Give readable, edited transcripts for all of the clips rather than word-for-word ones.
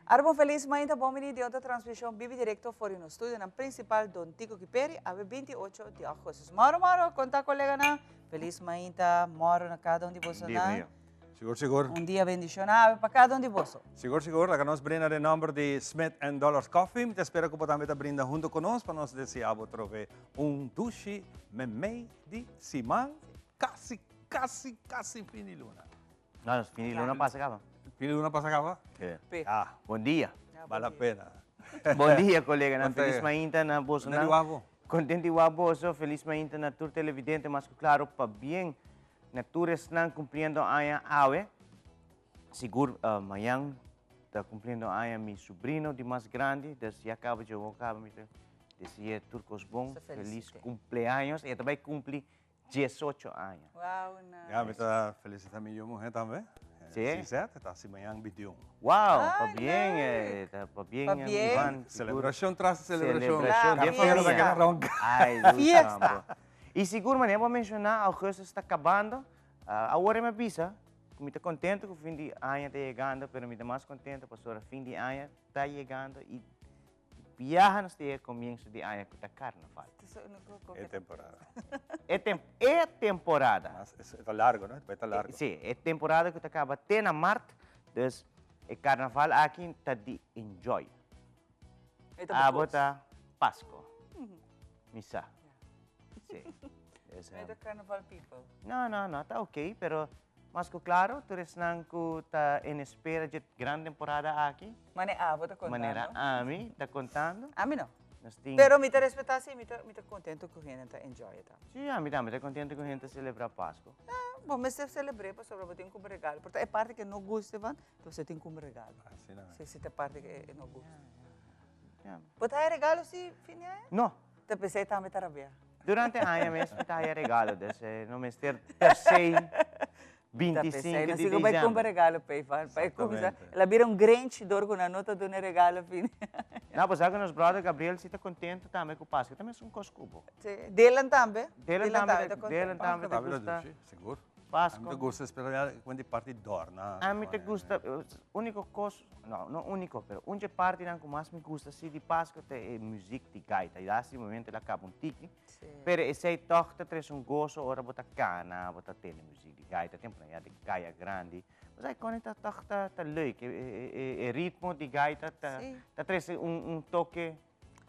Aruba un felis mainta, bon bini di otro transmishon bibi direkto for di nos studionan prinsipal Don Tico Kiperi, awe 28 di augustus. Moro moro, konta koleganan, felis mainta, moro na kada un di bosonan. Sigur, sigur. Un dia bendishoná awe pa kada un di boso. Sigur, sigur. Laga nos brinda den nomber di Smith and Dollars Coffee. Mi ta spera ku bo tambe ta brinda huntu ku nos pa nos deseá bo trobe un dushi memei di siman, kasi, kasi, kasi fin di luna. No, fin di luna pasa kaba. Fin di luna pasa kaba? Sí. Ah. Bon dia. Bal la pena. Bon dia, koleganan. Felis mainta na bosonan. Konten di wak bo. Konten di wak boso. Felis mainta na tur televidente, mas ku klaro pabien na tur esnan kumpliendo aña awe. Sigur mañan ta kumpliendo aña mi subrino di mas grandi, dus ya kaba dje wou kaba mi ta dese'é tur kos bon. Felis kumpleaños. E ta bai kumpli 18 aña. Wow, nice. Ya, mi ta felicita mi yu muher tambe. Sí? Suzette, ta hasi mañan 21. Wow, Ah, pabien, leuk. ta pabien, Pabien. Ivan. Sigur. Celebracion tras celebracion. Celebracion den Cartera ta familia. keda ronca. Ay, Dios Fiesta. santo. Y sigur, manera bo a menciona, augustus ta cabando. Ah, awor e mi a bisa cu mi ta contento cu fin di aña ta yegando, pero mi ta mas contento pasobra fin di aña ta yegando y Biaha nos ta yega comienso di aña cu ta carnaval. E temporada. E tem e temporada. Mas e ta largo, no? E ta largo. Si, e temporada cu ta caba te na mart. Dus e carnaval aki ta di enjoy. E ta Abo ta Pasco. Mi sa. Si. Dus, E ta carnaval people. No, no, no, ta ok, pero Mas ku klaru, tur esnan ku ta en espera dje gran temporada aki. Manera abo ta kontando. Manera ami ta kontando. Ami no. Nos tin. Pero mi ta respetá si, mi ta mi ta kontentu ku hende ta enjoy e ta. Si, ami tambe ta kontentu ku hende ta selebrá Pasku. Bo mester selebr'é pasobra bo tin kumpra regalo. Por ta e parti ke no gusta Ivan, bo mester tin kumpra regalo. Asina mes. Si, si ta e parti ke e no gusta. Ya. Bo ta haya regalo si fin di aña? No. Ta p'esei tambe ta rabia. Durante aña mes mi ta haya regalo, dus no mester per se 25 di Ta p'esei, no bai kumpra regalo p'e, pa e kuminsa, el a bira un grinch dor ku nan no ta duna regalo fin di aña. No, pues sa ku nos brother Gabriel si ta kontento tambe ku Pasku, ta mesun kos ku bo. Si, Dylan tambe. Dylan tambe ta kontento. Dylan tambe ta gusta. Sigur. Pasco. A mi ta gusta especialmente cu di parti dorna. A mi ta gusta, unico cos, no, no unico, pero un dje partinan cu mas mi gusta si di Pasco ta e muziek di gaita. Ya si momento el a caba un tiki, pero esey toch ta trece un gozo ora bo ta cana, bo ta tende muziek di gaita, temponan ya di caya grandi. Bo sa con ta toch ta leuk, e ritmo di gaita ta trece un toke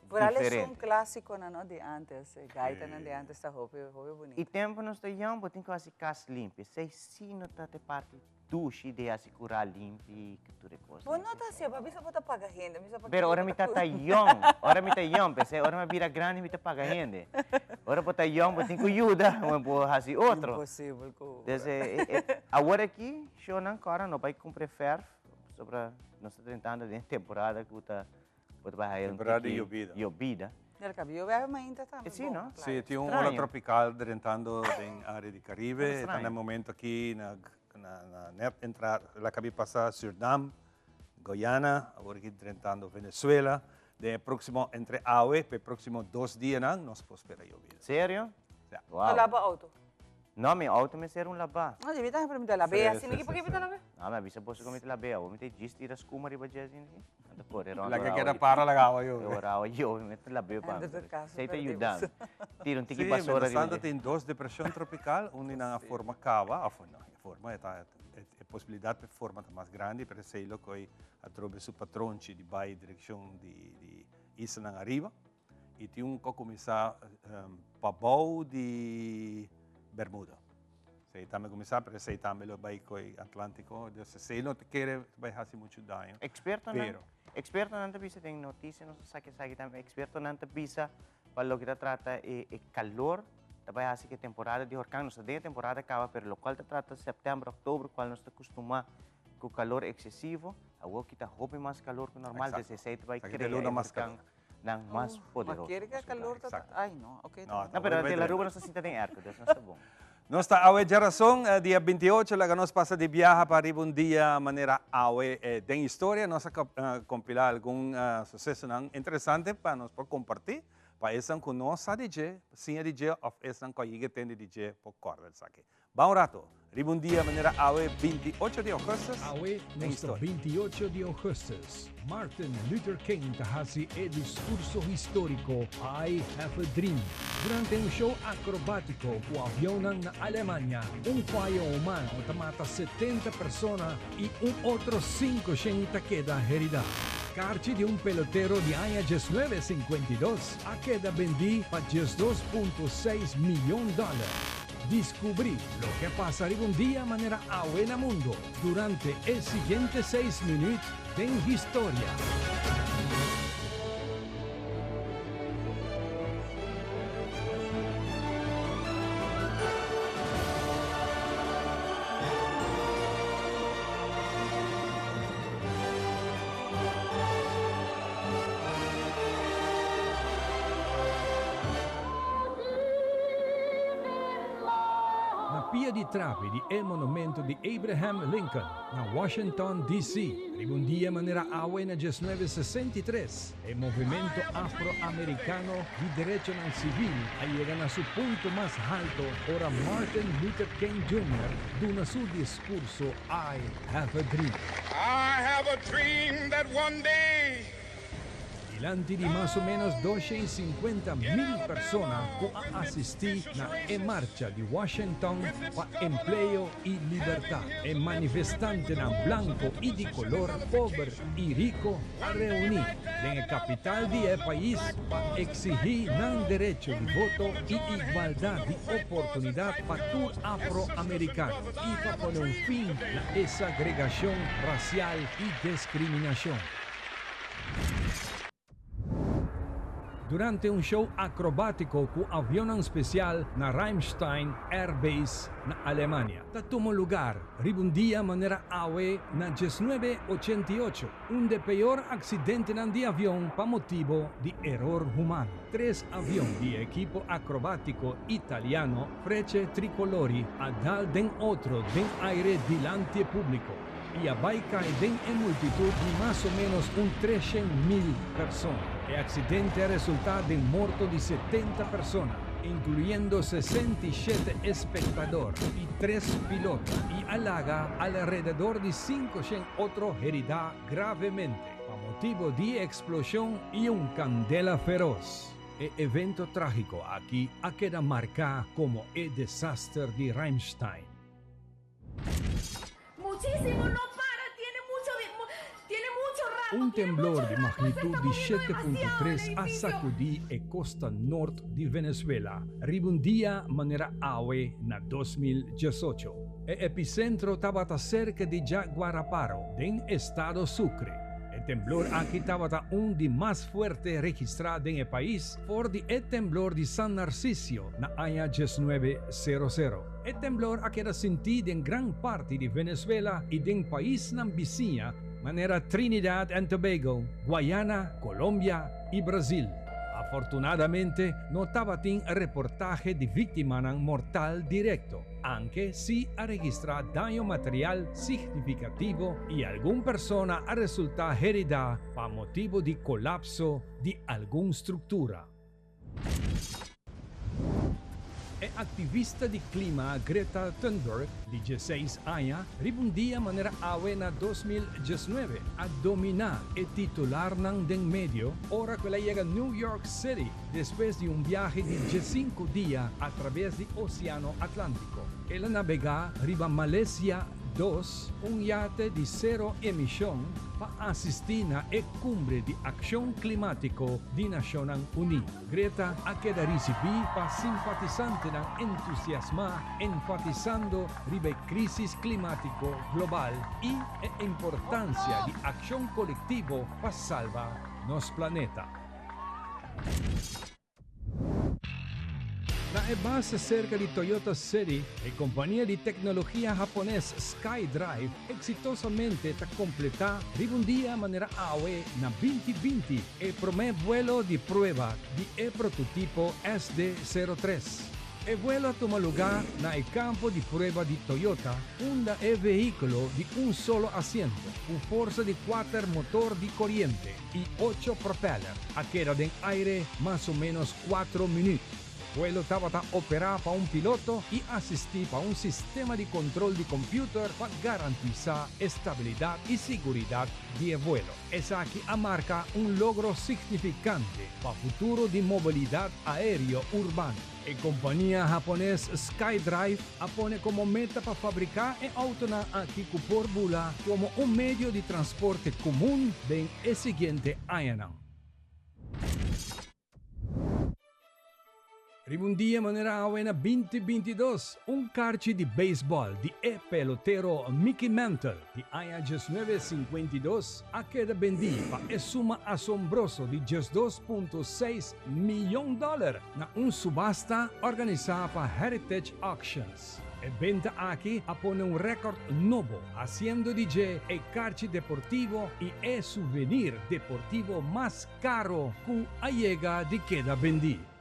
Vooral esun clásiconan no di antes, e gaitanan di antes ta hopi hopi bunita. E tempo nos ta yòn bo tin ku hasi kas limpi, esei si no ta te parti dushi di hasi kurá limpi ku tur e kosnan. Bo no ta hasié, bo a bisa bo ta paga hende, mi sa pa Pero ora mi ta ta yòn, ora mi ta yòn, p'esei ora mi a bira grandi mi ta paga hende. Ora bo ta yòn bo tin ku yuda, bo hasi otro. Imposibel ku. Des awor aki shownan kòrda no bai kumpra e fèrf, pasobra nos ta drentando den temporada ku ta Bo ta bai haya un Temporada di tiki yobida. yobida. Del cambio yobe awe mainta tambe Sí, bon, no? claro. Sí, tin un ola Straño. tropical drentando den área di Caribe. Pero Ta na straño. momento aki na na na net entra la kabi pasa Surnam, Guyana, awor aki drentando Venezuela. Den e próximo entre awe pa e próximo dos dianan nos por spera yobida. Serio? Ja. Wow. No laba auto. No, mi auto mester un labá. No, di mi tambe pero mi ta lab'é asina aki. P'ke mi ta lab'é? No, mi a bisa boso ku mi ta lab'é. Awor mi ta djis tira skuma riba dje asina aki. Mi ta kore rònt Laga ora keda awa para laga awa yobe. Ora awa yobe mi ta lab'é pa mi. Esei ta yuda mi. Tira un tiki Sí, basura mientras riba tanto dje. tin dos depresion tropical, un di nan a forma caba, of no, e forma e ta, e posibilidad pa e forma ta mas grandi, pero esei lo koe atrobe su patronchi di bai direccion di di islanan ariba. I tin un ku a kuminsá pabou di Bermuda. Esei tambe a kuminsá, pero esei tambe lo bai ku e Atlántiko. Dus esei no ta kere bai hasi muchu daño. Ekspertonan, Pero. ekspertonan ta bisa den notisia nos a saki esaki tambe, ekspertonan ta bisa pa loke ta trata e e kalor ta bai hasi ku e temporada di horkan, nos ta den e temporada kaba, pero lokual ta trata sèptèmber, òktober kual nos ta kustumá ku kalor eksesivo, awor ki ta hopi mas kalor ku normal, Eksakto. dus esei ta bai Esaki ta krea luna e mas horkan. kalor. Nan mas poderoso. Ma kere ke calor ta. Ay no, ok. No, No, pero den Aruba nos ta sinta den airco, dus nos ta bon. Nos ta awe djarason, dia 28, laga nos pasa di biaha pa riba un dia manera awe den historia. Nos a compila algun sucesonan interesante pa nos por comparti, pa esnan cu no sa di dje, siña di dje of esnan cu a yega tende di dje por corda esaki. Ban un rato. Riba un dia manera awe 28 di augustus. Awe den nos ta historia. 28 di augustus. Martin Luther King ta hasi e diskurso históriko I Have a Dream durante un show akrobátiko ku avionnan na Alemania. Un fayo humano ta mata 70 persona i un otro 500 ta keda heridá. Karchi di un pelotero di aña 1952 a keda bendí pa 12.6 miyon dòler. Diskubrí loke a pasa riba un dia manera awe na mundo durante e siguiente 6 minüt den historia. Na pia di trapi di e monumento di Abraham Lincoln na Washington, DC, riba un dia manera awe na 1963, e movimento afroamerikano di derechonan sivil a yega na su punto mas halto ora Martin Luther King Jr. duna su diskurso I Have a Dream. I have a dream that one day. Dilanti di mas o menos 250,000 persona ku a asistí na e marcha di Washington pa empleo i libertat, e manifestantenan blanko i di kolor, pober i riko a reuní den e kapital di e pais pa eksihí nan derecho di voto i igualdat di oportunidat pa tur afroamerikano i pa pone un fin na e sagregashon rasial i deskriminashon. Durante un show akrobátiko ku avionnan spesial na Ramstein Air Base na Alemania ta tuma lugar riba un dia manera awe na 1988, un de peor aksidentenan di avion pa motibo di eror humano. Tres avion di e ekipo akrobátiko italiano Frecce Tricolori a dal den otro den aire dilanti e públiko i a bai kai den e multitut di mas o ménos un 300,000 persona. E aksidente a resultá den morto di 70 persona, inkluyendo 67 espektador i tres piloto, i a laga alrededor di 500 otro heridá gravemente pa motibu di e eksploshon i un kandela feros. E evento trágiko aki a keda marká komo e desaster di Ramstein. Muchísimo, no para, tiene mucho, tiene mucho rato, Un tiene temblor mucho di rato, se magnitut está di moviendo 7.3 demasiado a el edificio. sakudí e kosta nort di Venezuela riba un dia manera awe na 2018. E episentro tabata serka di Jaguaraparo, den estado Sucre. E temblor aki tabata un di mas fuerte registrá den e pais for di e temblor di San Narcisio na aña 1900. E temblor a keda sintí den gran parti di Venezuela i den paisnan bisiña manera Trinidad and Tobago, Guayana, Colombia i Brasil. Afortunadamente no tabatin reportahe di víktimanan mortal direkto, anke si a registrá daño material signifikativo i algun persona a resultá heridá pa motibu di kolapso di algun struktura. E aktivista di klima Greta Thunberg, di 16 aña, riba un dia manera awe na 2019 a dominá e titularnan den medio ora ku el a yega New York City despues di un biahe di 15 dia atraves di Oseano Atlántiko. El a nabegá riba Malesia 2, un yate di sero emishon, pa asistí na e Kumbre di Akshon Klimátiko di Nashonnan Uní. Greta a keda risibí pa simpatisantenan entusiasmá, enfatisando riba e krísis klimátiko global i e importansia di akshon kolektivo pa salba nos planeta. Na e base serka di Toyota City, e kompania di teknologia hapones SkyDrive eksitosamente ta kompletá riba un dia manera awe na 2020 e promé vuelo di prueba di e prototipo SD03. E vuelo a tuma lugá na e kampo di prueba di Toyota, unda e vehíkulo di un solo asiento, ku forsa di kuater motor di koriente i ocho propeller, a keda den aire mas o ménos 4 minüt. vuelo tabata operá pa un piloto i asistí pa un sistema di kontrol di kòmpiuter pa garantisá estabilidat i siguridat di e vuelo. Esaki a marka un logro signifikante pa futuro di mobilidat aéreo urbano. E kompania hapones SkyDrive a pone komo meta pa fabriká e outonan aki ku por bula komo un medio di transporte komun den e siguiente añanan. Riba un dia manera awe na 2022, un karchi di beisbòl di e pelotero Mickey Mantle di aña 1952 a keda bendí pa e suma asombroso di 12.6 miyon dòler na un subasta organisá pa Heritage Auctions. E benta aki a pone un rèkòrt nobo, hasiendo di dje e karchi deportivo i e suvenir deportivo mas karo ku a yega di keda bendí.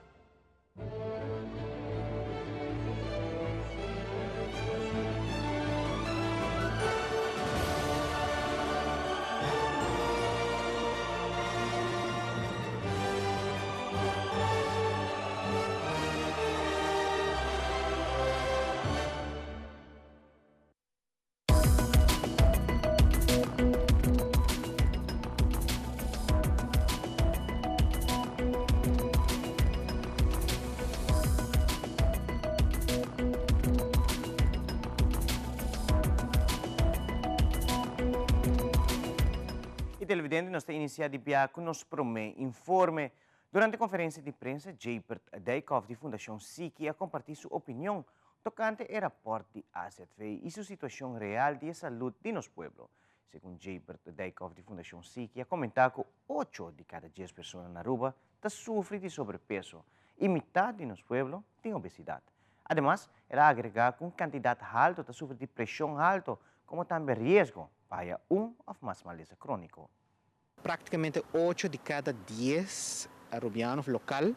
Y televidente nos ta inicia di bia cu nos prome informe. Durante conferencia di prensa Jaypert Dijkhoff di Fundacion Siki a comparti su opinion tocante e rapport di AZV y su situacion real di e salud di nos pueblo. Segun Jaypert Dijkhoff di Fundacion Siki a comenta cu ocho di cada dies persona na Aruba ta sufri di sobrepeso y mitad di nos pueblo tin obesidad. Ademas, el a agrega cu un cantidad halto ta sufri di presion halto como tambe riesgo pa haya un of mas malesa cronico. Práktikamente ocho di kada dies arubiano of lokal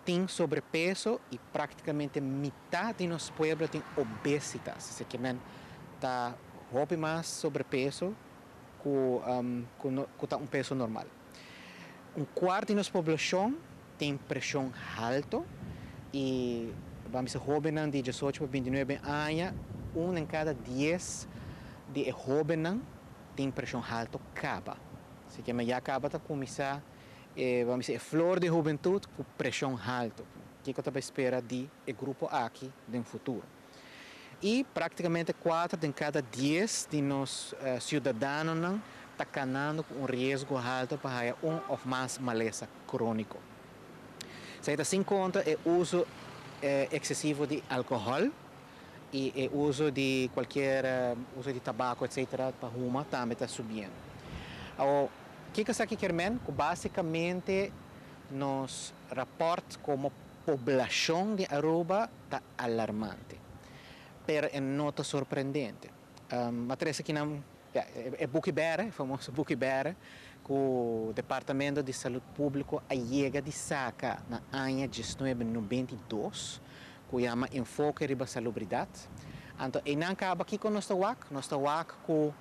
tin sobrepeso i práktikamente mitá di nos pueblo tin obesitas. Esei ke men ta hopi mas sobrepeso ku ku ta un peso normal. Un kuart di nos poblashon tin preshon halto i ban bisa hóbennan di diesocho pa bintinuebe aña, un den kada dies di e hóbennan tin preshon halto kaba. Así ke ya kaba ta kuminsá e ban bisa e flor di hubentut ku preshon halto. Kiko ta bai spera di e grupo aki den futuro? I praktikamente kuater den kada dies di nos siudadanonan ta kanando ku un riesgo halto pa haya un òf mas malesa króniko. Esei ta sin konta e uso eksesivo di alkohòl i e uso di kualkier uso di tabako etsetera pa huma tambe ta subiendo. Awor, kiko esaki kier men? Ku basikamente nos rapòrt komo poblashon di Aruba ta alarmante, pero e no ta sorprendente. A trese kinan e buki bèrè, e famoso buki bèrè ku Departamento di Salud Públiko a yega di saka na aña 1992, ku yama Enfoke riba Salubridat. Anto einan kaba kiko nos ta wak? Nos ta wak ku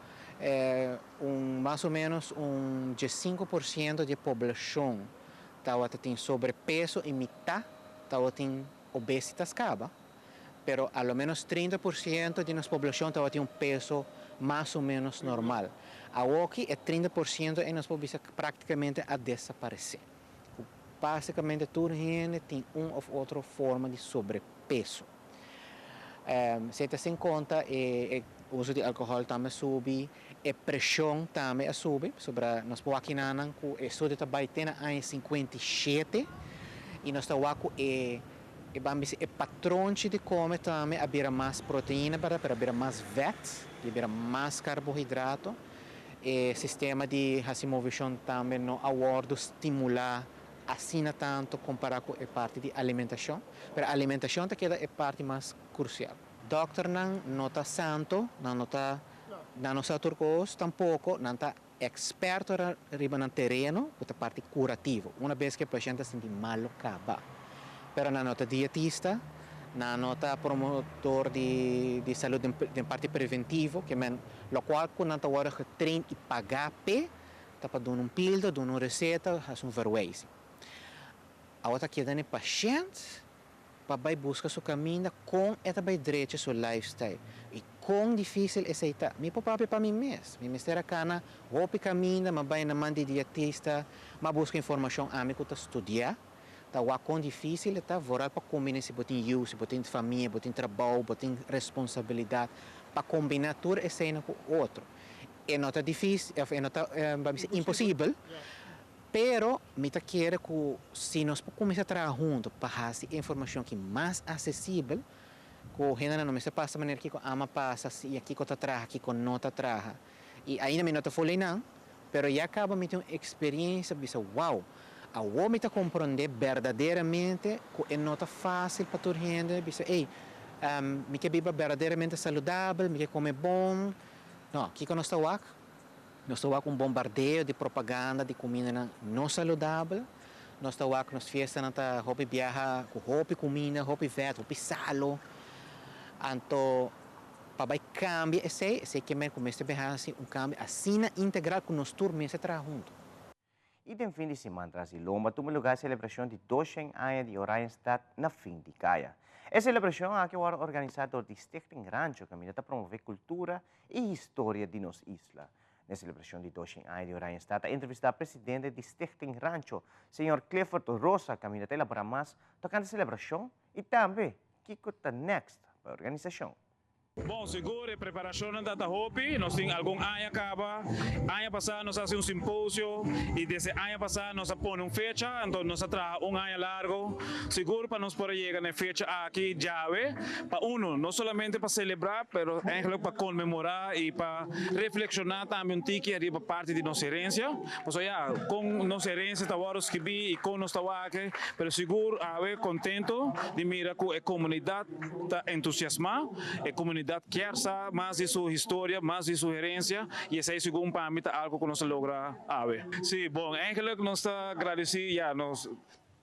un mas o ménos un 15% di e poblashon tabata tin sobrepeso i mitá tabatin obesitas kaba, pero a lo ménos 30% di nos poblashon tabatin un peso mas o ménos normal. Awoki e 30% ei nos por bisa praktikamente a desaparesé. Ku básikamente tur hende tin un òf otro forma di sobrepeso. Si ta sin konta e uso di alkohòl tambe a subi, e preshon tambe a subi, pasobra nos por wak kinanan ku e estudio ta bai te na aña 57 i nos ta wak ku e e ban bisa e patronchi di kome tambe a bira mas proteina bèrdat, pero a bira mas vèt i a bira mas karbohidrato. E sistema di hasi moveshon tambe no a wòrdu stimulá asina tantu kompará ku e parti di alimentashon. Pero alimentashon ta keda e parti mas krusial. Dòkternan no ta santu, nan no ta nan no sa tur kos tampoko, nan ta eksperto riba nan tereno ku ta parti kurativo. Una bes ku e pashènt ta sinti malu kaba. Pero nan no ta dietista, nan no ta promotor di di salud den parti preventivo, ke men lokual ku nan ta wòrdu getrain i pagá p'e ta pa duna un pildo, duna un reseta, hasi un verwijzing. Awor ta keda na e pashènt. pa bai busca su caminda con e ta bai drecha su lifestyle y con dificil esey ta. Mi por papia pa mi mes, mi mester a cana hopi caminda, m'a bai na man di dietista, m'a busca informacion ami cu ta studia, ta wak con dificil e ta, vooral pa combina si bo tin yiu, si bo tin famia, bo tin trabou, bo tin responsabilidad, pa combina tur eseynan cu otro. E no ta dificil, of e no ta, bo a bisa imposibel, Pero mi ta kere ku si nos por kuminsá traha huntu pa hasi e informashon aki mas asesibel, ku hendenan no mester pasa manera kiko ama pasa, siña kiko ta traha, kiko no ta traha. I ainda mi no ta ful einan, pero ya kaba mi tin un eksperensia pa bisa, wow, awor mi ta komprondé berdaderamente ku e no ta fásil pa tur hende bisa, ey, mi ke biba berdaderamente saludabel, mi ke kome bon. No, kiko nos ta wak? Nos ta wak un bombardeo di propaganda di kumindanan no saludabel. Nos ta wak nos fiestanan ta hopi biaha ku hopi kuminda, hopi vèt, hopi salu. Anto pa bai kambia esei, esei ke men ku mester bin hasi un kambio asina integral ku nos tur mester traha huntu. I den fin di siman tras di lomba tuma lugá e selebrashon di doshen aña di Oranjestad na fin di kaya. E selebrashon aki a wòrdu organisá dor di Stichting Rancho kaminda ta promové kultura i historia di nos isla. Na e selebrashon di doshen aña di Oranjestad a entrevistá presidente di Stichting Rancho, señor Clifford Rosa kaminda ta elaborá mas tokante e selebrashon i tambe kiko ta next pa e organisashon. Bon, sigur e preparashonnan ta ta hopi. Nos tin algun aña kaba. Aña pasá nos a hasi un simposio i desde aña pasá nos a pone un fecha, anto nos a traha un aña largo sigur pa nos por a yega na e fecha aki djawe pa uno no solamente pa selebrá pero eigenlijk pa konmemorá i pa reflekshoná tambe un tiki ariba parti di nos herensia. Pasobra ya, kon nos herensia ta wòrdu skibí i kon nos ta wak, pero sigur awe kontento di mira ku e komunidat ta entusiasmá, e komunidat kier sa mas di su historia, mas di su herensia i esei segun pa mi ta algu ku nos a logra awe. Sí, bon, eigenlijk nos ta gradisí ya nos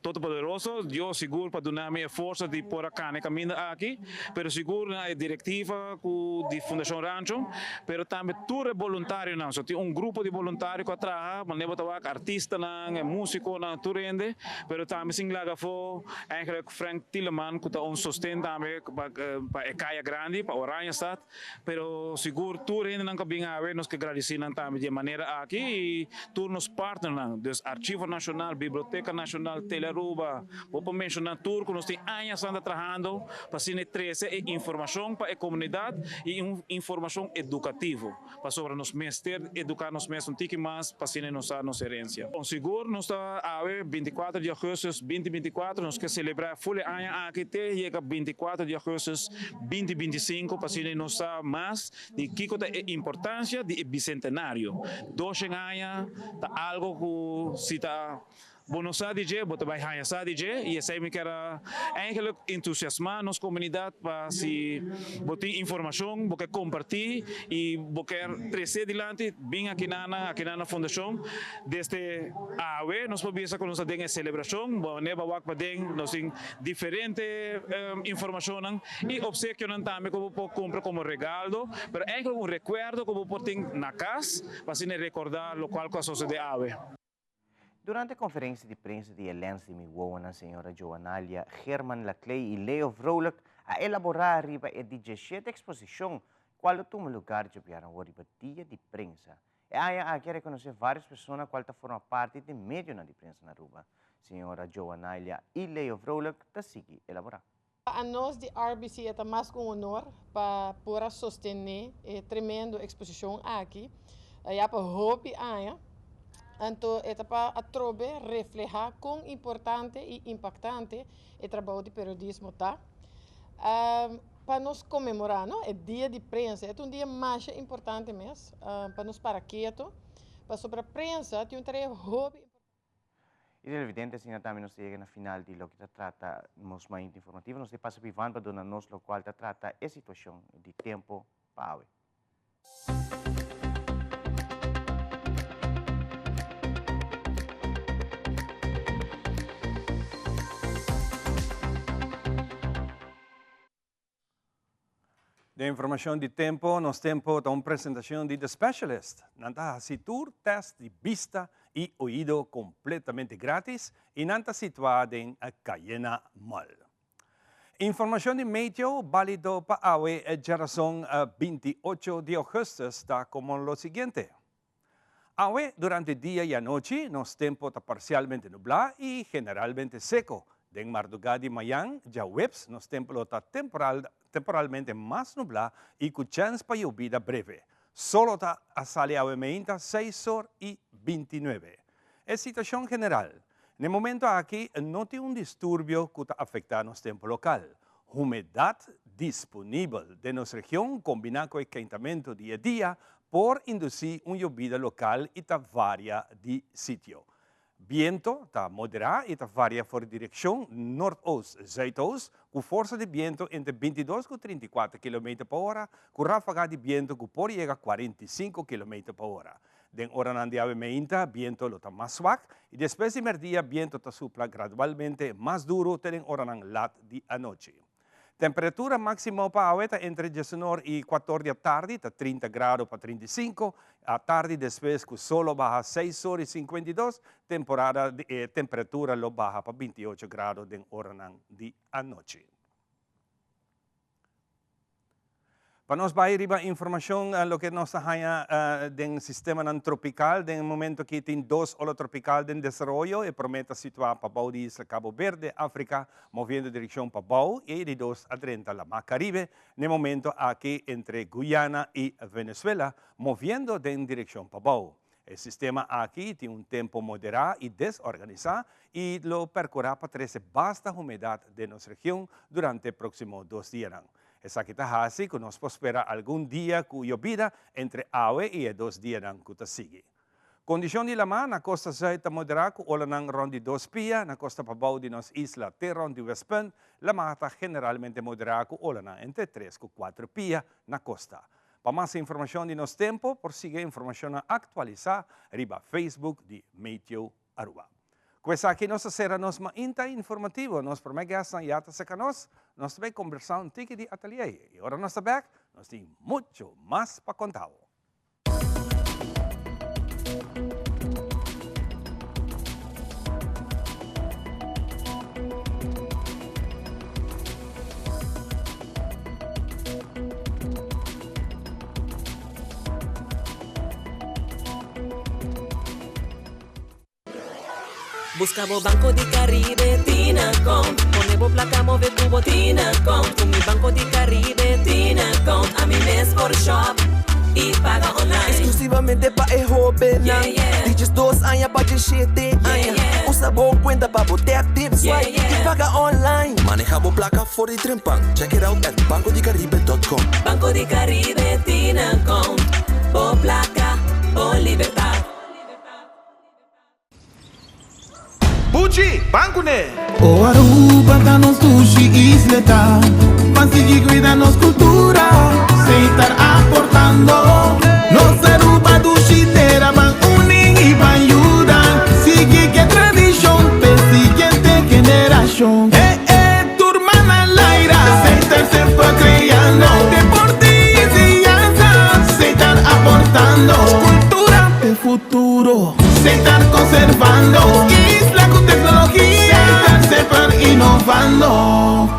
Todopoderoso, Dios sigur pa duna mi e forsa di por a kana e kaminda aki, pero sigur na e direktiva ku di Fundashon Rancho, pero tambe tur e boluntarionan. So tin un grupo di boluntario ku a traha, manera bo ta wak artistanan, e musikonan, tur hende, pero tambe sin laga afó eigenlijk Frank Tieleman ku ta un sosten tambe pa pa e kaya grandi, pa Oranjestad, pero sigur tur hendenan ku a bin awe nos ke gradisí nan tambe di e manera aki i tur nos partnernan, dus Archivo Nashonal, Biblioteka Nashonal, Telearuba, bo por menshoná tur ku nos tin añasnan ta trahando pa asina e trese e informashon pa e komunidat i un informashon edukativo. Pasobra nos mester eduká nos mes un tiki mas pa asina nos sa nos herensia. Bon, sigur nos ta awe bintikuater di augustus binti bintikuater, nos ke selebrá ful e aña aki te yega bintikuater di augustus binti bintisinku pa asina nos sa mas di kiko ta e importansia di e bisentenario. Doshen aña ta algo ku si ta. Bo no sa di dje, bo ta bai haña sa di dje, i esei mi kier a eigenlijk entusiasmá nos komunidat pa si bo tin informashon bo ke kompartí i bo kier tresé dilanti, bin aki nan aki nan na fundashon. Desde awe nos por bisa ku nos ta den e selebrashon, bo neba wak paden nos tin diferente informashonnan i opsekionan tambe ku bo por kumpra komo regaldo, pero eigenlijk un rekuerdo ku bo por tin na kas pa asina rekordá lokual ku a sosodé awe. Durante konferensia di prensa di e lens di mi wowonan señora Joanalia Geerman Laclay i Leo Vrolijk a elaborá riba e di djeshete eksposishon kual lo tuma lugar djabièrnè awor riba dia di prensa. E aña aki a rekonosé vários persona kual ta forma parti di medionan di prensa na Aruba. Señora Joanalia i Leo Vrolijk ta sigui elaborá. Pa anos di RBC e ta mas ku un honor pa por a sostené e tremendo eksposishon aki ya pa hopi aña. Anto e ta pa atrobe reflehá kon importante i impaktante e trabou di periodismo ta. Pa nos konmemorá no e dia di prensa, e ta un dia masha importante mes pa nos para keto pasobra prensa tin un tarea hopi importante. I televidente asina tambe nos ta yega na final di loke ta trata nos mainta informativo. Nos ta pasa pa Ivan pa duna nos locual ta trata e situacion di tempo pa awe. Den informacion di tempo, nos tempo ta un presentacion di The Specialist. Nan ta haci tur test di bista y oido completamente gratis y nan ta situa den Cayena Mall. Informacion di meteo balido pa awe djarazon 28 di augustus ta como lo siguiente. Awe durante dia y anochi nos tempo ta parcialmente nubla y generalmente seco. Den marduga di mayan djaweps nos tempo lo ta temporal temporalmente mas nubla y cu chens pa yobida breve. Solo ta a sali awe meinta seis or y 29. E situacion general, N'e momento aki no tin un disturbio cu ta afecta nos tempo local. Humedad disponibel den nos region combina cu e keintamento di e dia por induci un yobida local y ta varia di sitio. Biento ta modera y ta varia for di direccion noordoost zuidoost cu forsa di biento entre 22 cu 34 kilometer pa ora cu rafaga di biento cu por yega 45 kilometer pa ora. Den oranan di awe meinta biento lo ta mas swak i despues di merdia biento ta supla gradualmente mas duru te den oranan lat di anochi. Temperatura máksimo pa awe ta entre diesunor i kuator di atardi ta 30 grado pa 35, atardi despues ku sol lo baha seis or i 52, temporada di e temperatura lo baha pa 28 grado den oranan di anochi. Pa nos bai riba informacion loke nos ta haña den sistemanan tropical, den e momento aki tin dos ola tropical den desaroyo, e prome ta situa pabou di isla Cabo Verde, Africa, moviendo direccion pabou y e di dos a drenta Lama Caribe, n'e momento aki entre Guyana y Venezuela, moviendo den direccion pabou. E sistema aki tin un tempo moderá i desorganisá i lo perkurá pa trese basta humedat den nos region durante e próksimo dos dianan. Esaki ta hasi ku nos por spera algun dia ku yobida entre awe i e dos dianan ku ta sigui. Kondishon di lamá na kosta zùit ta moderá ku olanan rònt di dos pia, na kosta pabou di nos isla te rònt di Westpunt, lamá ta generalmente moderá ku olanan entre tres ku kuater pia na kosta. Pa mas informacion di nos tempo por sigui e informacionnan actualisa riba Facebook di Meteo Aruba. Cu esaki nos ta cera nos mainta informativo. Nos prome guestnan ya ta cerca nos. Nos ta bay combersa un tiki di atelier y ora nos ta bek nos tin mucho mas pa conta bo. Busca bo Banco di Caribe Tinacom Pone bo placa move cu bo Tinacom Cu mi Banco di Caribe Tinacom Ami mes por shop y paga online. Exclusivamente pa e hobennan di 12 aña pa 17 aña. Usa bo cuenta pa bo tap, tip, swipe y paga online. Maneha bo placa for di trempan. Check it out at bancodicaribe.com. Banco di Caribe Tinacom Bo placa, bo libertad. Buchi, ban kuné! O Aruba ta nos dushi isleta, Ban sigui cuida nos cultura, Seitar aportando. Nos Aruba dushi tera, Ban uni y ban yuda, Sigui ke tradicion p'e siguiente generacion. Eh eh, tur man al aire, Seitar semper creando, Deporte y enseñanza, Seitar aportando. Cultura p'e futuro. Seitar conservando, Isla cu tecnologia, Seitar semper innovando.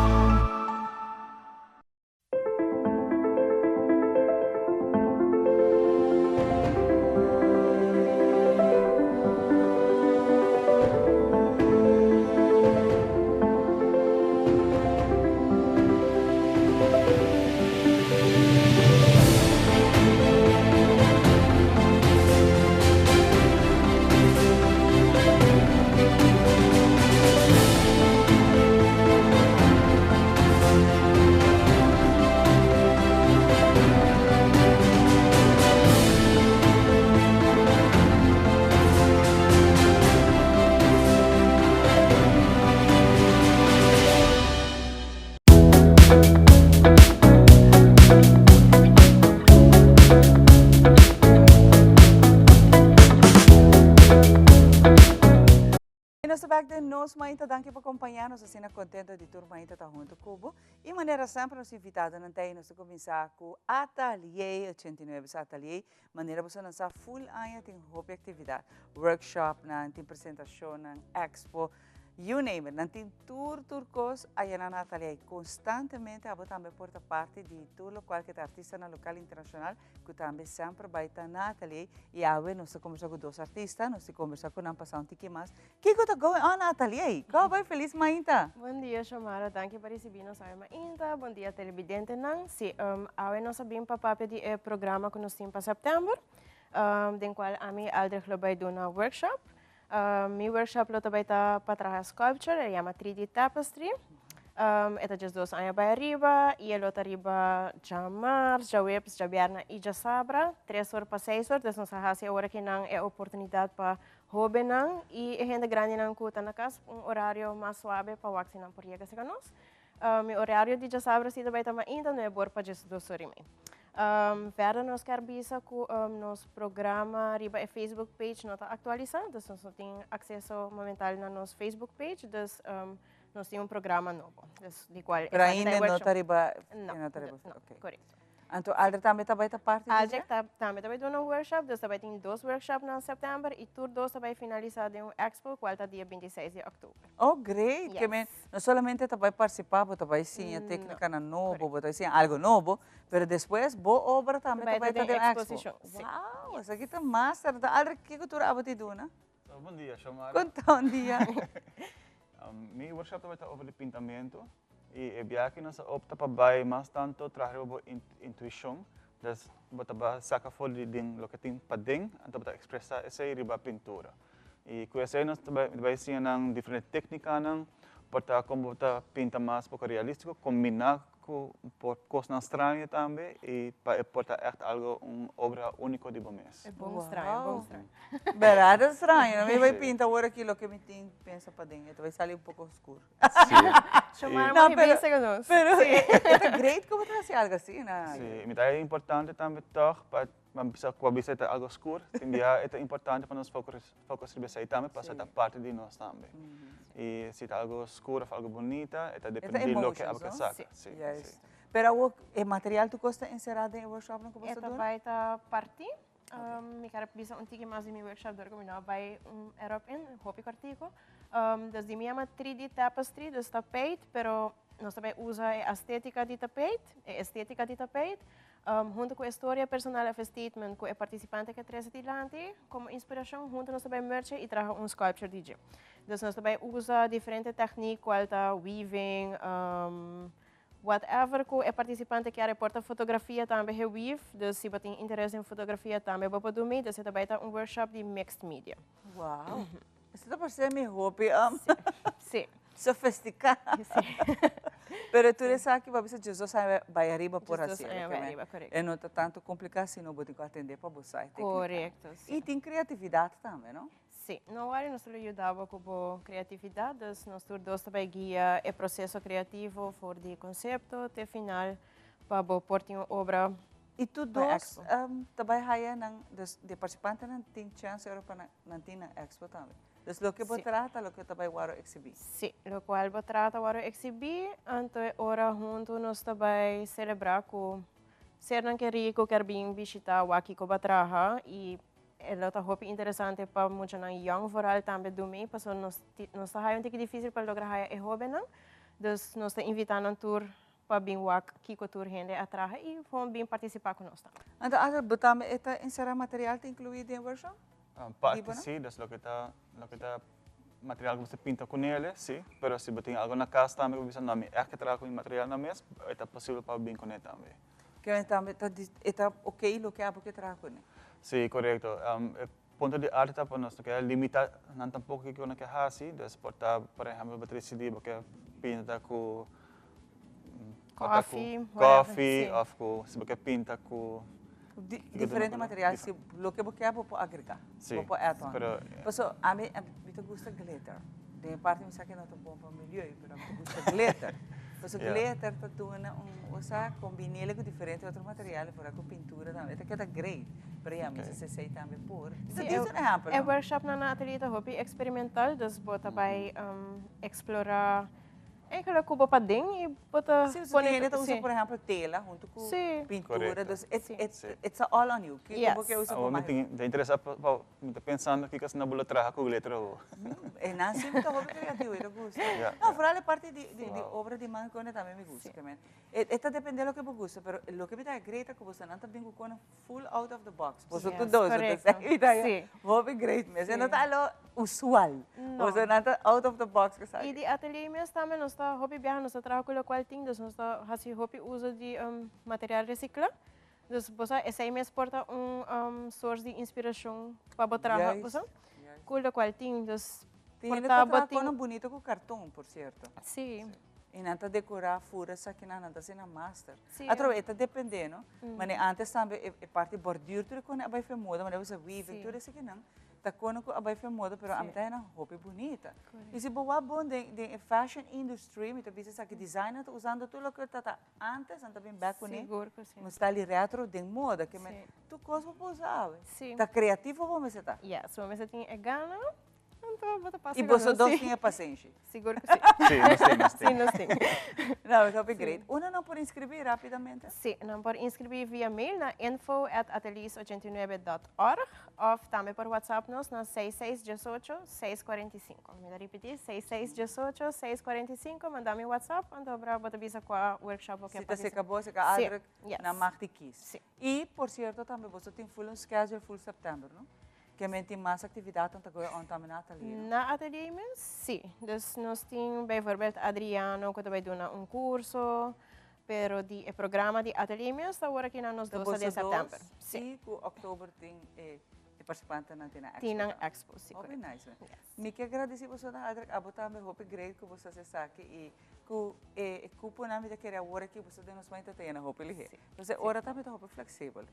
Y nos ta bek den Nos Mainta. Danki pa compaña nos. Asina contento di tur mainta ta hunto cu bo. Y manera semper nos invitadonan ta y nos ta cuminsa cu Atelier 89. So Atelier, manera boso nan sa full aña tin hopi actividad. Workshopnan, tin presentacionnan, expo. You name it, nan tin tur tur kos aya na Natalia y constantemente abo tambe por ta parti di tur locual ke ta artistanan local y internacional cu tambe semper bay ta na Atelier y awe nos ta conversa cu dos artista, nos ta conversa cu nan pasa un tiki mas. Kico ta going on na Atelier? Cabo bay feliz mainta! Bon dia Xiomara, danki pa ricibi nos awe mainta. Bon dia televidentenan. Si, awe nos a bin pa papia di e programa cu nos tin pa september, den cual ami y Aldrich lo bay duna workshop. Mi workshop lo ta bai ta pa traha sculpture, e yama 3D tapestry. E ta 12 aña bai ariba y e lo ta riba djamars, djaweps, djabierna y djasabra, tres or pa seis or. Dus nos a haci awor aki nan e oportunidad pa hobennan y e hende grandinan cu ta na cas un horario mas suave pa wak si nan por yega cerca nos. Mi horario di djasabra si ta bai ta mainta nuebe or pa 12 or y mei. Verder nos kier bisa cu nos programa riba e Facebook page no ta actualisa, dus nos no tin acceso momental na nos Facebook page, dus nos tin un programa nobo, dus di cual Pero esaki ta ainda e no workshop. ta riba, No, no ta riba, no, ok. correcto. Anto Aldrich tambe ta bai ta parti di Aldrich dje? tambe ta bai duna un workshop, dus ta bai tin dos workshop na september y tur dos ta bai finalisa den un expo cual ta dia 26 di october. Oh, great! Ke men, Yes. no solamente ta bai participa, bo ta bai siña No, tecnicanan nobo, correcto. bo ta bai siña algo nobo, pero despues bo obra tambe ta Bai bai ta ta den den expo. exposicion, si. Wow, esaki ta master. Ta Aldrich, kico tur abo ti duna? Bon dia, Xiomara. Con ta un dia? Mi workshop ta bai ta over di pintamento. Y e biaha aki nos a opta pa bai mas tanto traha riba bo intuicion. Dus bo ta bai saca for di den loke tin paden, anto bo ta expresa esey riba pintura. Y cu esey nos ta bai siña nan diferente tecnicanan, por ta con bo ta pinta mas poco realistico, combina cu por cosnan straño tambe y pa e por ta echt algo un obra unico di bo mes. E bon straño, bon straño. Berdad e straño, no mi bai pinta awor aki loke mi tin pensa paden, e ta bai sali un poco oscur. Sí. Xiomara No, mohi pero, bisa cu nos. pero Sí. e ta great cu bo ta haci algo asina. Sí, mi ta importante tambe toch pa bisa cu a bisa e ta algo oscur, tin bia e ta importante pa nos focus, focus riba esey tambe pasobra e ta parti di nos tambe. Y si ta algo oscur of algo bunita e ta E ta depende di loke emotions, abo ke no? saca. Sí, Juist. sí. Pero awor e material tur cos ta encera den e workshopnan cu bo E ta ta duna? bay ta parti. Mi ker bisa un tiki mas di mi workshop dor ku mi no a bai erop in, hopi kòrtiku. Dus di mi yama 3D tapestry, dus tapijt, pero nos ta bai usa e astetika di tapijt, e estetika di tapijt, huntu ku e storia personal òf e statement ku e partisipante ke trese dilanti komo inspirashon, huntu nos ta bai merge i traha un sculpture di dje. Dus nos ta bai usa diferente tèknik kual ta weaving, Whatever cu e participante kier e por ta fotografia tambe he weave, dus si bo tin interes den fotografia tambe bo por dumi, dus e ta bay ta un workshop di mixed media. Wow, esey ta parce mi hopi Si. sofistica. Si. Pero tur esaki bo a bisa 12 aña bay ariba por 12 haci, aña bay ariba, correcto. E no ta tanto complica sino bo tin cu atende pa bo sa e tecnica. Correcto, si. Y tin creatividad tambe, no? Sí, no wari nos ta lo yuda bo ku bo kreatividat, dus nos tur dos ta bai guia e proseso kreativo for di konsepto te final pa bo por tin un obra I tur pa dos expo. ta bai haya nan, dus di partisipantenan tin chèns ora pa nan tin nan expo tambe. Dus loke bo Sí. traha ta loke ta bai wòrdu eksibí. Sí, lokual bo traha ta wòrdu eksibí, anto e ora huntu nos ta bai selebrá ku sernan kerí ku ker bin bishitá wak kiko bo a traha i E lo ta hopi interesante pa muchanan yong vooral tambe dumi, pasobra nos nos ta haya un tiki dificil pa logra haya e hobennan. Dus nos ta invita nan tur pa bin wak kiko tur hende a traha y gewoon bin participa cu nos tambe. Anto Arthur, bo tambe e ta encera material ta inclui den workshop? Parti Di bo no? si, dus loke ta loke ta material ku bo ta pinta kunele, si, pero si bo tin algo na kas tambe ku bo bisa no mi ègt ke traha ku mi material na mes, e ta posibel pa bo bin kuné tambe. Ke tambe ta e ta ok loke abo ke traha kuné? Si, korekto. E punto di arte ta pa nos no ke limita nan tampoko kiko nan ke hasi, dus por ta por ehèmpel bo ta disidí bo ke pinta ku Koffie, koffie òf ku si bo ke pinta ku Diferente material si loke bo ke bo por agrega, bo por add on. Paso ami mi ta gusta glitter, den e parti mi sa ke no ta bon pa milieu pero ami ta gusta glitter. Paso glitter ta duna un osa kombinele ku diferente otro material por ku pintura tambe ta keda great. Pero ya mi sa si esei tambe por. Si Disa un ehempel. E workshopnan na atelier ta hopi eksperimental dus bo ta bai eksplora. Eigenlijk ku bo paden i bo ta Sí, pone. hende ta usa Sí. por ehempel tela hunto ku Sí. pintura, Correcto. dus it's, Sí. it's, Sí. it's all on you. Kiko bo Yes. ke usa Awor pa mi mas. tin ta interesa pa pa mi ta pensando kiko asina bo lo traha ku glitter awor. E nan siempre ta hopi creativo, e ta gusta. Ja. No, vooral e parti di, di, di Wow. obra di man kone tambe mi gusta. Ke men. E, e ta depende loke bo gusta, pero loke mi ta great ta ku boso nan ta bin ku kone full out of the box. Boso Yes, tur dos, correcto. ta ta Sí. hopi great mes. E no Sí. ta lo usual. No. Boso nan ta out of the box ku I esaki. di atelier mes tambe nos ta hopi biaha nos ta traha ku lokual tin, dus nos ta hasi hopi uso di material resiklá. Dus bo sa esei mes por ta un source di inspirashon pa bo traha, bo sa, ku lokual tin. Dus Tin por hende ta ta bo traha tin kono bunito ku karton, por sierto. Sí. I nan ta dekorá fura esakinan, nan ta asina master. Sí. Atrobe e ta dependé, no? Mane antes tambe e e parti borduur tur e kone a bai fe moda, mane bo sa weaving, tur esakinan ta kone ku a bai fe moda, pero ami ta haña nan hopi bunita. I si bo wak bon den den e fashion industry, mi ta bisa esaki designer ta usando tur loke ta ta antes, nan ta bin bek kuné. Sigur ku si. Un style retro den moda, ke men tur kos bo por usa awe. Ta creativo bo mester ta. Yes, bo mester tin e gana. Anto bo ta pasa I boso gana, dos sí. tin e pasenshi. Sigur ku sí. Sí, nos tin, nos tin. Sí, nos tin. No, es hopi great. Unda nan por inscribí rápidamente? Sí, nan por inscribí via mail na info at ateliers ochenta i nuebe dot org òf tambe por WhatsApp nos na seis seis diesocho seis kuarenta i sinku. Mi ta ripití, seis seis diesocho seis kuarenta i sinku, manda mi WhatsApp, anto bra bo ta bisa kua workshop bo ke Si ta partisipá. seka bo, seka Sí, Aldrich, yes. nan mag di kis. Sí. I, por sierto, tambe boso tin full un schedule full sèptèmber, no? Ke men tin mas aktividatnan ta goe on tambe na atelier, no? Na atelier mes, sí. Dus nos tin bijvoorbeeld Adriano ku ta bai duna un kurso, pero di e programa di atelier mes ta awor aki na nos Ta dos ta boso den dos, sèptèmber. Sí. I ku òktober tin e e partisipantenan tin nan expo Tin nan tambe. expo, sí, Hopi korekto. nice, man. Yes. Mi ke gradisí boso nan, Adric, abo tambe hopi great ku boso hasi esaki i ku e e kuponan mi ta kere awor aki boso den nos mente ta yena hopi lihé. Entonces e ora tambe ta hopi fleksibel.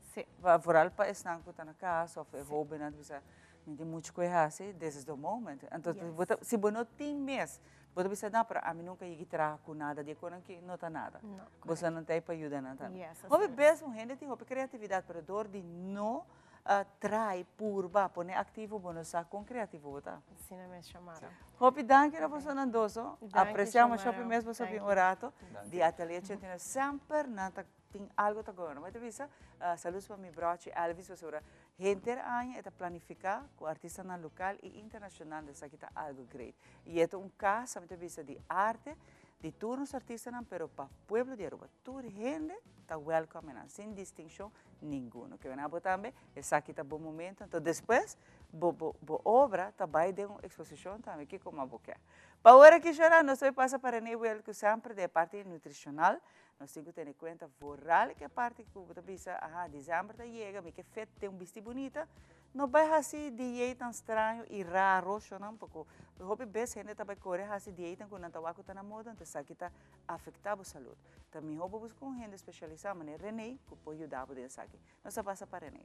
Pa vooral pa esnan ku ta na kas òf e hóbennan ta bisa mi tin muchu ku e hasi, this is the moment. Anto bo ta si bo no tin mes bo ta bisa no pero ami nunka yegi traha ku nada di e konan ki no ta nada. Boso nan ta ei pa yuda nan tambe. Hopi bes un hende tin hopi kreatividat pero dor di no Trai, purba, pone aktivo bo no sa kon kreativo bo ta. Asina mes Shamara. Hopi danki na bosonan doso. Danki Apresiamos Shamara. hopi mes boso bin Danki. un rato Danki. di Atelier 89. Semper nan ta tin algo ta gobierno. Bo ta bisa saludos pa mi brochi Elvis pasobra henter aña e ta planifica cu artistanan local y internacional esaki ta algo great. Y e ta un casa mi ta bisa di arte di tur nos artistanan pero pa pueblo di Aruba. Tur hende ta welcome nan sin distincion Ninguno. Ke wen abo tambe, esaki ta bo momento, anto despues bo bo bo obra ta bai den un exposicion tambe, kiko mas bo ke. Pa ora ki shora nos ta pasa pa Rene Wiel ku semper den e parti nutricional, nos tin ku tene kuenta vooral ke parti ku bo ta bisa, aha, december ta yega, mi ke fit den un bisti bunita, No bai hasi dieetnan straño i raro shonan poko hopi bes hende ta bai kore hasi dieetnan ku nan ta wak ku ta na moda anto esaki ta afektá bo salud. Ta mihó bo buska un hende spesialisá manera Renee ku por yuda bo den esaki. Nos a pasa pa Renee.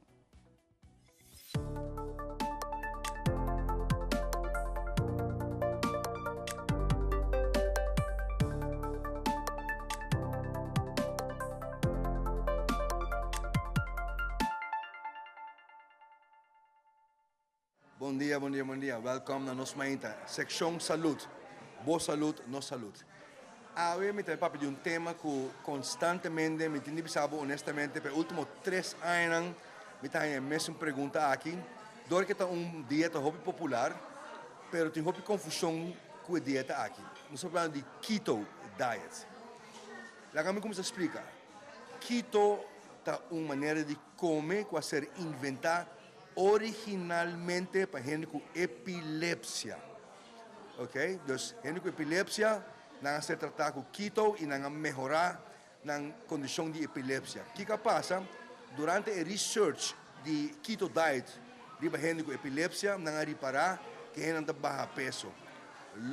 Bon dia, bon dia, bon dia. Welkom na Nos Mainta, sekshon Salud. Bo salud, nos salud. Awe mi ta papia di un tema ku konstantemente mi tin di bisa bo honestamente pa e ultimo tres añanan mi ta haña e mesun pregunta aki. Dor ke ta un dieta hopi popular, pero tin hopi konfushon ku e dieta aki. Nos ta papiando di keto diet. Laga mi kuminsá splika. Keto ta un manera di Kome ku a ser inventá originalmente pa hende ku epilepsia. Ok, dus hende ku epilepsia nan a ser tratá ku keto i nan a mehorá nan kondishon di epilepsia. Kiko a pasa? Durante e research di keto diet riba hende ku epilepsia nan a ripará ku e hendenan ta baha peso.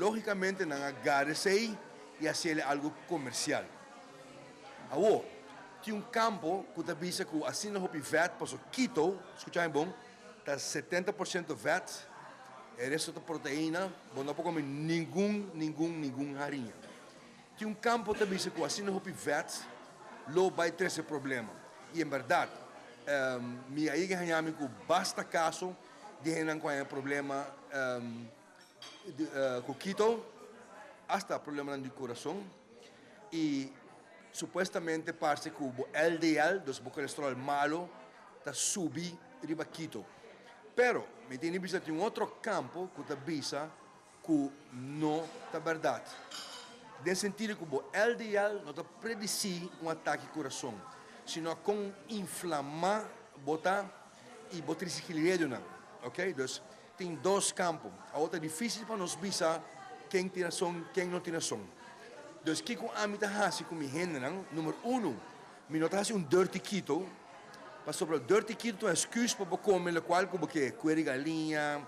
Lógikamente nan a gara esei i hasiel algu komersial. Awor, tin un kampo ku ta bisa ku asina hopi vèt, paso keto, skucha mi bon, ta setenta por siento vèt, e resto ta proteina, bo no por kome ningun, ningun, ningun hariña. Tin un kampo ta bisa ku asina hopi vèt lo bai trese problema. I en bèrdat, mi a yega haña mi ku basta kaso di hendenan ku haña problema ku keto. hasta problemanan di kurason i supuestamente parse ku bo LDL, dus bo kolesterol malo, ta subi riba keto. Pero mi tin di bisa tin un otro kampo ku ta bisa ku no ta bèrdat. Den sentido ku bo LDL no ta predisí un atake kurason, sino kon inflamá bo ta i bo trigliceridonan. Ok, dus tin dos kampo. Awor ta difísil pa nos bisa ken tin rason, ken no tin rason. Dus kiko ami ta hasi ku mi hendenan? Numero uno, mi no ta hasi un dirty keto, pasobra dirty keto ta un èsküs pa bo kome lokual ku bo ke, kueri galiña,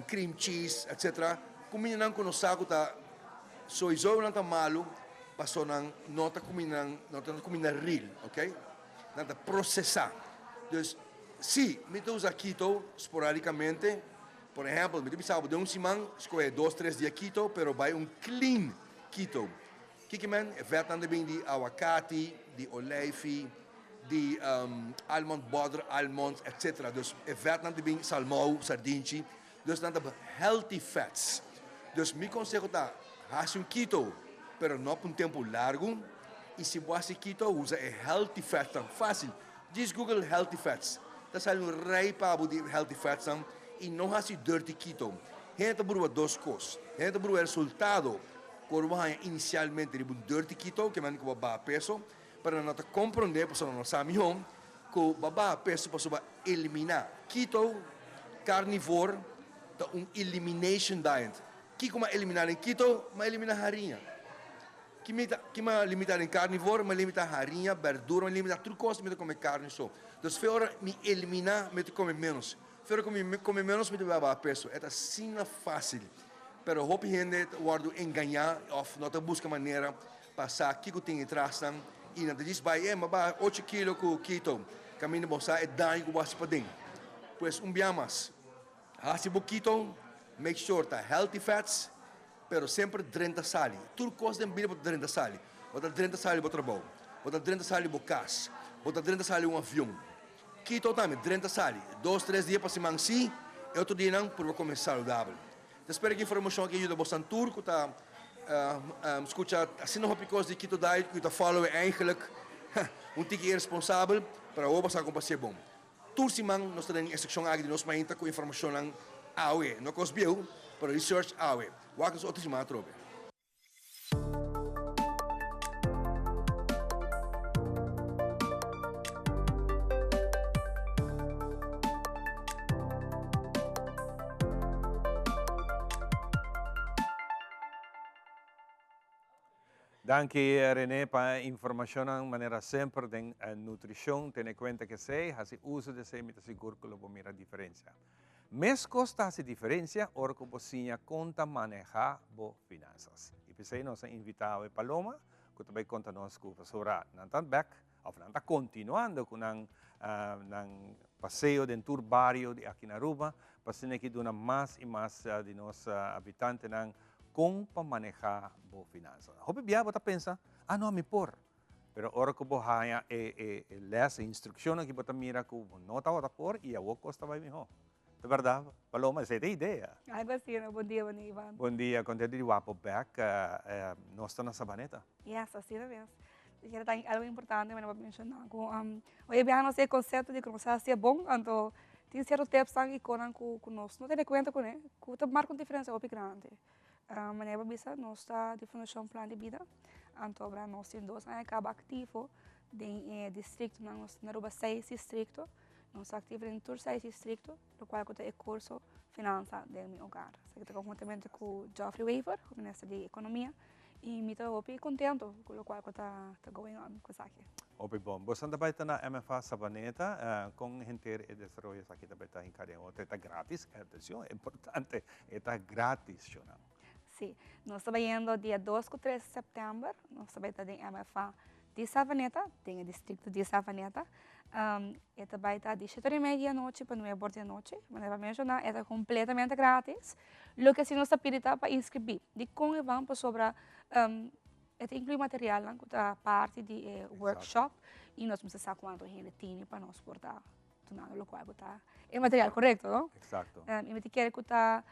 cream cheese, etc. Kumindanan ku nos sa ku ta soiso nan ta malu paso nan no ta kumindanan, no ta kuminda real, ok? Nan ta prosesá. Dus, si mi ta usa keto sporadikamente, por ehèmpel, mi ta bisa bo den un siman skohe dos, tres dia keto, pero bai un clean keto. Kiko men? E vètnan ta bin di awakati, di oleifi, di almond butter, almonds, etc. Dus e vètnan ta bin salmou, sardinchi. Dus nan ta healthy fats. Dus mi konseho ta hasi un keto, pero no pa un tempu largu. I si bo hasi keto, usa e healthy fatsnan. Fásil. Djis google healthy fats. Ta sali un rei pa bo di healthy fatsnan i no hasi dirty keto. Hende ta burba dos kos. Hende ta burba e resultado ku bo haña inisialmente riba un dirty keto, ke manera ku bo a baha peso, pero nan no ta komprondé pasobra nan no sa mihó ku bo a baha peso pasobra bo a eliminá. Keto, carnivore, ta un elimination diet. Kiko mi a eliminá den keto? Mi a eliminá hariña. Ki mi ta ki mi a limitá den carnivore? Mi a limitá hariña, berdura, mi a limitá tur kos, mi ta kome karni so. Dus fe ora mi eliminá mi ta kome ménos. Fe ora ku mi kome ménos mi ta bai baha peso. E ta asina fásil. Pero hopi hende ta wòrdu engañá òf no ta buska manera pa sa kiko tin e trasnan i nan ta djis bai, e, mi a baha ocho kilo ku keto. Kaminda bo sa e daño ku bo hasi paden. Pues un bia mas, hasi bo keto, make sure ta healthy fats, pero semper drenta sali. Tur kos den bida bo ta drenta sali. Bo ta drenta sali bo trabou, bo ta drenta sali bo kas, bo ta drenta sali un avion. Keto tambe, drenta sali. Dos, tres dia pa siman si, e otro dianan purba kome saludabel. Ta spera ku informashon aki a yuda bosan tur ku ta skucha asina hopi kos di keto diet ku ta follow e eigenlijk un tiki iresponsabel, pero awor bo sa kon pa hasié bon. Tur siman nos ta den e sekshon aki di Nos Mainta ku informashonnan awe, no kos bieu, pero research awe. Wak nos otro siman atrobe. Danki Rene pa e informacionnan manera semper den nutricion tene cuenta cu esey haci uso di esey mi ta sigur cu lo bo mira diferencia. Mescos ta haci diferencia ora cu bo siña con ta maneha bo finanzas. Y p'esey nos a invita awe Paloma cu ta bay conta nos cu pasobra nan ta bek of nan ta continuando cu nan nan paseo den tur bario di aki na Aruba pa asina ki duna mas y mas di nos habitantenan Kon pa manehá bo finansa. Hopi bia bo ta pensa, Ah no, mi por. Pero ora ku bo haña e e lès, e instrukshonnan ki bo ta mira ku bo no tabata por i awor kos ta bai mihó. Ta bèrdat, Paloma? Esei ta e idea. Algo así, no? Bon dia, bon dia, Ivan. Bon dia, kontentu di wak bo bèk. Nos ta na Sabaneta. Yes, asina mes. Mi kere ta algo importante mi no por menshoná ku hoy bia nos e konsepto di ku nos a hasié bon, anto tin sierto tipsnan i konan ku nos no tene kuenta kuné ku ta marka un diferensia hopi grandi. Manera bo bisa nos ta di Fundashon Plan di Bida, anto ora nos tin dos aña kaba aktivo den e distriktonan, nos tin aruba seis distrikto, nos ta aktivo den tur seis distrikto, lokual ku ta e kurso Finansa den mi Hogar. Esaki ta konhuntamente ku Geoffrey Wever, Minister di Ekonomia. Y mi ta hopi contento cu locual cu ta going on cu esaki. Hopi bon. Boso ta bai ta na MFA Sabaneta, con henter e desaroyo esaki ta bai ta hinca den otro? E ta gratis? Atencion, e importante, e ta gratis, shownan. Si, nos ta bayendo dia dos cu tres september, nos ta bai ta den MFA di Savaneta, den e districto di Savaneta. E ta bai ta di shete ora y media di anochi pa nuebe ora di anochi. Manera pa menciona, e ta completamente gratis. Loke si nos ta pidi ta pa inscribi. Dikon e ban? Pasobra e ta inclui materialnan ku ta parti di e workshop i nos mester sa kuantu hende tini pa nos por ta dunando lokual ku ta e material korekto, no? Eksakto. I mi ta kere ku ta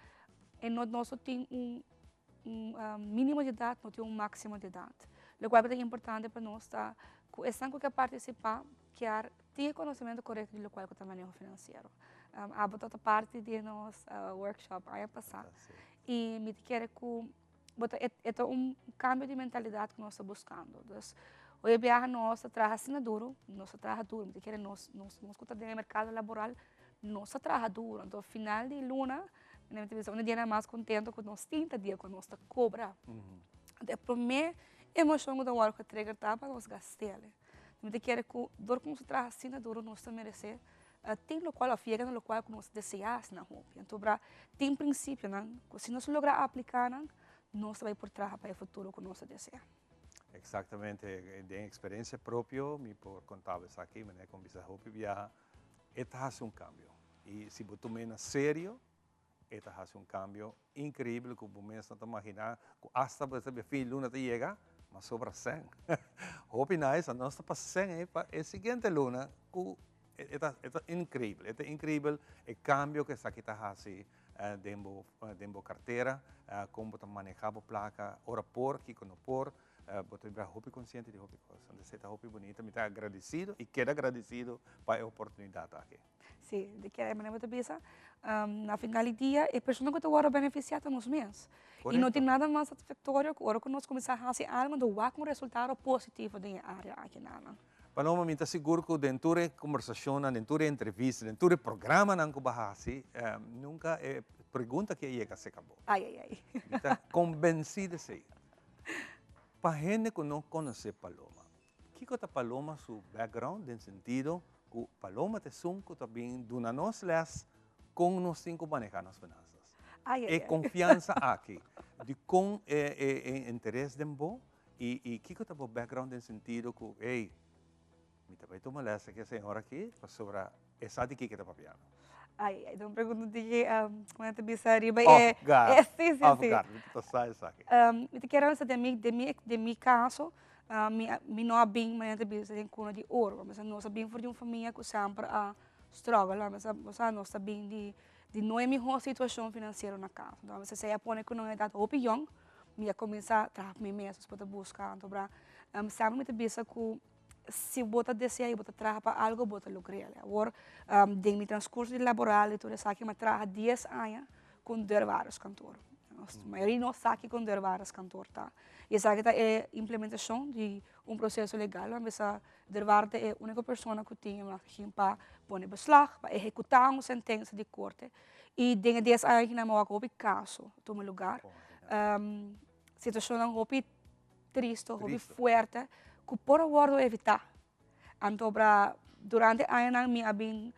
e no nos tin un. un minimo di edat, no tin un máksimo di edat. Lokual ku ta importante pa nos ta ku esnan ku ke partisipá kier tin e konosementu korekto di lokual ku ta maneho finansiero. Abo ta parti di nos workshop aña pasá i mi ta kere ku bo ta e ta un kambio di mentalidat ku nos ta buskando. Dus hopi biaha nos ta traha asina duru, nos ta traha duru, mi ta kere nos nos nos ku ta den e merkado laboral nos ta traha duru, anto final di luna mi ta bisa un di dianan mas kontento ku nos tin ta dia ku nos ta kobra. Anto e promé emoshon ku ta wòrdu getrigger ta pa nos gast'el. Mi ta kere ku dor ku nos ta traha asina duru nos ta meresé tin lokual òf yega na lokual ku nos deseá asina hopi. Anto bra tin prinsipionan ku si nos logra apliká nan, nos ta bai por traha pa e futuro ku nos ta deseá. Eksaktamente, den eksperensia propio mi por konta bo esaki, manera ku mi bisa hopi biaha, e ta hasi un kambio. I si bo tum'é na serio, e ta hasi un kambio inkreibel ku bo mes no ta maginá ku asta bo ta sabia fin di luna ta yega, ma sobra sèn. Hopi nice, anto nos ta pasa sèn ei pa e siguiente luna ku e ta e ta inkreibel, e ta inkreibel e kambio ku esaki ta hasi den bo den bo kartera, kon bo ta manehá bo plaka, ora por, kiko no por, bo ta bira hopi konsiente di hopi kos. Anto esei ta hopi bunita, mi ta agradesido i keda agradesido pa e oportunidat aki. Sí, di kere manera bo ta bisa, na final di dia e persona ku ta wòrdu benefisiá ta nos mes. I no tin nada mas satisfaktorio ku ora ku nos kuminsá hasi algu anto wak un resultado positivo den e área aki nan. Paloma, mi ta sigur ku den tur e kombersashonnan, den tur e entrevista, den tur e programanan ku bo a hasi, nunka e pregunta aki a yega serka bo. Ai, ai, ai. Mi ta kombensí di esei. Pa hende ku no konosé Paloma, Kiko ta Paloma su background den sentido ku Paloma ta esun ku ta bin duna nos les kon nos tin ku maneha nos finansas? E konfiansa aki, dikon e interes den bo i kiko ta bo background den sentido ku ey mi ta bai tuma les aki e señor aki pasobra e sa di kiko e ta papiando? Ai, ai, don pregunta di ke, um, ta bisa riba e... Off guard. E, sí, sí, Off sí. guard, mi ta sa esaki. Um, mi ta kere bisa den mi, den mi, den mi caso, uh, mi, mi no a bin manera ta bisa den cuna di oro. Mesa nos a bin for di un famia cu semper a struggle, mesa, o nos ta bin di, di no e miho situacion financiero na cas. Entonces, mesa esey a pone cu na un edad hopi yong, mi a cuminsa traha pa mi mes, nos por ta busca, anto bra, um, semper mi ta bisa cu si bo ta desea y bo ta traha pa algo bo ta logr'el. Awor den mi transcurso di laboral y tur esaki mi a traha dies aña cu un deurwaarderskantoor. Mayoria di nos sa kico un deurwaarderskantoor ta. Y esaki ta e implementacion di un proceso legal unda bisa deurwaarder ta e unico persona cu tin e machine pa pone beslag, pa ehecuta un sentencia di corte. Y den e dies aña aki nan mi a wak hopi caso tuma lugar. Situacionnan hopi tristo, hopi fuerte, ku por a wòrdu evitá. Anto bra durante añanan mi a bin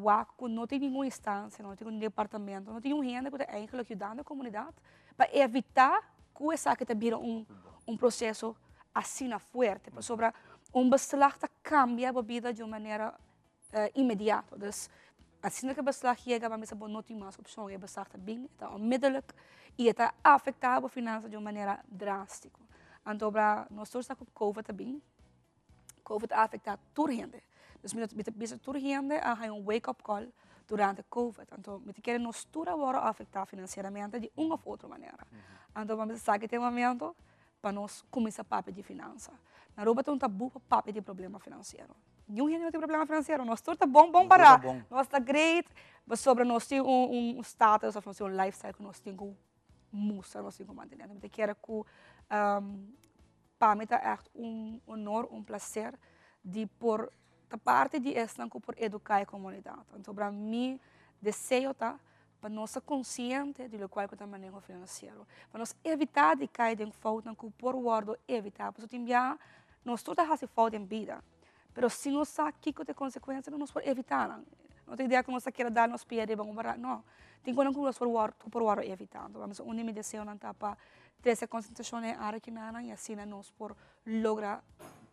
wak ku no tin ningun instansia, no tin un departamento, no tin un hende ku ta eigenlijk yudando e komunidat pa evitá ku esaki ta bira un un proseso asina fuerte. Pasobra un beslag ta kambia bo bida di un manera inmediato. Dus asina ku e beslag yega bo a mester bo no tin mas opshon, e beslag ta bin, e ta onmiddellijk i e ta afektá bo finansa di un manera drástiko. Anto obra nos tur sa ku covid a bin, covid a afektá tur hende. Dus mi ta bisa tur hende a haña un wake up call durante covid. Anto mi ta kere nos tur a wòrdu afektá finansieramente di un òf otro manera. Anto bo a mester sa ki ta e momento pa nos kuminsá papia di finansa. Na Aruba ta un tabú pa papia di problema finansiero. Niun hende no tin problema finansiero. Nos tur ta bon, bon pará. Nos ta great. Pasobra nos tin un status of nos tin un lifestyle ku nos tin ku mustra, nos tin ku mantené. Mi ta kere ku pa mi ta ègt un honor, un plaser di por ta parti di esnan ku por eduká e komunidat. Anto mi deseo ta pa nos ta konsiente di lokual ku ta maneho finansiero, pa nos evitá di kai den foutnan ku por wòrdu evitá, pasobra tin biaha nos tur ta hasi fout den bida, pero si nos sa kiko ta e konsekuensianan nos por evitá nan. No ta idea ku nos ta keda dal nos pia riba un bara, no, tin konan ku nos por wòrdu ku por wòrdu evitá. Anto un di mi deseonan ta pa trese konsentrashon den e área kinanan i asina nos por logra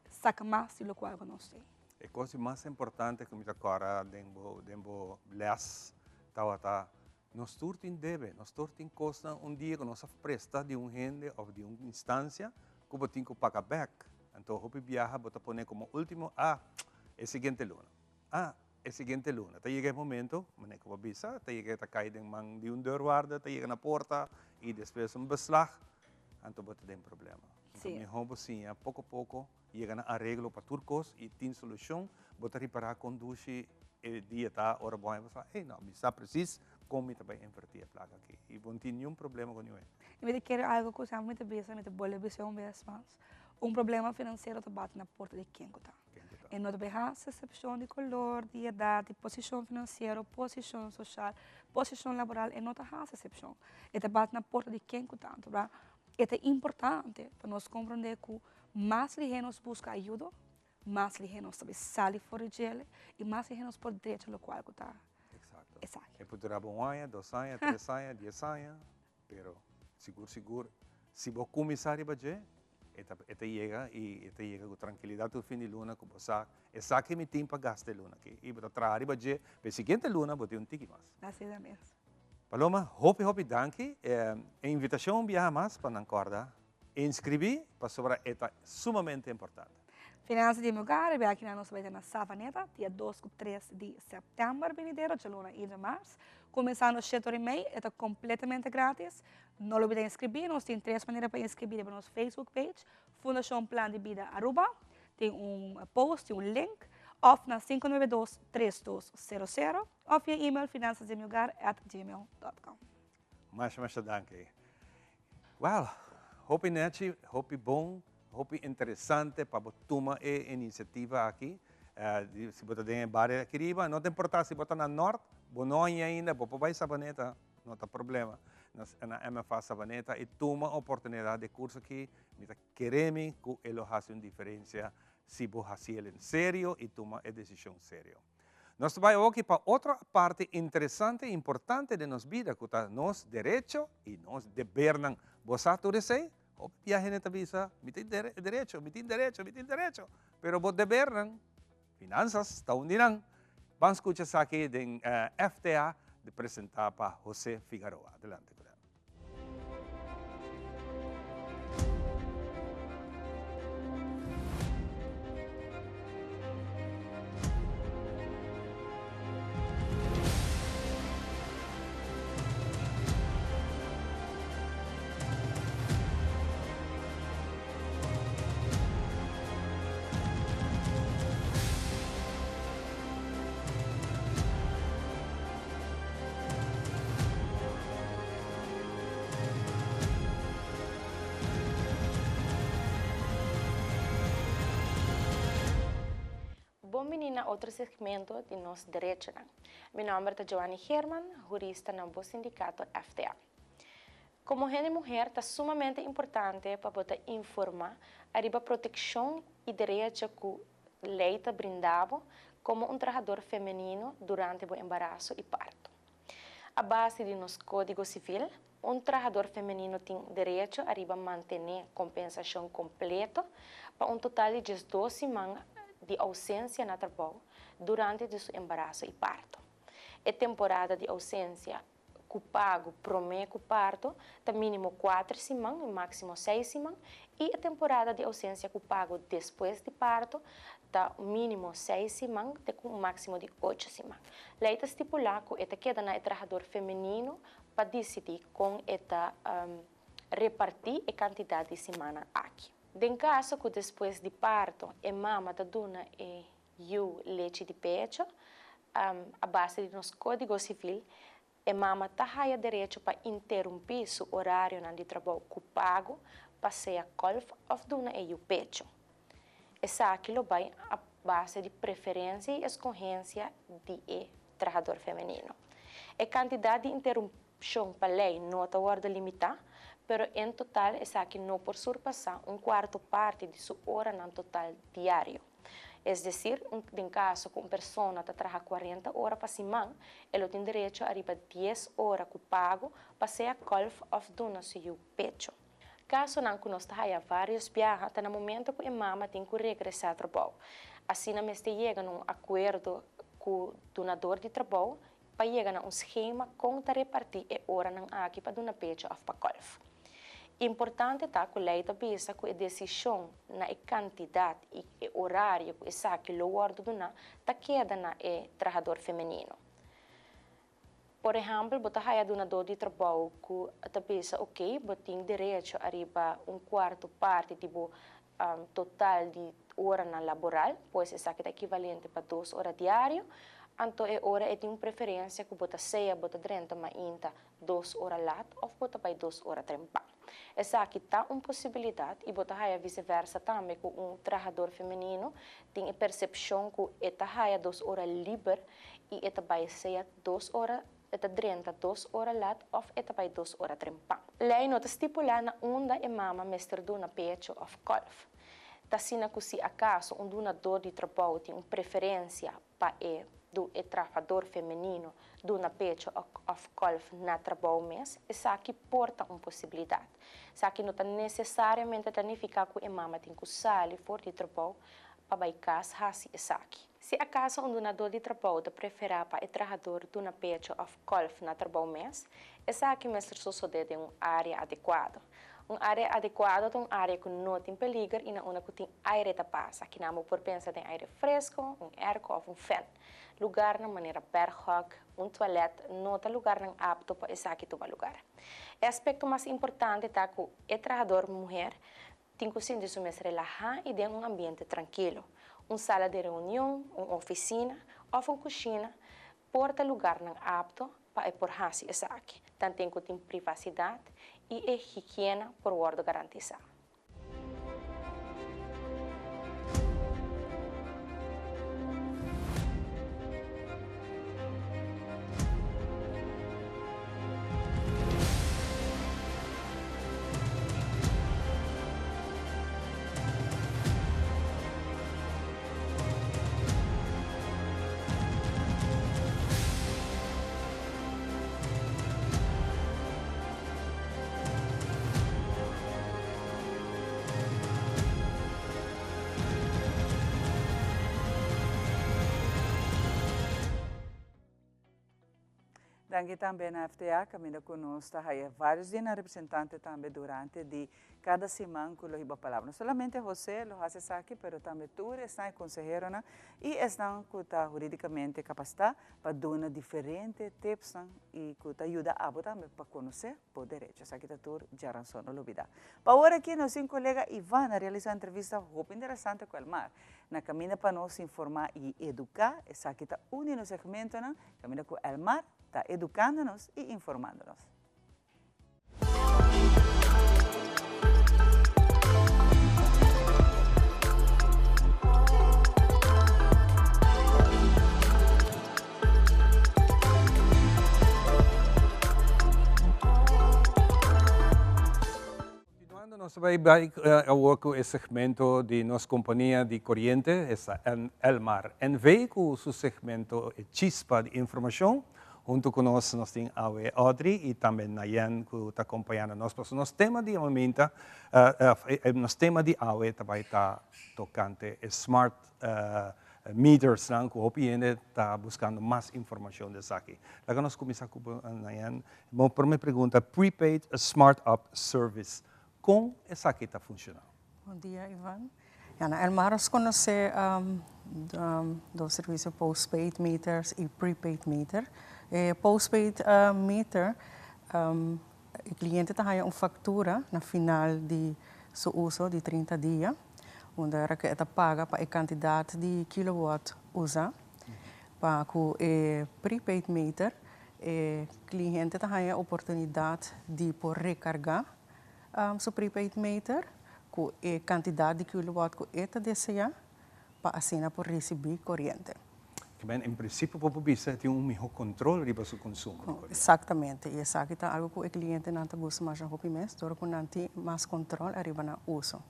saka mas di lokual ku nos tin. E kos di mas importante ku mi ta kòrda den bo den bo lès tabata, nos tur tin debe, nos tur tin kosnan un dia ku nos a presta di un hende òf di un instansia ku bo tin ku paga bèk. Anto hopi biaha bo ta pone komo último, ah, e siguiente luna, ah. e siguiente luna. Ta yega e momento, manera ku bo a bisa, ta yega ta kai den man di un deurwaarder, ta yega na porta i despues un beslag, anto bo ta den problema. Anto mihó bo siña poko poko yega na areglo pa tur kos i tin solushon, bo ta ripará kon dushi e dia ta ora bo haña bo sa, ey no, mi sa presis kon mi ta bai invertí e plaka aki i bo no tin niun problema ku niun hende. I mi ta kere algu ku semper mi ta bisa, mi ta bolbe bisa un bes mas, un problema finansiero ta bati na porta di ken ku ta. E no ta bay haci excepcion di color, di edad, di posicion financiero, posicion social, posicion laboral, e no ta haci excepcion. E ta bati na porta di ken cu tanto, bra. E ta importante pa nos comprende cu mas lihe nos busca ayudo, mas lihe nos ta bay sali for di djele y mas lihe nos por drecha locual cu ta Exacto. esaki. E por dura bo un aña, dos aña, tres aña, dies aña, pero sigur sigur si bo cuminsa riba dje, E ta e ta yega y e ta yega cu trankilidad tur fin di luna cu bo sa esaki mi tin pa gasta e luna aki y bo ta traha riba dje pa e siguiente luna bo tin un tiki mas. Asina mes. Paloma, hopi hopi danki. E invitacion un biaha mas pa nan corda inscribi pasobra e ta sumamente importante. Finansa di mi hogar, e biaha kinan nos ta bai ta na Savaneta, dia dos cu tres di september binidero, djaluna y djamars, cuminsando shete ora y mei, e ta completamente gratis. No lo bida inscribí, nos tin tres manera pa inscribí riba nos Facebook page, Fundacion Plan di Bida Aruba, tin un post, tin un link, of na 592 3200 of via email finanzasdemihogar at gmail dot com. Masha masha danki. Well, hopi nechi, hopi bon, hopi interesante pa bo tuma e iniciativa aki. Si bo ta den e bario aki riba, no ta importa si bo ta na nort, bo no haña ainda, bo por bai Sabaneta. No ta problema. Nos na MFA Sabaneta y tuma oportunidad di e curso aki. Mi ta kere mi cu e lo haci un diferencia si bo haci el en serio y tuma e decision serio. Nos ta bay awoki pa otro parti interesante y importante den nos bida cu ta nos derecho y nos debernan. Bo sa tur esey? Hopi bia hende ta bisa, mi tin derecho, mi tin derecho, mi tin derecho. Pero bo debernan? Finanzas ta un di nan. Ban scucha esaki den FTA di presenta pa Jose Figaroa. Adelante cu nan. Bon bini na otro segmento di nos derechonan. Mi nomber ta Joanny Geerman, hurista na bo sindicato FTA. Como hende muher ta sumamente importante pa bo ta informa ariba proteccion y derecho cu ley ta brinda bo como un trahador femenino durante bo embaraso y parto. A base di nos Codigo Civil, un trahador femenino tin derecho ariba mantene compensacion completo pa un total di diesdos siman di ausencia na trabou durante di su embaraso y parto. E temporada di ausencia ku pago promé ku parto ta mínimo kuater siman i máksimo seis siman i e temporada di ousensia ku pago despues di parto ta mínimo seis siman te ku un máksimo di ocho siman. Lei ta stipulá ku e ta keda na e trahador femenino pa disidí kon e ta repartí e kantidat di simannan aki. Den kaso ku despues di parto e mama ta duna e Yu lechi di pecho, A base di nos Código Civil, e mama ta haya derecho pa interumpí su orarionan di trabou ku pago pa sea kòlf òf duna e yu pecho. Esaki lo bai a base di preferensia i eskohensia di e trahador femenino. E kantidat di interumpshon pa lei no ta wòrdu limitá, pero en total esaki no por surpasá un kuarto parti di su oranan total diario. Es decir, den caso cu un persona ta traha cuarenta ora pa siman, e lo tin derecho ariba dies ora cu pago pa sea kolf of duna su yu pecho. Casonan cu nos ta haya varios biaha ta na momento cu e mama tin cu regresa trabou. Asina mester yega na un acuerdo cu dunador di trabou pa yega na un schema con ta reparti e oranan aki pa duna pecho of pa kolf. Importante ta ku lei ta bisa ku e desishon na e kantidat i e orario ku esaki lo wòrdu duná ta keda na e trahador femenino. Por ehèmpel, bo ta haya dunadó di trabou ku ta bisa oke, bo tin derecho ariba un kuarto parti di bo total di oranan laboral, pues esaki ta ekivalente pa dos ora diario, anto e ora e tin un preferensia ku bo ta sea bo ta drenta mainta dos ora lat òf bo ta bai dos ora trempan. Esaki ta un posibilidat i bo ta haya viseversa tambe ku un trahador femenino tin e persepshon ku e ta haya dos ora liber i e ta bai sea dos ora e ta drenta dos ora lat òf e ta bai dos ora trempan. Lei no ta stipulá na unda e mama mester duna pecho òf kòlf. Ta asina ku si akaso un dunador di trabou tin un preferensia pa e du e trahador femenino duna pecho òf kòlf na trabou mes, esaki por ta un posibilidat. Esaki no ta nesesariamente ta nifiká ku e mama tin ku sali for di trabou pa bai kas hasi esaki. Si akaso un dunadó di trabou ta preferá pa e trahador duna pecho òf kòlf na trabou mes, esaki mester sosodé den un área adekuado. Un área adekuado ta un área ku no tin peliger i na unda ku tin aire ta pasa. Kinan bo por pensa den aire fresko, un airco òf un fèn. Lugarnan manera berghok, un tualèt no ta lugarnan apto pa esaki tuma lugar. E aspekto mas importante ta ku e trahador muher tin ku sinti su mes relahá i den un ambiente trankilo. Un sala di reunion, un ofisina òf un kushina por ta lugarnan apto pa e por hasi esaki, tanten ku tin privasidat i e higiena por wòrdu garantisá. Danki tambe na FTA caminda cu nos ta haya varios di nan representante tambe durante di cada siman cu lo hiba palabra. No solamente Jose lo haci esaki pero tambe tur esnan e conseheronan y esnan cu ta huridicamente capacita pa duna diferente tipsnan y cu ta yuda abo tambe pa conoce bo derecho. Esaki ta tur djaranson, no lubida. Pa awor aki nos tin colega Ivan a realisa un entrevista hopi interesante cu Elmar. Na caminda pa nos informa y educa, esaki ta un di nos segmentonan, caminda cu Elmar ta educando nos y informando nos. Continuando nos ta bay bay awor cu e segmento di nos compania di coriente, esta Elmar NV cu su segmento e Chispa di Informacion. Hunto cu nos nos tin awe Audrey y tambe Nayen cu ta acompañando nos. Pasobra nos tema di awe nos tema di awe ta bay ta tocante e smart metersnan cu hopi hende ta buscando mas informacion di esaki. Laga nos cuminsa cu bo Nayen. Bo prome pregunta, prepaid smart up service, con esaki ta funciona? Bon dia Ivan. Ya na Elmar nos conoce dos servicio postpaid meters y prepaid meter. E postpaid meter e cliente ta haya un factura na final di su uso di 30 dia unda era cu e ta paga pa e cantidad di kilowatt usa. Pa cu e prepaid meter e cliente ta haya oportunidad di por recarga su prepaid meter cu e cantidad di kilowatt cu e ta desea pa asina por ricibi coriente. Kiben en principio por por bisa e tin un miho control riba su consumo di coriente. Exactamente y esaki ta algo cu e clientenan ta gusta masha hopi mes dor cu nan tin mas control ariba nan uso.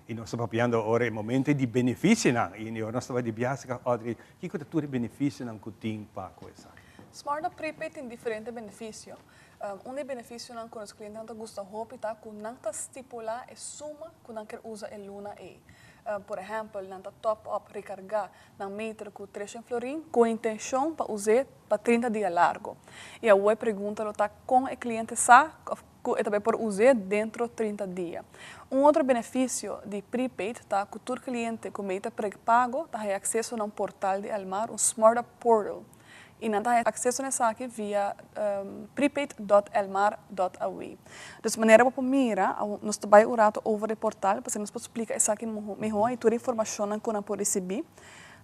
Y nos ta papiando ora e momento di beneficionan y ora nos ta bai di biaha ka Audrey kico ta tur e beneficionan cu tin pa cu esaki? Smart Up Prepaid tin diferente beneficio. Un di e beneficionan cu nos clientenan ta gusta hopi ta cu nan ta stipula e suma cu nan kier usa e luna ey. Por ehempel, nan ta top up, recarga, nan meter cu treshen florin cu e intencion pa us'e pa 30 dia largo. Y awor e pregunta lo ta con e cliente sa of. ku e ta bai por us'é dentro 30 dia. Un otro benefisio di prepaid ta ku tur kliente ku meter prepago ta haya akseso na un portal di Elmar, un Smart Up Portal, i nan ta haya akseso na esaki via prepaid.elmar.aw. Dus manera bo por mira, nos ta bai un rato over e portal pasobra nos por splika esaki mihó i tur e informashonnan ku nan por risibí.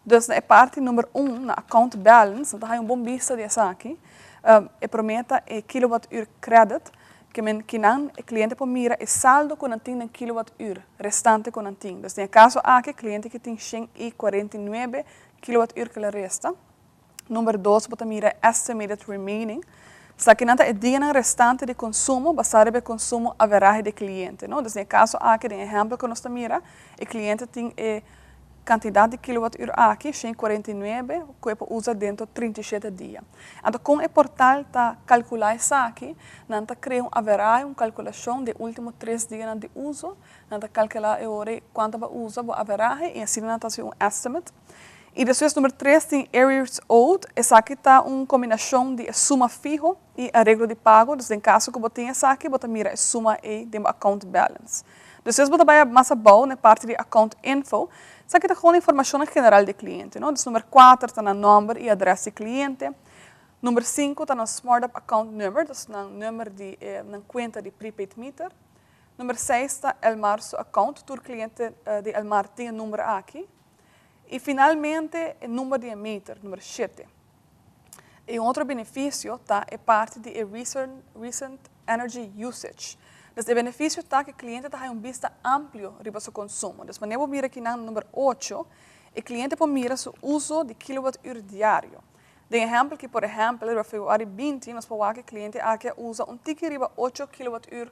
Dus na e parti number un, na account balance, nan ta haya un bon bista di esaki. E promé ta e kilowattuur credit, ke men kinan e kliente por mira e saldo ku nan tin den kilowattuur restante ku nan tin. Dus den e kaso aki e kliente ki tin 149 kilowattuur ku el a resta. Number dos bo ta mira estimated remaining. Esakinan ta e dianan restante di konsumo basá riba e konsumo averahe di e kliente, no. Dus den e kaso aki, den e ehèmpel ku nos ta mira, e kliente tin e kantidat di kilowattuur aki, 149, ku e por usa dentro 37 dia. Anto kon e portal ta kalkulá esaki? Nan ta krea un averahe, un kalkulashon di e último tres dianan di uso. Nan ta kalkulá e ora ei kuantu bo a usa bo averahe i asina nan ta hasi un estimate. I despues number tres tin arrears owed, esaki ta un kombinashon di e suma fiho i areglo di pago, dus den kaso ku bo tin esaki bo ta mira e suma ei den bo account balance. Despues bo ta bai mas abou na e parti di account info, esaki ta gewoon informashonnan general di e kliente, no. Dus number kuater ta nan nòmber i adrès di kliente, number sinku ta nan SmartUp account number, dus nan number di e nan kuenta di prepaid meter, number seis ta Elmar su account, tur kliente di Elmar tin e number aki. I finalmente e number di e meter, number shete. E un otro benefisio ta e parti di e recent energy usage. Dus e benefisio ta ku e kliente ta haña un bista amplio riba su konsumo. Dus manera bo mira akinan number ocho, e kliente por mira su uso di kilowatùr diario. Den ehèmpel ki por ehèmpel riba februari 20 nos por wak e kliente aki a usa un tiki riba ocho kilowatùr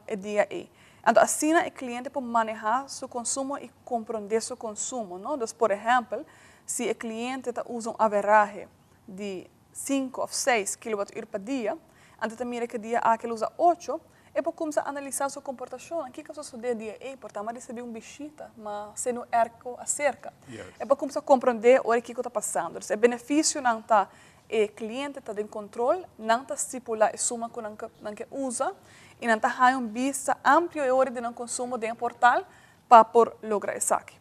e dia ei. Anto asina e kliente por manehá su konsumo i komprondé su konsumo, no? Dus por ehèmpel, si e kliente ta usa un averahe di sinku òf seis kilowatùr pa dia, anto e ta mira ku e dia aki el usa ocho, e por kuminsá analisá su komportashon, kiko a sosodé e dia ei, por ta mi a risibí un bishita, mi a sende un èrko aserka. E por kuminsá komprondé ora kiko ta pasando. Dus e benefisionan ta E kliente ta den kontrol, nan ta stipulá e suma ku nan nan ke usa i nan ta haña un bista amplio e ora di nan konsumo den e portal pa por logra esaki.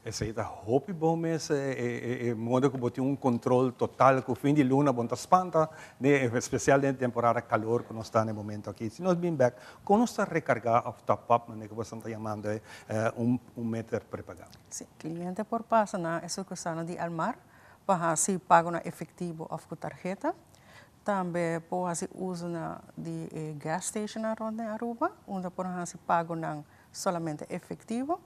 Esei ta hopi bon mes, e modo ku bo tin un kontrol total ku fin di luna bo no ta spanta, espesial den e temporada kalor ku nos ta na e momento aki. Si nos bin bèk, kon nos ta rekargá òf top up, manera ku boso ta yamando e, un meter prepagá? Si, kliente por pasa na e sukursalnan di Elmar Pa hasi pago na efektivo òf ku tarheta. Tambe por hasi uso na di e gas stationnan rònt den Aruba, unda por hasi pagonan solamente efektivo.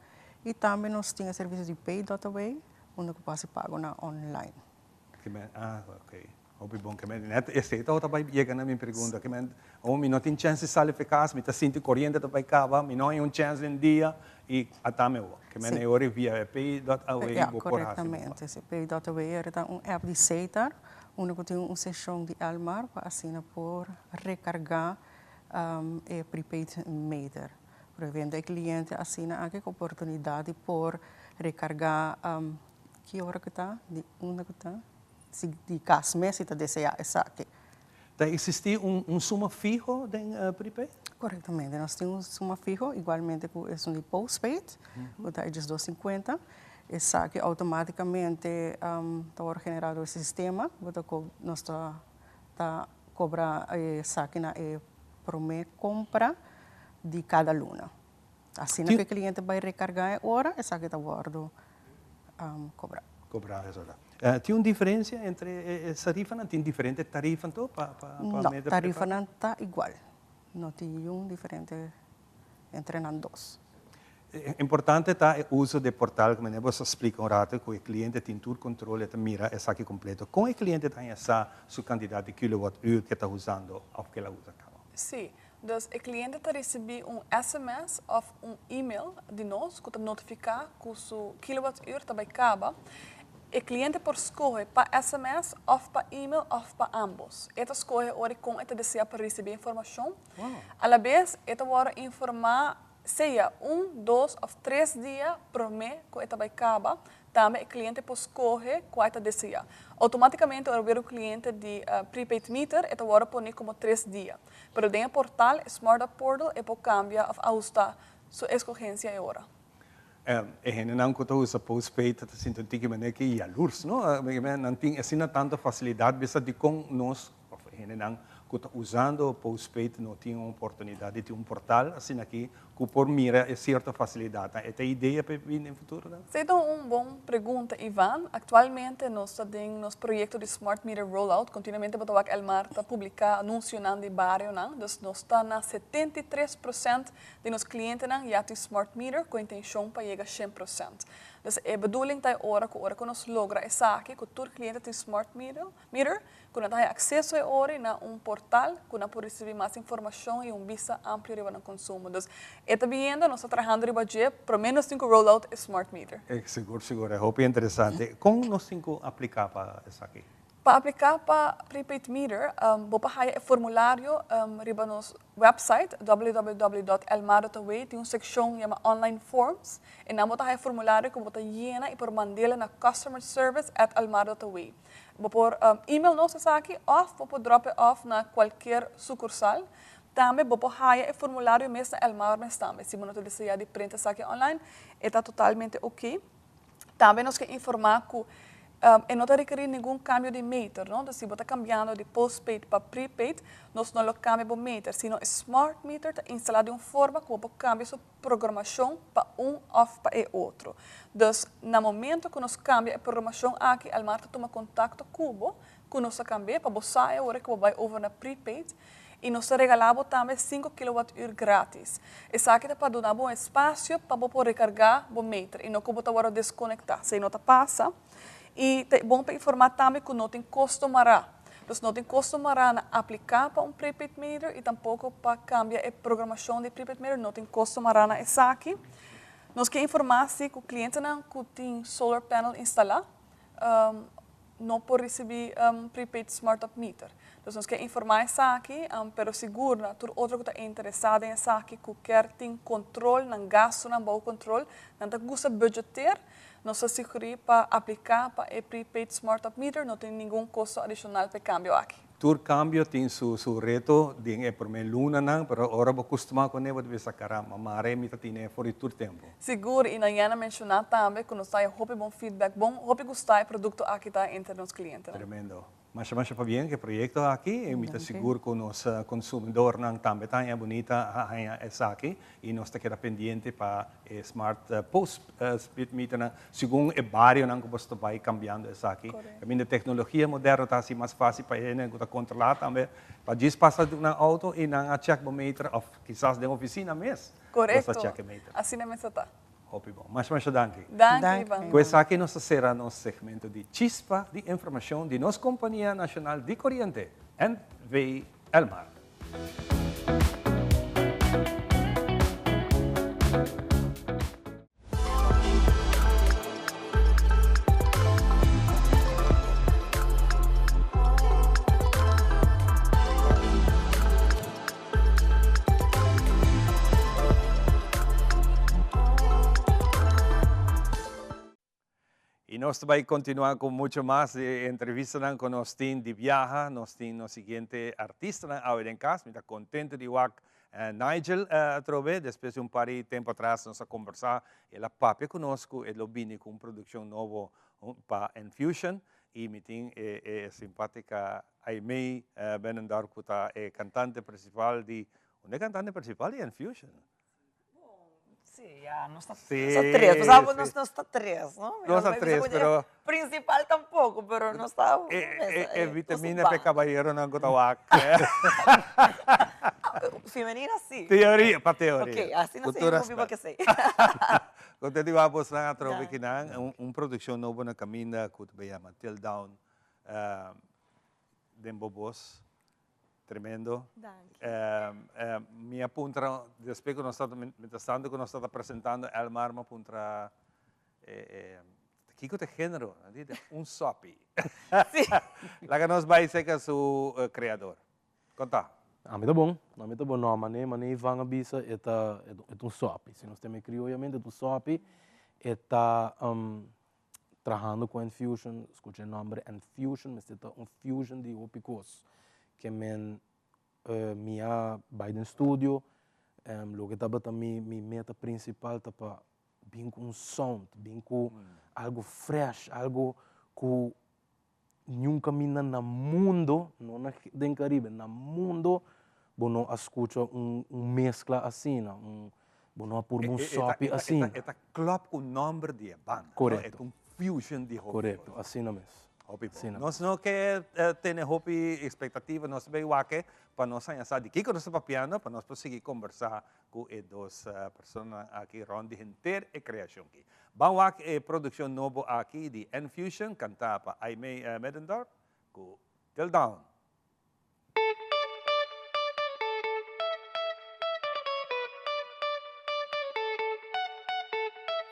I tambe nos tin e servisio di Pay dot Away, unda ku por hasi pagonan online. Ah, oké. Hopi bon. Ke men net esei tabata bai yega na mi pregunta. Ke men, oh, mi no tin chèns di sali for kas, mi ta sinti koriente ta bai kaba, mi no haña un chèns den dia. I ata mi awor. Ke men e ora via e pay dot away Ja, bo por hasi bo korektamente. Si, pay dot away ora ta un app di Setar, unda ku tin un seshon di Elmar pa asina por rekargá e prepaid meter. Proveyendo e kliente asina aki ku oportunidat di por rekargá ki ora ku ta, di unda ku ta, si di kas mes si ta deseá esaki. Ta existi un suma fiho den prepaid? Correctamente, nos tin un suma fiho, igualmente cu esun di postpaid, cu ta e 12,50. Esaki automaticamente ta worde genera door e sistema, bo ta nos ta ta cobra esaki na e prome compra di cada luna. Asina cu e cliente bay recarga e ora, esaki ta wordo cobra. Cobra esora. Tin un diferencia entre e tarifanan? Tin diferente tarifa anto pa pa No, tarifanan ta igual. No tin niun diferente entre nan dos. Importante ta e uso di e portal, como bo a splica un rato, cu e cliente tin tur control, e ta mira esaki completo. Con e cliente ta haña sa su cantidad di kilowattuur cu e ta usando of cu el a usa caba? Sí, Dus e kliente ta risibí un sms òf un email di nos ku ta notifiká ku su kilowatùr ta bai kaba. E kliente por skohe pa sms òf pa email òf pa ámbos. E ta skohe ora i kon e ta deseá pa risibí informashon. Alabes e ta wòrdu informá. Sea un, dos òf tres dia promé ku e ta bai kaba, tambe e kliente por skohe kua e ta deseá. Outomátikamente ora bira un kliente di prepaid meter e ta wòrdu poní komo tres dia. Pero den e portal, e Smart Up Portal, e por kambia òf ahustá su eskogensia e ora. E hendenan ku ta usa postpaid ta sinti un tiki manera ki yalurs, no? Nan tin asina tantu fasilidat bisa dikon nos Of hendenan ku ta usando postpaid no tin un oportunidat di tin un portal asina aki ku por mira e sierto fasilidatnan. E ta idea pa e bini den futuro dan? Esei ta un bon pregunta Ivan. Aktualmente nos ta den nos proyekto di Smart Meter Rollout. Kontinuamente bo ta wak Elmar ta publiká anunsionan di barionan. Dus nos ta na 73 prosènt di nos klientenan ya tin Smart Meter ku intenshon pa yega 100 prosènt. Dus e bedoeling ta e ora ku ora ku nos logra esaki ku tur kliente tin Smart Meter, ku nan ta haña akseso e ora na un portal ku nan por risibí mas informashon i un bista amplio riba nan konsumo. Dus e ta biniendo, nos ta trahando riba dje, promé nos tin ku roll out e smart meter. Sigur, sigur, e hopi interesante. Kon nos tin ku apliká pa esaki? Pa apliká pa prepaid meter, bo por haña e formulario riba nos website www.elmar.aw tin un sekshon yama online forms i nan bo ta haña e formulario ku bo ta yena i por mand'el na customerservice@elmar.aw. Bo por email nos esaki òf bo por drop e òf na kualkier sukursal. Tambe bo por haya e formulario mes na Elmar mes tambe. Si bo no ta deseá di print esaki online, e ta totalmente oké. Tambe nos ke informá ku e no ta rekerí ningun kambio di meter, no. Dus si bo ta kambiando di postpaid pa prepaid, nos no lo kambia bo meter, sino e smart meter ta instalá di un forma ku bo por kambia su programashon pa un òf pa e otro. Dus, na momento ku nos kambia e programashon aki, Elmar ta tuma kontakto ku bo, ku nos ta kambi'é pa bo sa e ora ku bo bai over na prepaid, i nos ta regalá bo tambe sinku kilowatùr grátis. Esaki ta pa duna bo un espasio pa bo por rekargá bo meter i no ku bo ta wòrdu deskonektá. Esei no ta pasa. I ta bon pa informá tambe ku no tin kosto mará. Dus no tin kosto mará na apliká pa un prepaid meter i tampoko pa kambia e programashon di prepaid meter no tin kosto mará na esaki. Nos ke informá si ku klientenan ku tin solar panel instalá no por risibí prepaid smart up meter. Dus nos ke informá esaki, pero sigur na tur otro ku ta interesá den esaki ku kier tin kontrol, nan gastunan bou kontrol, nan ta gusta budgeteer, Nos ta sugerí pa apliká pa e prepaid smart up meter, no tin ningun kosto adishonal pa e kambio aki. Tur kambio tin su su reto den e promé lunanan, pero ora bo kustumá kuné bo ta bisa karamba, mare mi ta tine for di tur tempu. Sigur, i Nayana menshoná tambe ku nos ta haña hopi bon feedback, bon hopi gustá e produkto aki ta entre nos klientenan. Tremendo. Masha masha pabien ku e proyekto aki i mi ta sigur ku nos konsumidornan tambe ta haña bunita haña esaki i nos ta keda pendiente pa e smart post speed meternan segun e barionan ku boso ta bai kambiando esaki. Kaminda teknologia moderno ta hasi mas fásil pa e hende ku ta kontrolá tambe pa djis pasa nan outo i nan a chèk bo meter òf kisas den ofisina mes bo ta chèk e meter. Asina mes ta ta. Hopi bon. Masha masha danki. Danki Ivan. Ku esaki nos ta sera nos segmento di Chispa di Informashon di nos Kompania Nashonal di Koriente, NV Elmar. Y nos ta bay continua cu mucho mas di e entrevistanan cu nos tin di biaha. Nos tin nos siguiente artistanan awe den cas. Mi ta contento di wak Nigel atrobe. Despues di un par di tempo atras nos a conversa. El a papia cu nos cu e lo bini cu un produccion nobo pa Enfusion. Y mi tin e simpatica Aimee Benendorp cu ta e cantante principal di, un e cantante principal di Enfusion. Si, ya, nos ta tres, nos ta nos nos ta tres, no? Nos ta tres, pero. Principal tampoco, pero nos ta. E vitamina p'e caballeronan cu ta wak. Femenina si. Teoria, pa teoria. Ok, asina si, mi biba kesey. Contento di wak bosnan atrobe kinan, un produccion nobo na caminda cu ta yama Till Down. Den bo bos. Tremendo. Danki. Mi a puntra, despues cu nos tabata, mientras tanto cu nos tabata presentando Elmar, mi a puntra kico ta e genero? A di un sopi. Si. Laga nos bay cerca su creador. Con ta? Ami ta bon, ami ta bon. No, mane, mane Ivan a bisa e ta, e ta un sopi. Si nos teme crioyamente e ta un sopi. E ta trahando cu Enfusion, scucha e nomber Enfusion, mester ta un fusion di hopi cos. Ke men mi a bay den studio, loke tabata mi mi meta principal ta pa bin cu un sound, bin cu algo fresh, algo cu Niun kaminda na mundo, no na den Caribe, na mundo bo no a skucha un meskla asina, un bo no a purba un sòpi asina. E ta klòp ku nòmber di e banda, no? Korekto. E ta un fusion di hopi kos. Korekto, asina mes. Hopi bon. Nos no ke tene hopi ekspektativa, nos ta bay wak pa nos haña sa di kiko nos ta papiando, pa nos por sigui kombersá ku e dos personanan aki rònt di henter e kreashon aki. Ban wak e produkshon nobo aki di N-Fusion kantá pa Aimee Middendorp ku Till Dawn.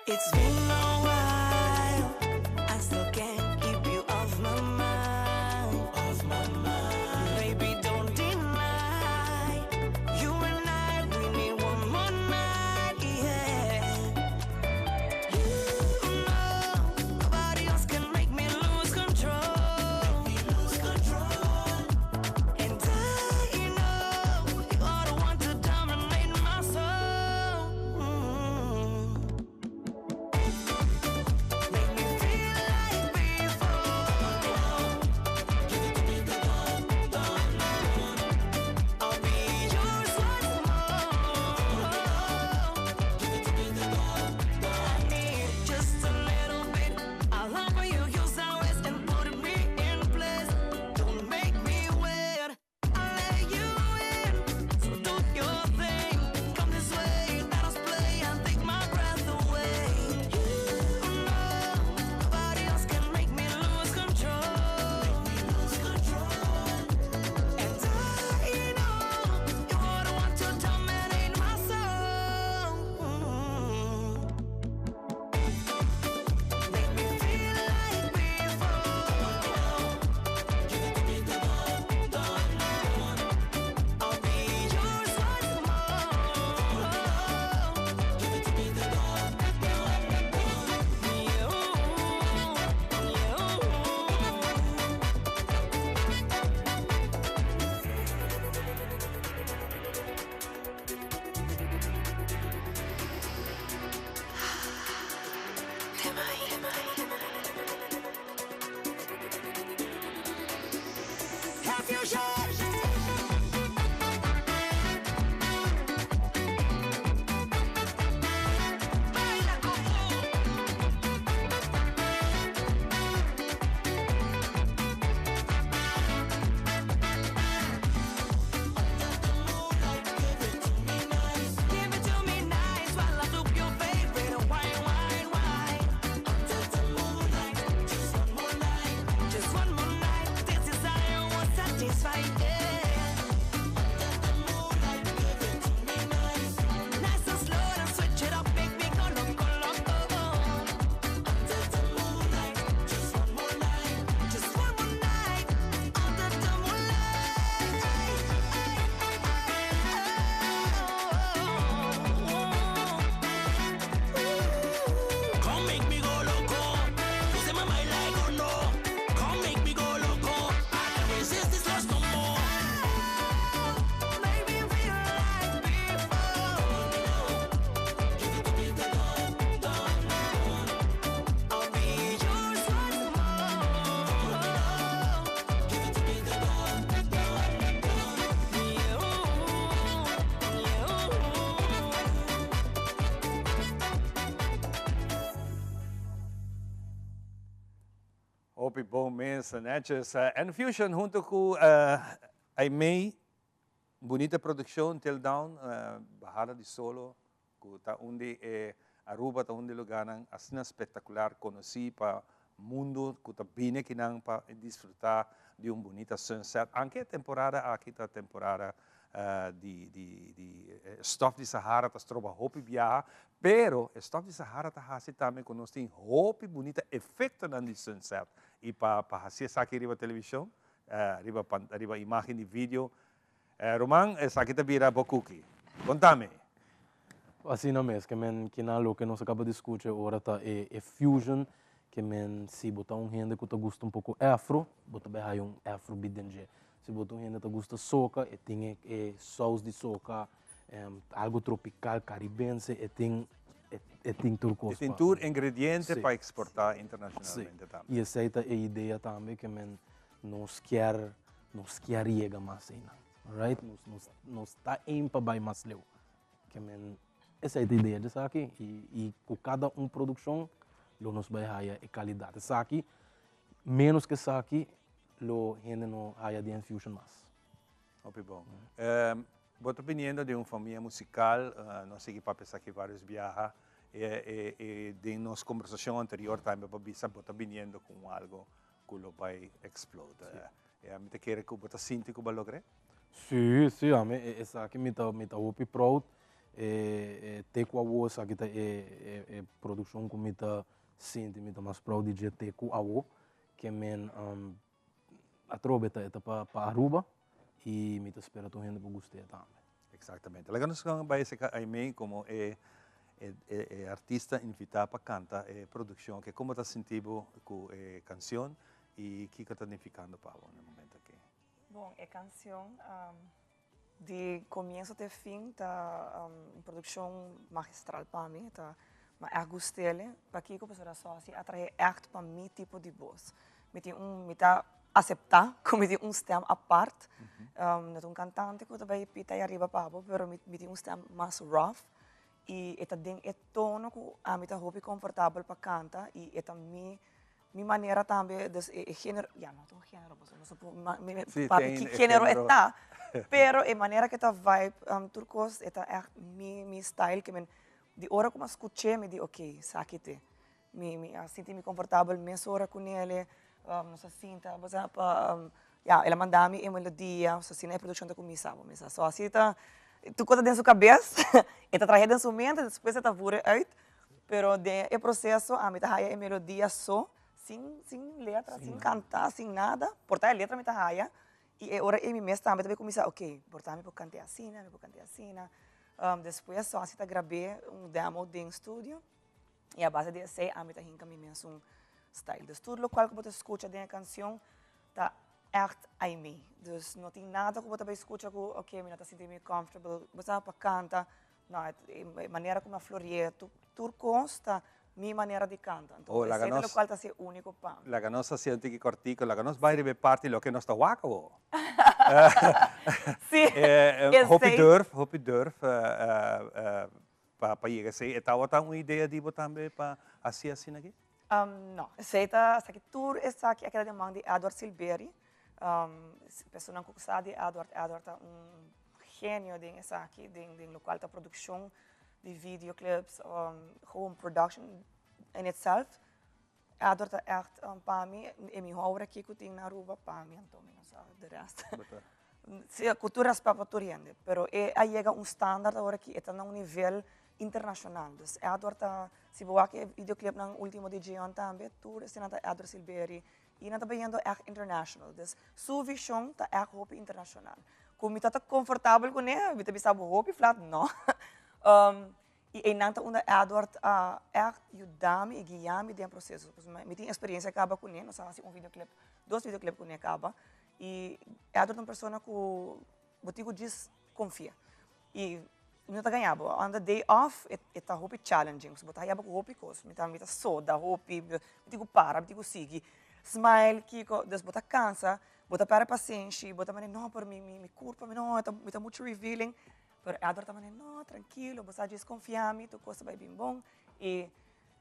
It's been a while, I still can't keep you off my mind. Off my mind. Baby, don't deny. You and I, we need one more night, yeah. You know, nobody else can make me lose control. Make me lose control. And I know you are the one to dominate my soul. Make me feel like before. Give it to me the dawn, dawn, dawn. I'll be yours once more. Give it to me the dawn, dawn. I need just a little bit. I'll offer you your always and put me in place. Don't make me wait. I let you in, so do your thing. Come this way, let us play and take my breath away. You know, nobody else can make me lose control. Make me lose control. And I know you're the one to dominate my soul. Make me feel like before. Give it to me the dawn, dawn, dawn. I'll be yours once more. Give it to me the dawn, dawn, dawn. You, you. Have your shot. Baila conmigo. Give it to me nice while I do your favorite wine, wine, wine. Under the moonlight, just one more night, just one more night. This desire won't satisfy. Yeah. Under the moonlight, give it to me nice, nice and slow and switch it up, make me go loco, loco. Under the moonlight, just one more night, just one more night. Under the moonlight. Come make me go loco. Lose my mind like oh no. Come make me go loco. I can't resist this lust no more. Make me feel like before. Give it to me the dawn, dawn, dawn. I'll be yours once more. Give it to me the dawn, dawn, dawn. You, you. Hopi bon mes, netjes. N-Fusion hunto cu Aimee, bunita produccion, Till Dawn, Bahada di Solo, cu ta un di e Aruba ta un di lugarnan asina spectacular conoci pa mundo cu ta bini akinan pa disfruta di un bunita sunset. Anke e temporada aki ta temporada di di di stof di Sahara ta stroba hopi biaha, pero e stof di Sahara ta haci tambe cu nos tin hopi bunita efectonan di sunset y pa pa haci esaki riba television, riba riba imagen di video. Ruman, esaki ta bira bo kuki. Kontami. Asina mes, ke men kinan loke nos a kaba di skucha e ora ta e e fusion, ke men si bo ta un hende ku ta gusta un poko afro, bo ta bai haya un afro beat den dje. Si bo ta un hende ta gusta soca, e tin e e saus di soca, algo tropical, caribense, e tin e tin tur kos E tin pa. tur ingrediente Si. pa eksportá internashonalmente Si. tambe. I esei ta e idea tambe ke men nos kier nos kier yega mas einan, alright? Nos nos nos ta aim pa bai mas leu. Ke men esei ta idea djesaki i i ku kada un produkshon lo nos bai haya e kalidat. Esaki menos ke esaki lo hende no haya di Enfusion mas. Hopi bon. Bo ta biniendo di un famia musikal, nos sigui papia esaki varios biaha i den nos kombersashon anterior tambe bo a bisa bo ta biniendo ku un algo ku lo bai explode. Mi ta kere ku bo ta sinti ku bo a logr'é? Sí, sí, ami esaki mi ta mi ta hopi proud. E te ku awo esaki ta e e produkshon ku mi ta sinti mi ta mas proud di dje te ku awo. Ke men atrobe ta e ta pa pa Aruba i mi ta spera tur hende por gust'é tambe. Exactamente. Laga nos bai acerca Aimee como e e e artista invita pa canta e produccion aki. Como ta sinti bo cu e cancion y kico ta nificando pa bo na e momento aki? Bon, e cancion di comienzo te fin ta un produccion magistral pa mi. Ta mi a echt gust'ele. Pakico? Pasobra Sosy a trahe echt pa mi tipo di bos. Mi tin un, mi ta acepta cu mi tin un stem apart. No ta un cantante cu ta bay pita ahí ariba pa bo, pero mi tin un stem mas rough y e ta den e tono cu ami ta hopi comfortabel pa canta y e ta mi, mi manera tambe, dus e genero, ya no ta un genero pasobra no sa por papia ki genero e ta, pero e manera cu e ta vibe tur cos e ta echt mi, mi style ke men di ora cu mi a scuche mi di ok, esaki t'e. Mi mi a sinti mi comfortabel mesora cu nele, nos a sinta, bo sa pa, ya, el a manda mi e melodia, so asina e produccion ta cuminsa, bo misa. So asi ta, tur cos ta den su cabes, e ta trahe den su mente, despues e ta vure uit, pero den e proceso ami ta haya e melodia so, sin sin letra, sin canta, sin nada, por ta e letra mi ta haya, y e ora ey mi mes tambe ta bay cuminsa, ok, por ta mi por cant'e asina, mi por cant'e asina, despues so asi ta grab'e un demo den studio. I a base di esei ami ta hinka mi mesun style. Dus tur lokual ku bo ta skucha den e kansion ta ègt Aimee. Dus no tin nada ku bo ta bai skucha ku oke mi no ta sinti mi comfortable, bo sa pa kanta, no e manera ku mi a florié tur kos ta mi manera di kanta. Anto Oh, laga esei ta nos lokual ta hasié úniko pa mi. Laga nos hasié un tiki kòrtiku, laga nos bai riba e parti loke nos ta wak awo. Sí, Hopi esei. durf, hopi durf. Pa pa yega esei, e tabata un idea di bo tambe pa hasi asina aki? No, esei ta esaki tur esaki a keda den man di Edward Silberi. Personanan ku sa di Edward, Edward ta un genio den esaki, den den lokual ta produkshon di videoclips, gewoon production in itself. Edward ta ègt pa mi e mihó obra aki ku tin na Aruba, pa mi anto mi no sa de rest. Sí, ku tur rèspèt pa tur hende, pero e a yega un standaard awor aki, e ta na un nivel internashonal. Dus Edward ta, si bo wak e videoclipnan ultimo di Jeon tambe, tur eseinan ta Edward Silberi i nan ta bayendo ègt international. Dus su vishon ta ègt hopi internashonal. Ku mi ta ta konfortabel kuné, mi ta bisa bo hopi flat, no. I einan ta unda Edward a ègt yuda mi i guia mi den e proseso. Pasobra mi tin eksperensia kaba kuné, nos a hasi un videoclip, dos videoclip kuné kaba. I Edward ta un persona ku bo tin ku djis konfia. I mi no ta gaña bo, on the day off e ta hopi challenging, pasobra bo ta haya bo ku hopi kos. Mi ta mi ta soda hopi, mi tin ku para, mi tin ku sigui smile, kiko. Dus bo ta kansa, bo ta pèrdè pasenshi, bo ta manera no, pero mi mi kurpa, no, mi ta muchu revealing. Pero Edward ta manda, no, trankilo, bo sa djis konfia mi, tur kos ta bai bin bon. I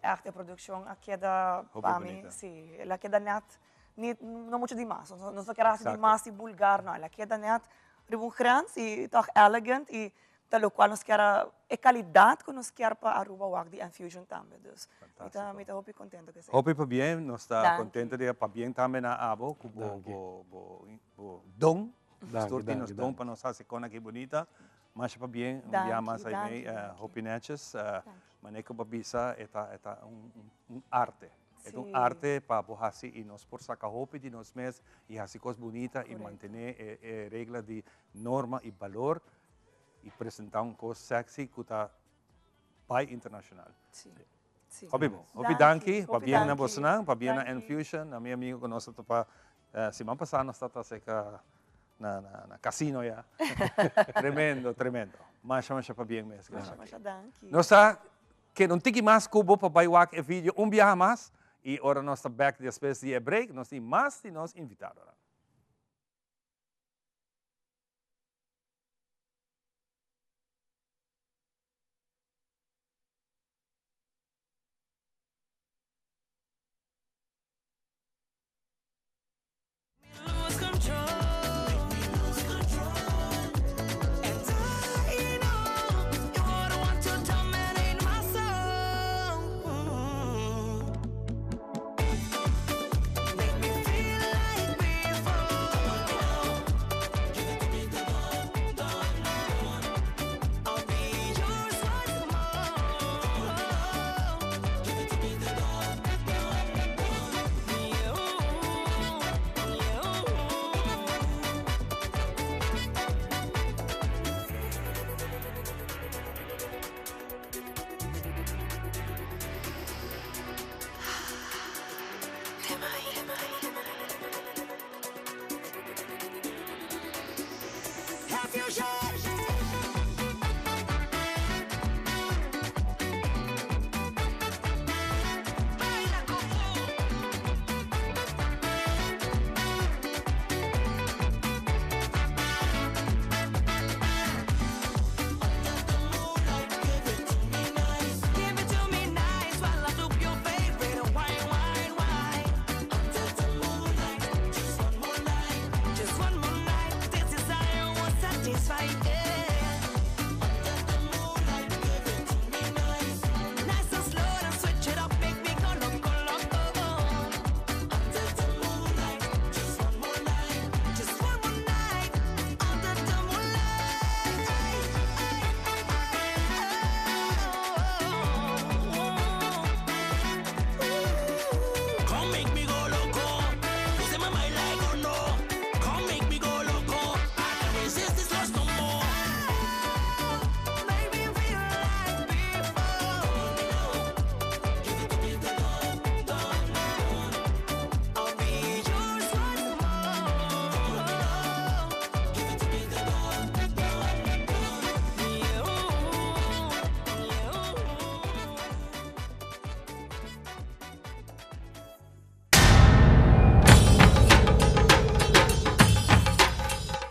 ègt e produkshon a keda pa mi, si, el a keda nèt, ni, no muchu di mas. Nos no kere hasi di mas i bulgar, no, el a keda nèt riba un grens i tòg elegant i ta lokual nos kier a, e kalidat ku nos kier pa Aruba wak di Enfusion tambe. Dus mi ta, mi ta hopi kontento ku esei. Hopi pabien, nos ta kontento di pabien tambe na abo ku bo, bo, bo don. Pastor tin nos don pa nos hasi kon aki bunita. Masha pabien, un bia mas Aimee, hopi netjes. Manera ku bo a bisa e ta e ta un arte. E ta un arte pa bo hasi i nos por saka hopi di nos mes i hasi kos bunita i mantené e regla di norma i balor i presentá un kos sexy ku ta bai internashonal. Hopi bon. Hopi danki. Pabien na bosonan, pabien na Enfusion, na mi amigo ku nos a topa siman pasá nos tabata aserka na na casino ya. Tremendo, tremendo. Masha masha pabien mes. Masha masha danki. Nos ta keda un tiki mas ku bo pa bai wak e video un biaha mas i ora nos ta bek despues di e break nos tin mas di nos invitadonan.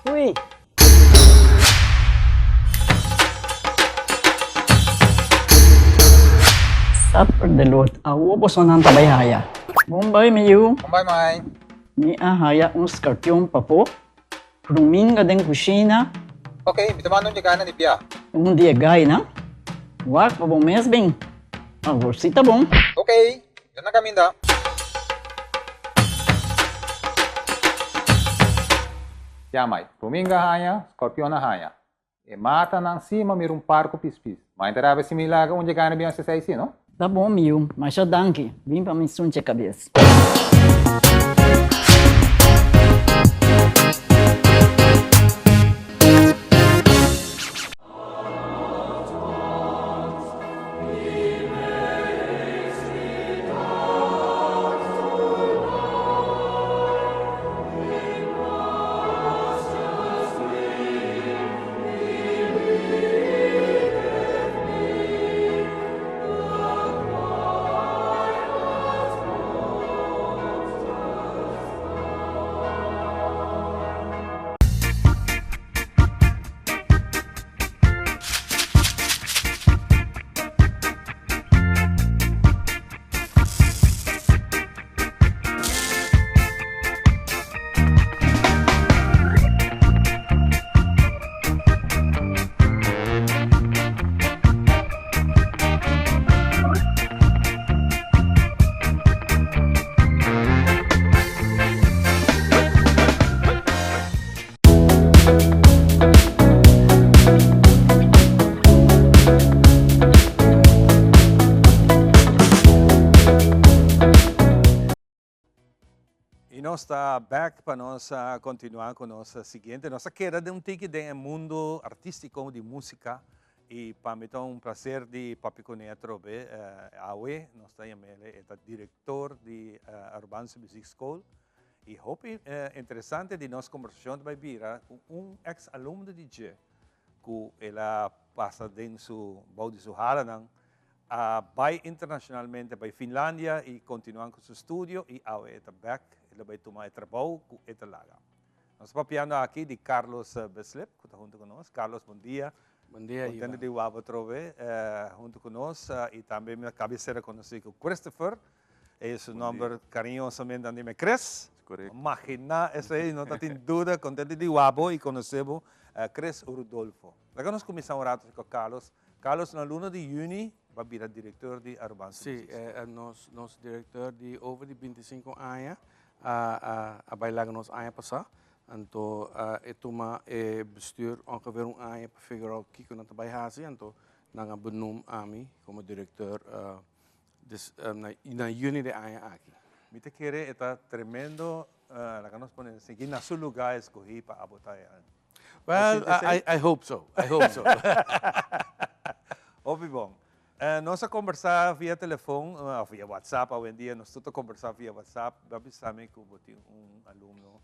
Ui. Supper de lot. Awo bosonan ta bai haya. Bon bai mi yu. Bon bai mai. Mi a haya un skarpion papo. Ruminga den kushina. Ok, mi ta manda un di gana di bia. Un di e gainan. Wak pa bo mes bin. Awor si ta bon. Ok, mi ta na kaminda. Ya mai, ruminga haña, skorpion a haña. E matanan si ma mira un par ku pispis. Mai ta rabia si mi laga un dje gana bin hasi esei si, no? Ta bon mi yu, masha danki. Bin pa mi sunche kabes. nos ta back pa nos continua cu nos siguiente. Nos a keda den un tiki den e mundo artistico di musica y pa mi ta un placer di papia cu ne atrobe awe. Nos ta yamele, e ta director di Arubaanse Muziekschool. Y hopi interesante di nos conversacion ta bay bira cu un ex alumno di dje cu el a pasa den su bou di su halanan a bay internacionalmente bay Finlandia y continua cu su studio y awe e ta bek e lo bay tuma e trabou cu e ta laga. Nos ta papiando aki di Carlos Beslip cu ta hunto cu nos. Carlos bon dia. Bon dia Ivan. Contento di wak atrobe hunto cu nos y tambe mi a caba di ser reconoci cu Christopher E su nomber cariñosamente nan dime Chris. Correcto. Magina esey, no ta tin duda, contento di wak bo y conoce bo. Chris Rudolfo. Laga nos cuminsa un rato cu Carlos. Carlos na luna di juni ba bira director di Arubaanse Si, Muziek. nos, nos director di over di binticinco aña a, a, a bay laga nos aña pasa. Anto e tuma e bestuur ongeveer un aña pa figure out kico nan ta bay haci. Anto nan a benoem ami como director Dus na juni di aña aki. Mi ta kere e ta tremendo, laga nos pone sigui na su luga escogi pa abo ta e aña. Well, I hope so, I hope so. Hopi bon. Nos a combersa via telefon, of via WhatsApp, awendia nos tur ta combersa via WhatsApp, bo a bisa mi cu bo tin un alumno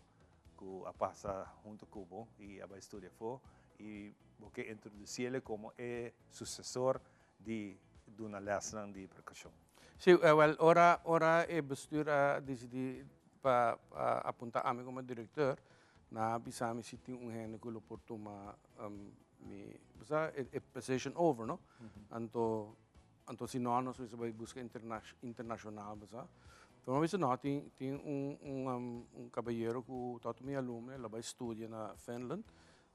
cu a pasa hunto cu bo y a bay studia afo y bo ke introduciele como e sucesor di duna lèsnan di perkushon. Sí, wèl, ora ora e bestuur a disidí pa apuntá ami komo direktor, nan a bisa mi si tin un hende ku lo por tuma mi, bo sa, e position over, no? Anto, anto si no, nos mester bai buska internashonal, bo sa. Pero mi a bisa no, tin tin un un un kabayero ku tabata mi alumno, el a bai studia na Finland,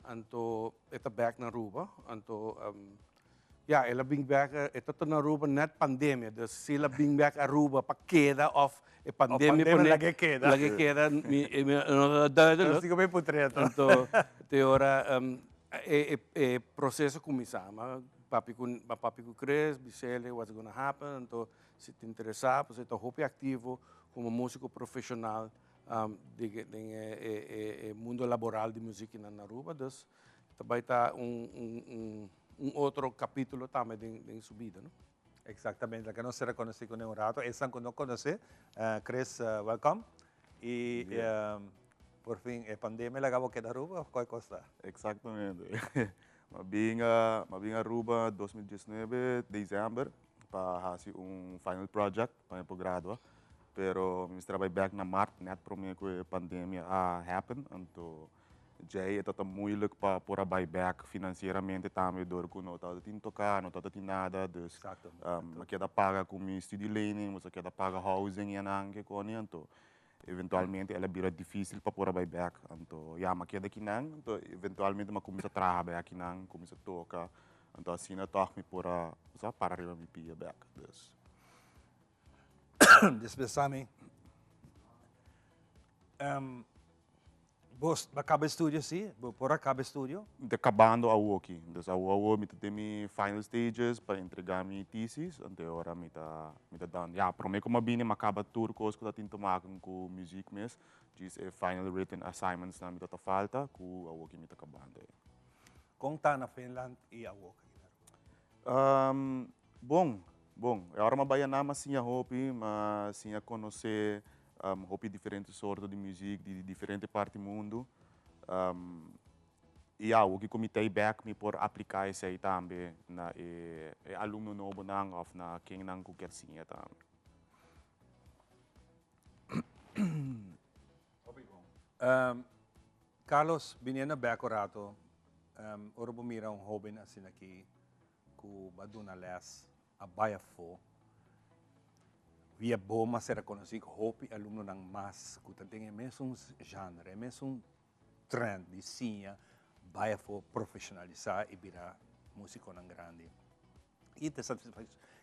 Anto e ta bek na Aruba, anto ya el a bin bek, e ta na Aruba net pandemia, dus si el a bin bek Aruba pa keda of e pandemia pone lag'e keda, lag'e keda mi no ta duidelijk. Nos tin ku bay putreto. Anto te ora e e proceso cuminsa, mi papia cu mi papia cu Chris, bisele what's gonna happen, anto si ta interesa, pasobra e ta hopi activo como musico profesional. Den e mundo laboral di muziek na Aruba, dus ta bai ta un otro capítulo tambe den su bida, no? Exactamente, laga nos sera conoci cune un rato, esnan cu no conoce, Chris, welcome, y por fin e pandemia laga bo keda Aruba of cual cos ta? Exactamente, mi a bin Aruba 2019 december pa haci un final project pa mi por gradua. Pero mi mester a bai bek na mart net prome ku e pandemia a happen. Anto djei e tabata moeilijk pa por a bai bek financieramente tambe dor ku no tabata tin toka, no tabata tin nada. Dus mi a keda paga ku mi studielening, mi a keda paga housing i anan ke koni. Anto eventualmente el a bira dificil pa por a bai bek. Anto ya mi a keda akinan. Anto eventualmente mi a kuminsa traha bai akinan, kuminsa toka. Anto asina tòg mi por a para riba mi pia bek. Dus. Despues ami bo a caba estudio si? Bo por a caba estudio? Mi ta cabando awoki. Dus awo awo mi ta den mi final stages pa entrega mi thesis. Anto e ora mi ta mi ta done. Ya, prome cu mi a bini mi a caba tur cos cu ta tin te maken cu muziek mes. Djis e final written assignments nan mi ta ta falta cu awoki mi ta cabando. Con ta na Finland y awoki na Aruba? Bon, bon. E ora m'a bai aná m'a siña hopi, m'a siña konosé hopi diferente sorto di muzik di diferente parti mundu. I ya, awoki ku mi ta ei bèk mi por apliká esei tambe na e alumno nobonan òf na kennan ku kier siña tambe. Hopi bon. Carlos, biniendo bèk un rato, ora bo mira un hóben asin'aki ku bo a duna lès a bai afó, via bo mas ser rekonosí ku hopi alumnonan mas ku ta den e mesun genre, e mesun trend di siña bai afó, profeshonalisá i bira músikonan grandi. Ki ta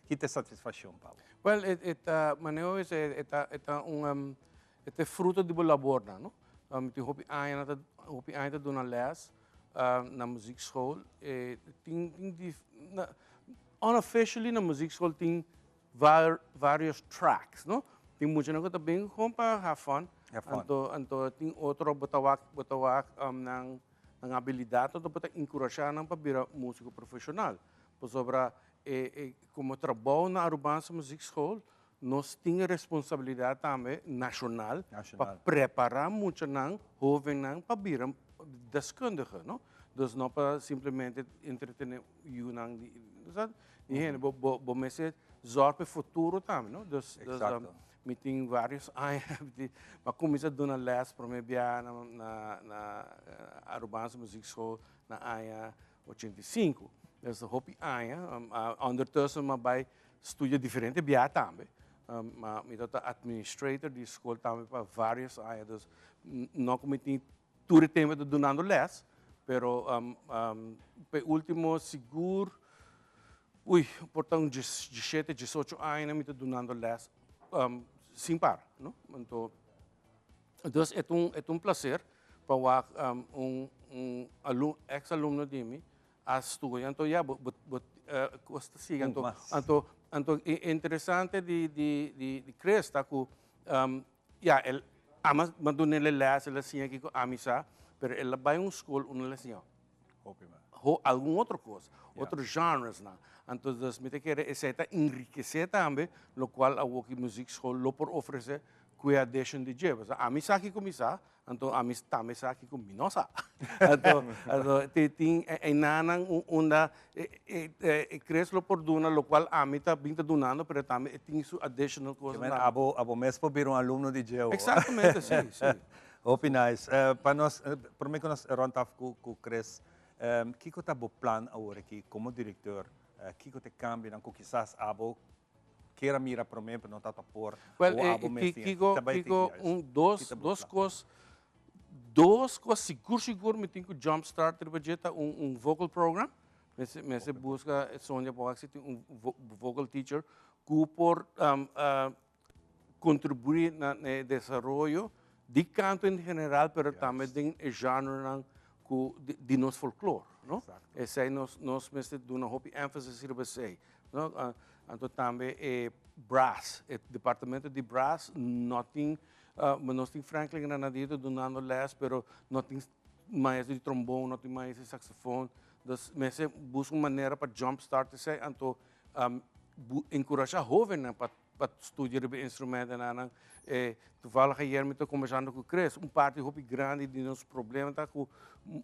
ki ta e satisfakshon pa bo? Wèl, e ta, manera bo bisa, e ta e ta un e ta e fruto di bo labornan, no? Mi tin hopi aña ta hopi aña ta duna lès na muziekschool. E tin tin dif na unofficially na muziekschool tin varios tracks, no? Tin muchanan ku ta bin gewoon pa have fun. Anto anto tin otro bo ta wak bo ta wak nan nan abilidat anto bo ta enkurashá nan pa bira músiko profeshonal. Pasobra e e komo trabou na Arubaanse Muziekschool nos tin e responsabilidat tambe nashonal pa prepará muchanan, hóvennan pa bira deskundige, no? Dus no pa simplemente entretené yunan di di hende. Bo bo bo mester zòrg pa e futuro tambe, no? Dus dus mi tin varios aña mi a kuminsá duna lès promé bia na na na Arubaanse Muziekschool na aña 85. Dus hopi aña. Ondertussen mi a bai studia diferente bia tambe. Ma mi tabata administrator di skol tambe pa varios aña. Dus no ku mi tin tur e tempu ta dunando les, pero pa e ultimo sigur, ui, por ta un diesshete, diesocho aña mi ta dunando les sin para, no? Anto, dus e ta un, e ta un placer pa wak un un ex alumno di mi a studia. Anto ya, bo bo bo kos ta sigui. Anto, anto, anto interesante di di di Chris ta ku Ya, el ama m'a dun'é e les, el a siña kiko ami sa, pero el a bai un skol unda el a siña Hopi mas. ho algun otro kos, otro genresnan. Anto dus mi ta kere esei ta enrikesé tambe lokual awoki muziekschool lo por ofresé ku e addition di dje. Pasobra ami sa kiko mi sa, anto ami tambe sa kiko mi no sa. Anto, anto tin tin einanan unda e e Chris lo por duna lokual ami ta bin ta dunando, pero tambe e tin su additional kosnan. Ke men abo abo mes por bira un alumno di dje awo. Exactamente, si, si. Hopi nice. Pa nos, prome ku nos rond af ku ku Chris, kiko ta bo plan awor aki komo direktor? Kiko ta e kambionan ku kisas abo Kier a mira prome pero no ta ta por. Well, O eh, abo mes tin. Kiko, Ta bai tin Kiko, juist. un, dos, Kita bo dos plan. kos, dos kos sigur sigur mi tin ku jump start riba dje ta un, un vocal program. Mester, mester buska Sonia por wak si tin un vo, vocal teacher ku por um, uh, kontribuí na e desaroyo di kanto en general, pero tambe den e genrenan ku di, di nos folklor, no? Esei nos, nos mester duna hopi énfasis riba esei. No, anto tambe e brass, e departamento di brass no tin, nos tin Franklin Granadito dunando les, pero no tin maestro di trombon, no tin maestro di saxofon. Dus mester busca un manera pa jump start esei, anto enkurashá hóbennan pa pa studia riba e instrumentonan. E, toevallig ayer mi ta kombersando ku Chris, un parti hopi grandi di nos problema ta ku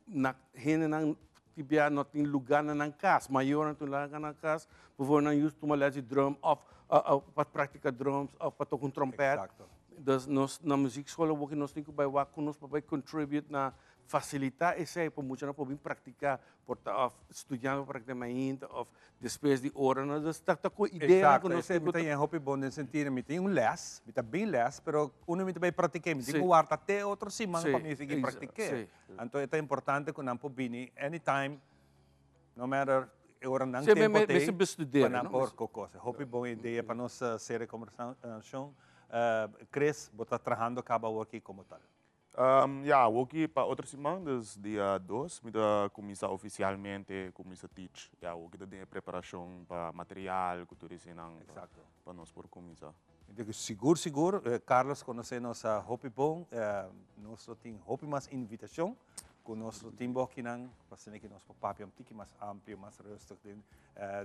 na hendenan ti bia no tin lugá na nan kas, mayornan tin lugá na nan kas, bijvoorbeeld nan yus tuma les di drum òf pa praktika drums òf pa toka un trompèt. Dus nos na muziekschool awor nos tin ku bai wak ku nos por bai contribute na Fasilitá esei pa muchanan por bin praktiká, por ta òf studiando por praktiká mainta òf despues di ora. No, dus ta ta ku ideanan ku Exacto, nos esei tin mi ku ta ta. yen hopi bon den sentido, mi tin un lès, mi ta bin lès, pero unda mi ta bai praktik'é, mi tin ku warda te otro siman pa mi sigui praktik'é. Anto e ta importante ku nan por bini anytime, no matter e ora nan tempo t'ei, pa nan por kokosa. Hopi bon idea pa nos sera e kombersashon. Chris, bo ta trahando kaba awor aki komo tal? Ya, awoki pa otro siman, dus dia dos, mi ta kuminsá ofisialmente kuminsá teach. Ya, awoki ta den e preparashon pa material ku tur eseinan pa nos por kuminsá. Mi ta sigur sigur, Carlos konosé nos hopi bon, nos lo tin hopi mas invitashon ku nos lo tin bo akinan pa asina ku nos por papia un tiki mas amplio, mas rustig den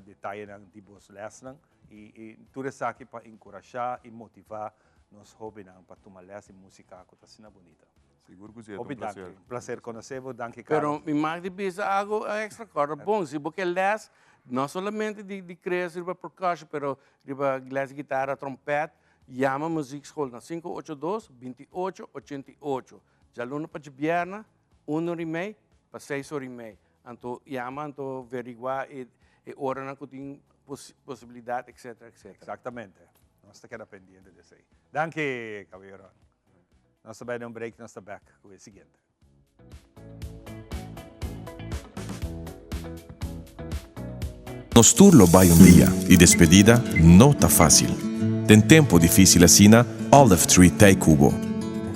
detayenan di bos lèsnan i tur esaki pa enkurashá i motivá nos hóbennan pa tuma lès di músika ku ta asina bunita. Sigur ku si, e ta Hopi un plaser. danki. Un plaser konosé bo. Danki Pero Carlos. mi mag di bisa algo extra, kòrda bon, si bo ke lès, no solamente di di Chris riba percussion, pero riba lès di gitara, trompèt, yama Muziekschool na 582 28 88. Djaluna pa djabièrnè, un ora i mei pa seis ora i mei. Anto yama, anto veriguá e e oranan ku tin posibilidat, etcetera, etcetera. Exactamente. Nos ta keda pendiente di esei. Danki, caballero. Nos ta bai den un break, nos ta back ku e siguiente. Nos tur lo bai un dia y despedida no ta facil. Den tempo dificil asina, Olive Tree t'ey cu bo.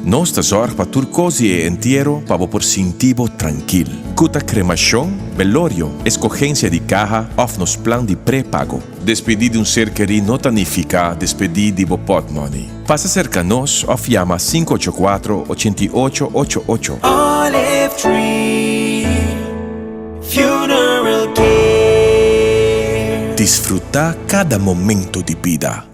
Nos ta zorg pa tur cos di e entiero pa bo por sinti bo trankil. Ku ta kremashon, belorio, eskogensia di kaha òf nos plan di prepago. Despedí di un ser kerí no ta nifiká despedí di bo pòtmòni. Pasa serka nos òf yama 584 88 88. Olive Tree Funeral Care. Disfrutá kada momento di bida.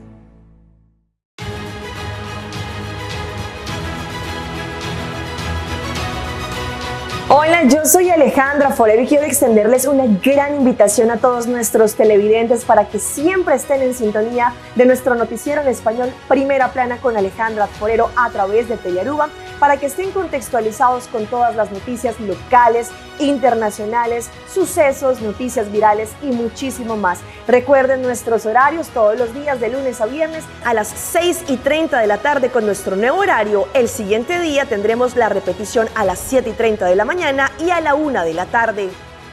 Hola, yo soy Alejandra Forero y quiero extenderles una gran invitación a todos nuestros televidentes para que siempre estén en sintonía de nuestro noticiero en español Primera Plana con Alejandra Forero a través de Telearuba para que estén contextualizados con todas las noticias locales, internacionales, sucesos, noticias virales y muchísimo más. Recuerden nuestros horarios todos los días de lunes a viernes a las 6 y 30 de la tarde con nuestro nuevo horario. El siguiente día tendremos la repetición a las 7 y 30 de la mañana y a la 1 de la tarde.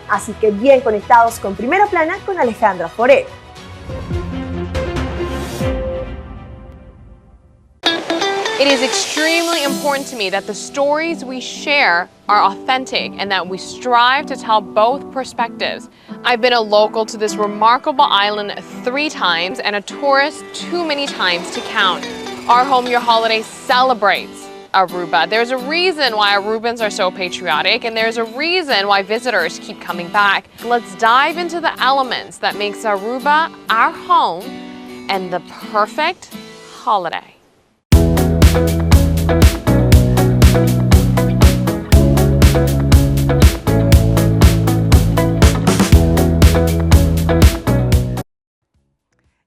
Así que bien conectados con Primera Plana con Alejandra Forero. It is extremely important to me that the stories we share are authentic and that we strive to tell both perspectives. I've been a local to this remarkable island three times and a tourist too many times to count. Our Home Your Holiday celebrates Aruba. There's a reason why Arubans are so patriotic and there's a reason why visitors keep coming back. Let's dive into the elements that makes Aruba our home and the perfect holiday.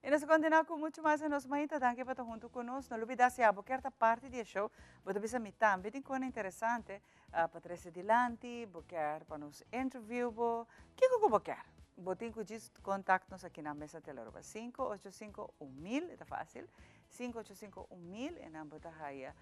I nos ta kontinuá ku muchu mas den nos mainta. Danki pa ta huntu ku nos. No lubidá si abo kier ta parti di e show, bo ta bisa mi tambe tin kona interesante pa trese dilanti, bo kier pa nos interview bo, kiko ku bo kier. Bo tin ku djis kontakt nos aki na Mesa Telearuba. 585 1000, e ta fásil. 585 1000 e nan bo ta haya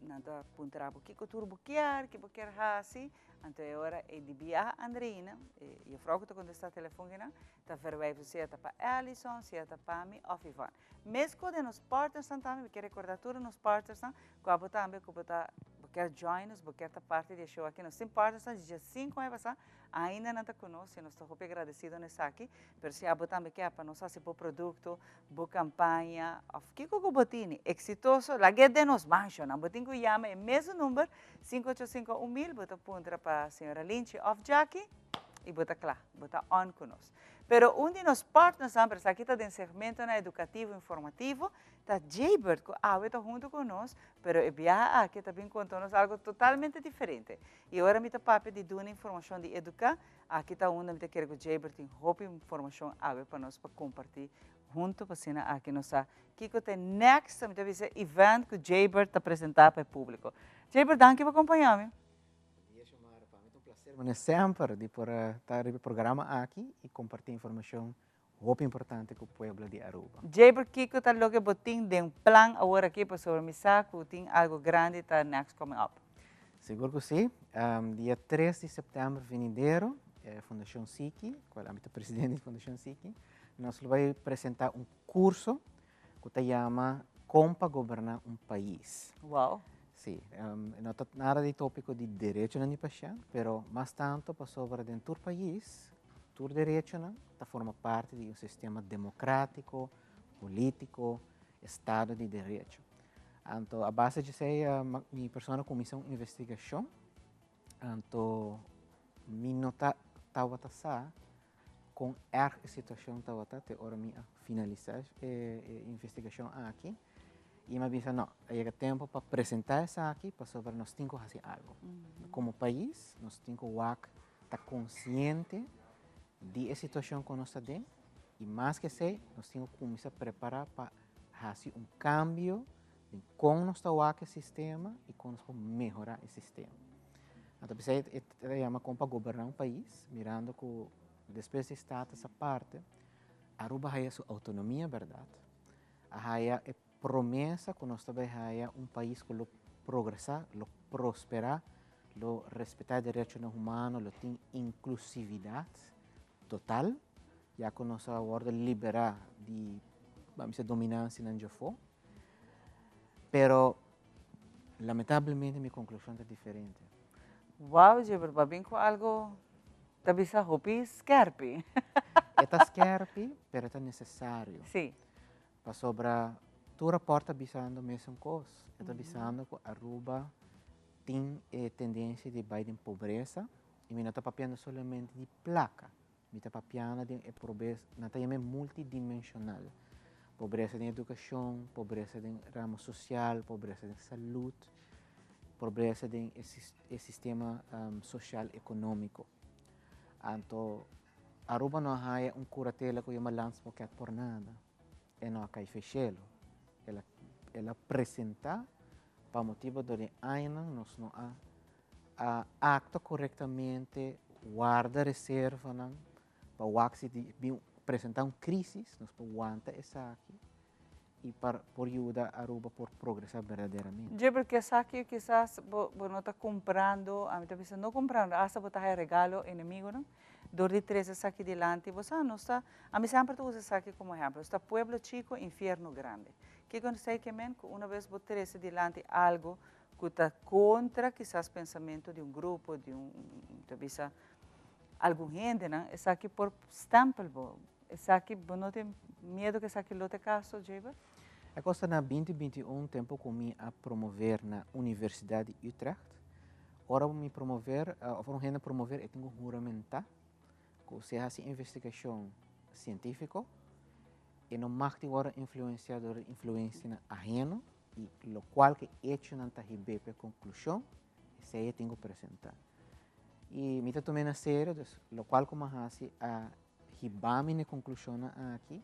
nan ta puntra bo kiko tur bo kier, ki bo kier hasi. Anto e ora e di biaha Andreina, e juffrouw ku ta kontestá telefon kinan, ta verwijf sea ta pa Allison, sea ta pa mi òf Yvonne. Mesco den nos partnersnan tambe, mi kier recorda tur nos partnersnan cu abo tambe cu bo ta, bo kier join nos, bo kier ta parti di e show aki. Nos tin partnersnan di dje cinco aña pasa, ainda nan ta cu nos y nos ta hopi agradecido na esaki. Pero si abo tambe kier pa nos haci bo producto, bo campaña of kico cu bo tini exitoso, lag'e den nos mansionan. Bo tin cu yama e mesun number, 585 1000, bo ta puntra pa señora Linchi of Jackie y bo ta cla, bo ta on cu nos. Pero un di nos partnersnan, pero esaki ta den segmentonan edukativo informativo, ta Jaybird ku awe ta huntu ku nos, pero e biaha aki ta bin konta nos algu totalmente diferente. I ora mi ta papia di duna informashon di eduká, aki ta unda mi ta kere ku Jaybird tin hopi informashon awe pa nos pa kompartí huntu pa asina aki nos sa kiko ta e next, mi ta bisa, event ku Jaybird ta presentá pa e públiko. Jaybird, danki pa kompañá mi. Dia Xiomara, pa mi ta un placer manera semper di por ta riba e programa aki y comparti informacion hopi importante cu pueblo di Aruba. Jaber kico ta loke bo tin den plan awor aki pasobra mi sa cu tin algo grandi ta next coming up. Sigur cu si. Dia tres di september venidero Fundacion Siki, cual ami ta presidente di Fundacion Siki, nos lo bay presenta un curso cu ta yama Con pa goberna un pais. Wow. Si, no ta nada di topico di derechonan di pashent, pero mas tanto pasobra den tur pais, tur derechonan ta forma parti di un sistema democratico, politico, estado di derecho. Anto a base di esey mi persona a cuminsa un investigacion, anto mi no ta tabata sa Kon erg e situashon tabata te ora mi a finalisá e investigashon aki i mi a bisa no, a yega tempu pa presentá esaki pasobra nos tin ku hasi algu. Komo pais nos tin ku wak ta konsiente di e situashon ku nos ta den i mas ke esei nos tin ku kuminsá prepará pa hasi un kambio den kon nos ta wak e sistema i kon nos por mehorá e sistema. Anto p'esei e ta yama kon pa goberná un pais, mirando ku despues di status aparte, Aruba haya su outonomia bèrdat, a haya e promesa ku nos ta bai haya un pais ku lo progresá, lo prosperá, lo respetá e derechonan humano, lo tin inklusividat total, ya ku nos a wòrdu liberá di, bam bisa, dominansianan djafó. Pero lamentablemente mi conclusion ta diferente. Wow, Gilbert, bo a bin cu algo ta bisa hopi skerpi. E ta skerpi, pero e ta necesario. Pasobra tur raport ta bisando mesun cos. E ta bisando cu Aruba tin e tendencia di bay den pobresa y mi no ta papiando solamente di placa. Mi ta papiando den e pobresa, nan ta yama e multidimensional. Pobresa den educacion, pobresa den ramo social, pobresa den salud, pobresa den e sistema social economico. Anto Aruba no a haya un curatela cu yama Landspakket por nada. E no a cay fe cielo. El a el a presenta pa motibo dor di añanan nos no a a actua corectamente, warda reservanan pa wak si di bin presenta un crisis nos por wanta esaki y pa por yuda Aruba por progresa berdaderamente. Dje porque esaki kisas bo bo no ta cumprando, ami ta bisa no cumprando, hasta bo ta haya regalo enemigonan dor di trece esaki dilanti, bo sa nos ta, ami semper ta usa esaki como ehemplo, nos ta pueblo chico, infierno grande. Kico esey ke men? Cu una bes bo trece dilanti algo cu ta contra kisas pensamento di un grupo, di un, ta bisa algun hendenan, esaki por stempel bo. Esaki, bo no tin miedo cu esaki lo ta e caso, Jayber? E cos ta na binti binti i un tempo cu mi a promover na Universidad di Utrecht. Ora mi promover, of ora un hende promover e tin cu huramenta cu si e haci investigacion cientifico e no mag di worde influencia door di influencianan aheno y locual cu e hechonan ta hib'é pa e conclusion, esey e tin cu presenta. Y mi ta tum'é na serio, dus locual cu mi a haci a hiba mi na e conclusionnan aki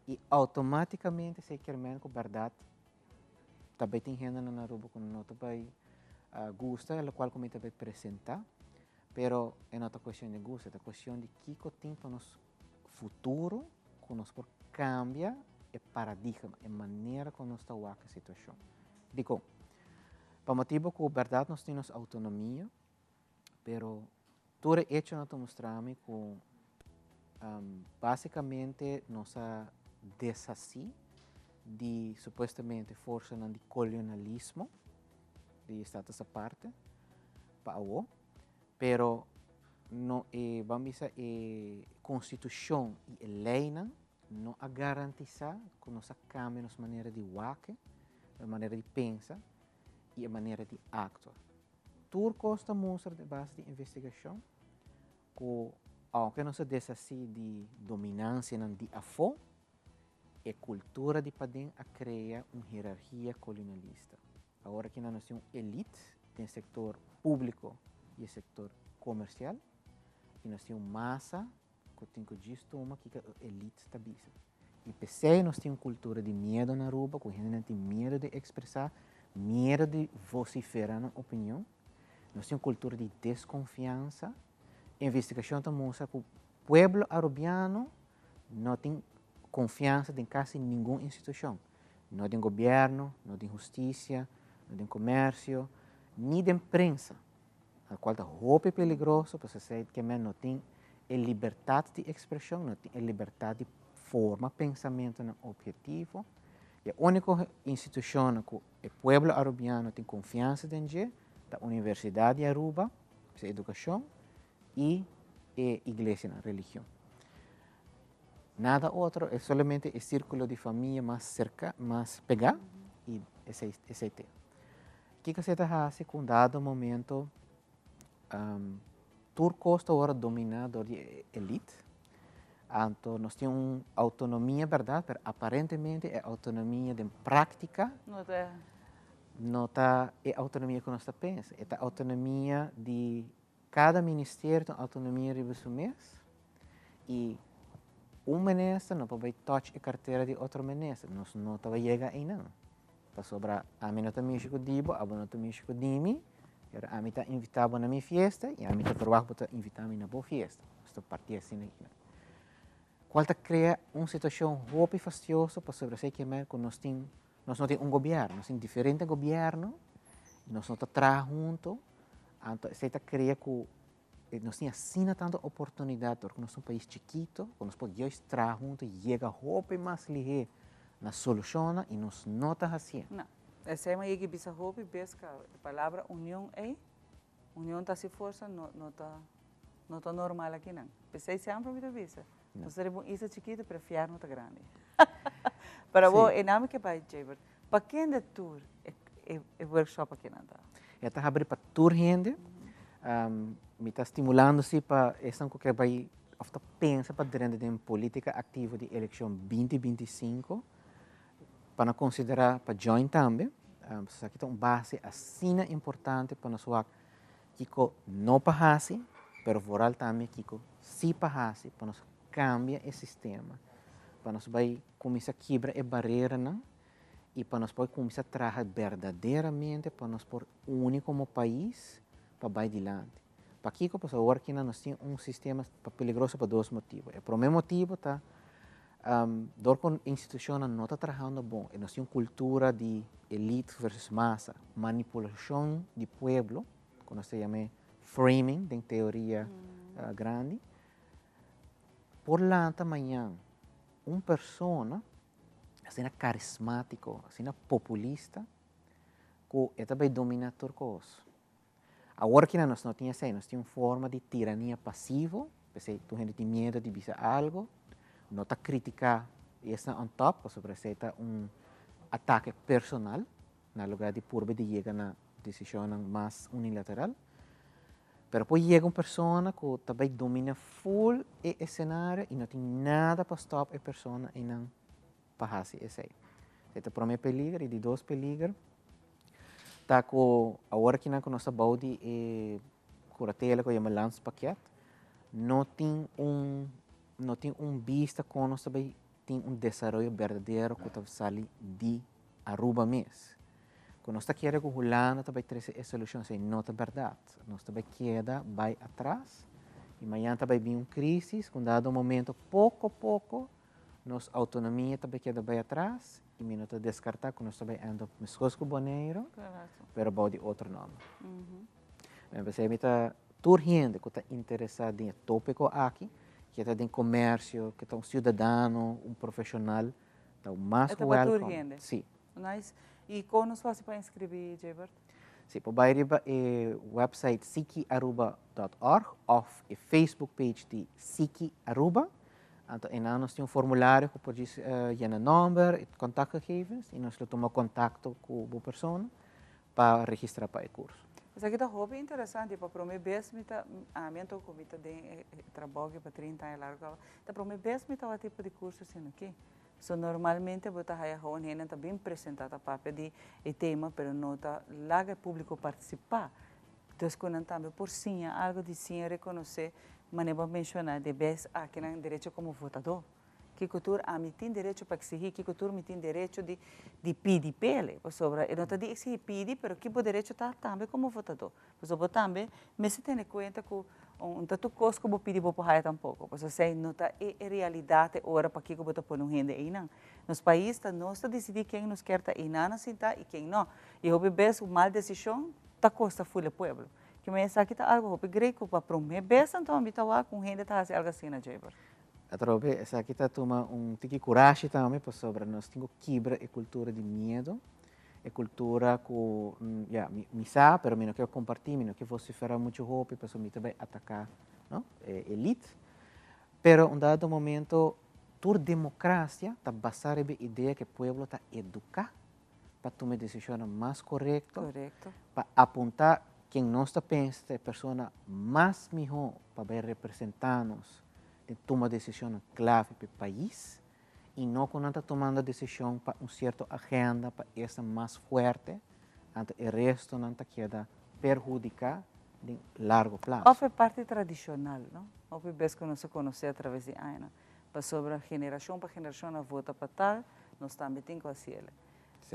y automaticamente esey kier men cu berdad ta bay tin hendenan na Aruba cu no ta bay gusta e locual cu mi ta bay presenta, pero e no ta cuestion di gusta, e ta cuestion di kico tin pa nos futuro cu nos por cambia e paradigma, e manera cu nos ta wak e situacion. Dicon? Pa motibo cu berdad nos tin nos autonomia, Pero tur e echonan ta mustra mi ku básikamente nos a deshasí di supuestamente forsanan di kolonialismo di Status Aparte pa awo, pero no e ban bisa e konstitushon i e leinan no a garantisá ku nos a kambia nos manera di wak, nos manera di pensa i e manera di aktua. Tur kos ta mustra den base di investigashon ku ounke nos a deshasí di dominansianan di afó, e kultura di paden a krea un hierargia kolonialista. Awor aki nan nos tin un elit den sektor públiko i e sektor komersial i nos tin un masa Ku tin ku djis tuma kiko e elite ta bisa. I p'esei nos tin un kultura di miedu na Aruba ku hendenan tin miedu di ekspresá, miedu di vosiferá nan opinion. Nos tin un kultura di deskonfiansa. Investigashon ta mustra ku pueblo arubiano no tin konfiansa den kasi ningun institushon. No den gobièrnu, no den hustisia, no den komersio, ni den prensa. Al cual ta hopi peligroso pasobra esey ke men no tin e libertad di expresion, no tin e libertad di forma pensamentonan objetivo. E unico institucionnan cu e pueblo Arubiano tin confiansa den dje ta Universidad di Aruba, su educacion, y e iglesianan, religion. Nada otro, es solamente e circulo di famia mas cerca, mas pega y esey, esey te. Kiko esei ta hasi ku un dado momento tur kos ta wòrdu dominá dor di e elit. Anto nos tin un outonomia bèrdat, pero aparentemente e outonomia den práktika no ta e outonomia ku nos ta pensa. E ta outonomia di kada ministerio tin outonomia riba su mes i un minister no por bai tòch e kartera di otro minister. Nos no ta bai yega einan. Pasobra ami no ta mishi ku di bo, abo no ta mishi ku di mi, pero ami ta invitá bo na mi fiesta i ami ta verwagt bo ta invitá mi na bo fiesta. Nos ta parti asina aki nan. Kual ta krea un situashon hopi fastioso pasobra esei ke men ku nos tin, nos no tin un gobièrnu, nos tin diferente gobièrnu i nos no ta traha huntu, anto esei ta krea ku nos tin asina tantu oportunidat dor ku nos ta un pais chikito ku nos por juist traha huntu i yega hopi mas lihé na solushonnan i nos no ta hasié. No. Esei mi a yega bisa hopi bes ka e palabra union ei. Union ta hasi forsa no no ta no ta normal akinan. P'esei semper mi ta bisa, nos ta riba un isla chikitu pero e fièrnu ta grandi. Pero awor e nan mi ke bai Jabert, pa kende tur e e workshop akinan ta? E ta habri pa tur hende. Mi ta stimulando si pa esnan ku ke bai òf ta pensa pa drenta den politika aktivo di elekshon 2025 pa nan konsiderá pa join tambe. Esaki ta un base asina importante pa nos wak kiko no pa hasi, pero vooral tambe kiko si pa hasi pa nos kambia e sistema, pa nos bai kuminsá kibra e bareranan i pa nos por kuminsá traha berdaderamente pa nos por uni komo pais pa bai dilanti. Pakiko? Pasobra awor kina nos tin un sistema peligroso pa dos motibu. E promé motibu ta dor ku institushonnan no ta trahando bon i nos tin un kultura di elite versus masa, manipulashon di pueblo, ku nos ta yam'é framing den teoria grandi, por lanta mañan un persona asina karismátiko, asina populista, ku e ta bai dominá tur kos. Awor kina nos no tin esei, nos tin un forma di tirania pasivo, p'esei tur hende tin miedo di bisa algo, no ta kritiká esnan on top, pasobra esei ta un atake personal, na lugar di purba di yega na desishonnan mas unilateral. Pero por yega un persona ku ta bai domina ful e esenario i no tin nada pa stòp e persona einan pa hasi esei. Esei ta promé peliger i di dos peliger ta ku awor akinan ku nos ta bou di e kuratela ku yama landspakket no tin un no tin un bista kon nos ta bai tin un desaroyo berdadero ku ta sali di Aruba mes. Ku nos ta kere ku Hulanda ta bai trese e solushon esei no ta bèrdat. Nos ta bai keda bai atras i mañana ta bai bin un krisis ku un dado momento poko poko Nos autonomia ta bai keda bai atras y mi no ta descarta cu nos ta bai end up mescos cu Boneiro, pero bou di otro nomber. P'esei mi ta tur hende cu ta interesa den e topico aki, ke ta den comercio, ke ta un ciudadano, un profesional, ta mas cu welcome. E ta pa tur hende? Si. Nice. Y con nos fasi pa inscribi, Jabert? Si, por bai riba e website sikiaruba dot org of e Facebook page di Siki Aruba. Anto einan nos tin un formulario ku por djis yena nòmber i kontaktgegevens i nos lo tuma kontakto ku bo persona pa registrá pa e kurso. Esaki ta hopi interesante i pa promé bes mi ta, ami anto ku mi ta den e trabou aki pa trinta aña largu kaba, ta promé bes mi tabatin tipo di kurso asina aki. So normalmente bo ta haya houn hende ta bin presentá ta papia di e tema pero no ta laga e públiko partisipá. Dus ku nan tambe por siña algu di siña rekonosé manera bo a menshoná de bes aki nan derecho komo votadó. Kiko tur ami tin derecho pa eksihí, kiko tur mi tin derecho di di pidi p'ele, pasobra e no ta di eksihí, pidi, pero ki bo derecho ta tambe komo votadó. Pasobra bo tambe mester tene kuenta ku un ta tur kos ku bo pidi bo por haya tampoko, pasobra esei no ta e realidat e ora pakiko bo ta pone un hende einan. Nos pais ta nos ta disidí ken nos kier ta einan a sinta i ken no. I hopi bes un mal desishon ta kosta ful e pueblo. Kimen esaki ta algo hopi grei ku pa promé bes anto mi ta wak un hende ta hasi algo asina, Jayber. Atrobe esaki ta tuma un tiki kurashi tambe pasobra nos tin ku kibra e kultura di miedo, e kultura ku ya mi sa pero mi no ke kompartí, mi no ke vosiferá muchu hopi pasobra mi ta bai ataká no e elite. Pero un dado momento tur demokrasia ta basá riba e idea ku e pueblo ta eduká pa tuma e desishonnan mas korekto, pa apuntá ken nos ta pensa ta e persona mas mihó pa bai representá nos den tuma desishonnan klave pa e pais i no ku nan ta tumando desishon pa un sierto agenda pa esnan mas fuerte, anto e restonan ta keda perhudiká den largo plaso. Òf e parti tradishonal, no? Hopi bes ku nos a konosé atraves di añanan. Pasobra generashon pa generashon a vota pa tal, nos tambe tin ku hasi el.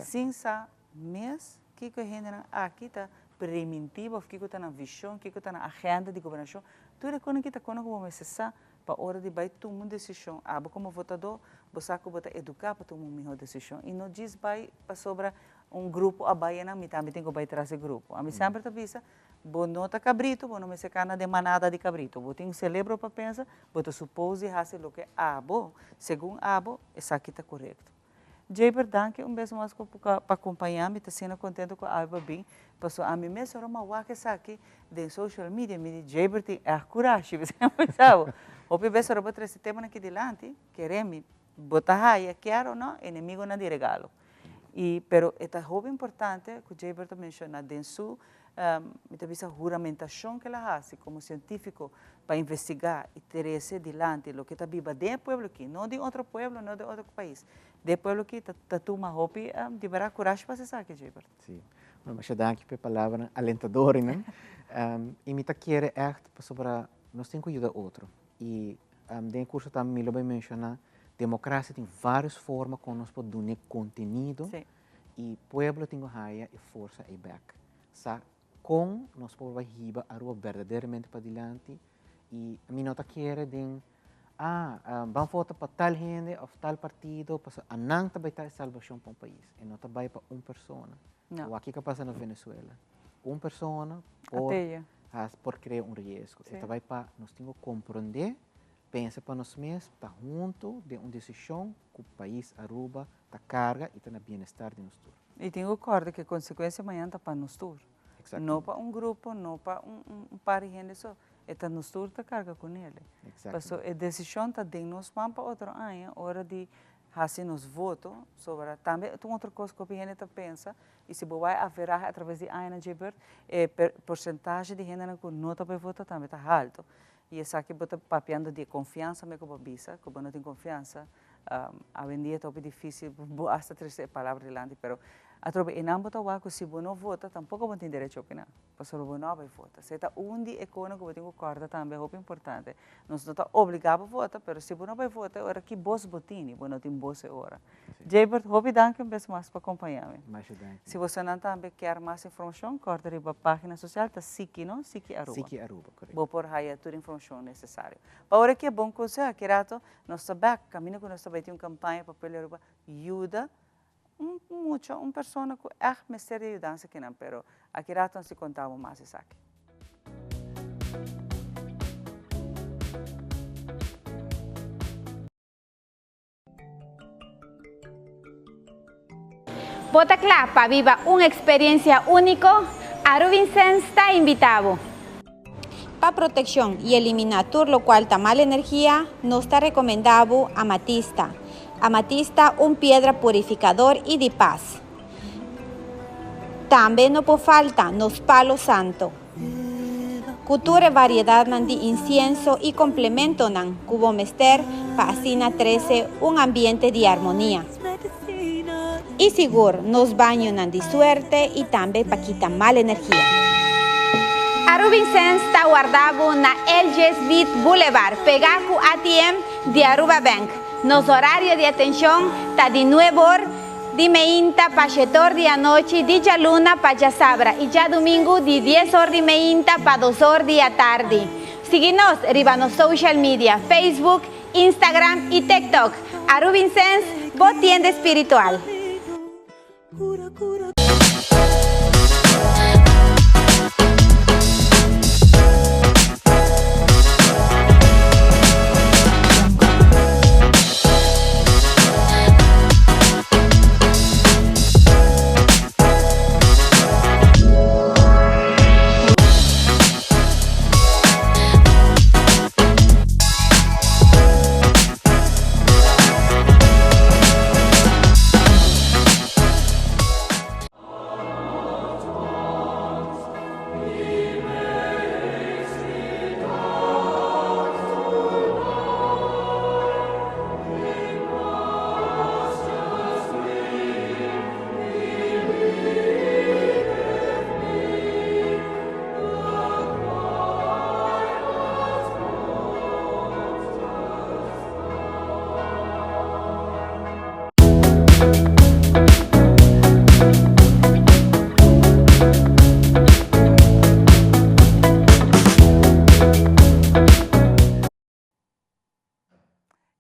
Sin sa mes kiko e hendenan aki ta primintí bo òf kiko ta nan vishon, kiko ta nan agenda di gobernashon, tur e konan ki ta kono ku bo mester sa pa ora di bai tuma un desishon. Abo komo votadó, bo sa ku bo ta eduká pa tuma un mihó desishon i no djis bai pasobra un grupo a bai einan, mi tambe tin ku bai tras e grupo. Ami semper ta bisa, Bo no ta cabrito, bo no mester cana den manada di cabrito. Bo tin un celebro pa pensa, bo ta suppose di haci loke abo, segun abo, esaki ta corecto. Jayber danki un bes mas ku pa kompañá mi ta asina kontento ku awe bo a bin paso ami mes ora mi a wak esaki den social media mi di Jayber tin ègt kurashi bisa bo hopi bes ora bo trese temanan aki dilanti kere mi bo ta haya kier o no enemigonan di regalo y pero e ta hopi importante ku Jayber ta menciona den su mi ta bisa huramentashon ku el a hasi komo sientífiko pa investigá i trese dilanti loke ta biba den e pueblo aki, no den otro pueblo, no den otro pais, den e pueblo aki ta tuma hopi di berdad kurashi pa hasi esaki, Jayber. Sí. Bueno, masha danki pa e palabranan alentadornan. I mi ta kere ègt pasobra nos tin ku yuda otro. I den e kurso tambe mi lo bai menshoná demokrasia tin vários forma kon nos por dun'é kontenido i pueblo tin ku haya e forsa ei bèk. Sa kon nos por bai hiba Aruba berdaderamente padilanti i mi no ta kere den ah ban vota pa tal hende of tal partido pasobra anan ta bai ta e salbashon pa un pais e no ta bai pa un persona. Wak kiko a pasa na Venezuela un persona por por krea un riesgo e ta bai pa nos tin ku komprende pensa pa nos mes ta hunto den un desishon ku pais Aruba ta karga i ta na bienestar di nos tur. I tin ku kòrda ku e konsekuensia mañan ta pa nos tur. No pa un grupo, no pa un par di hende so. E ta nos tur ta karga ku nele. Paso e desishon ta den nos man pa otro aña ora di hasi nos voto sobra. Tambe ta un otro kos ku hopi hende ta pensa i si bo bai averahe atraves di añanan dje bert e porsentahe di hendenan ku no ta bai vota tambe ta haltu. I esaki bo ta papiando di e konfiansa me ku bo a bisa, ku bo no tin konfiansa. Awendia ta hopi dificil bo hasta trece e palabra dilanti pero atrobe enan bo ta wak cu si bo no vota tampoco bo no tin derecho opina pasobra bo no a bay vota. Esey ta un di e conan cu bo tin cu corda tambe hopi importante. Nos no ta obliga bo vota pero si bo no bay vota e ora ki bos bo tini bo no tin bos e ora. Jaybert hopi danki un bes mas pa compaña mi. Masha danki. Si bosonan tambe kier mas informacion corda riba pagina social ta Siki no? Siki Aruba. Siki Aruba correcto. Bo por haya tur informacion necesario. Pa ora ki e bon conseho aki rato Nos ta bek, kaminda ku nos ta bai tin un kampaña pa pueblo Aruba yuda un mucha, un persona ku ègt mester di ayudansa kinan, pero aki rato nos tin konta bo mas esaki. Bo ta kla pa biba un eksperensia úniko? Arubinsens ta invitá bo! Pa protekshon i eliminá tur lokual ta mal energia, nos ta rekomendá bo amatista. Amatista un piedra purifikador i di pas. Tambe no por falta nos palo santo. Ku tur e variedatnan di insienso i komplementonan ku bo mester pa asina trese un ambiente di armonia. I sigur nos bañonan di suerte i tambe pa kita mal energia. Arubinsens ta warda bo na LJ Smith Boulevard, pegá ku ATM di Aruba Bank. Nos horario di atenshon ta di nuebe or Di meinta pa shetor di anochi, di djaluna pa djasabra i djadumingu di dies or di meinta pa dos or di atardi. Sigui nos riba nos social media, Facebook, Instagram i TikTok. Arubinsens, bo tienda espiritual.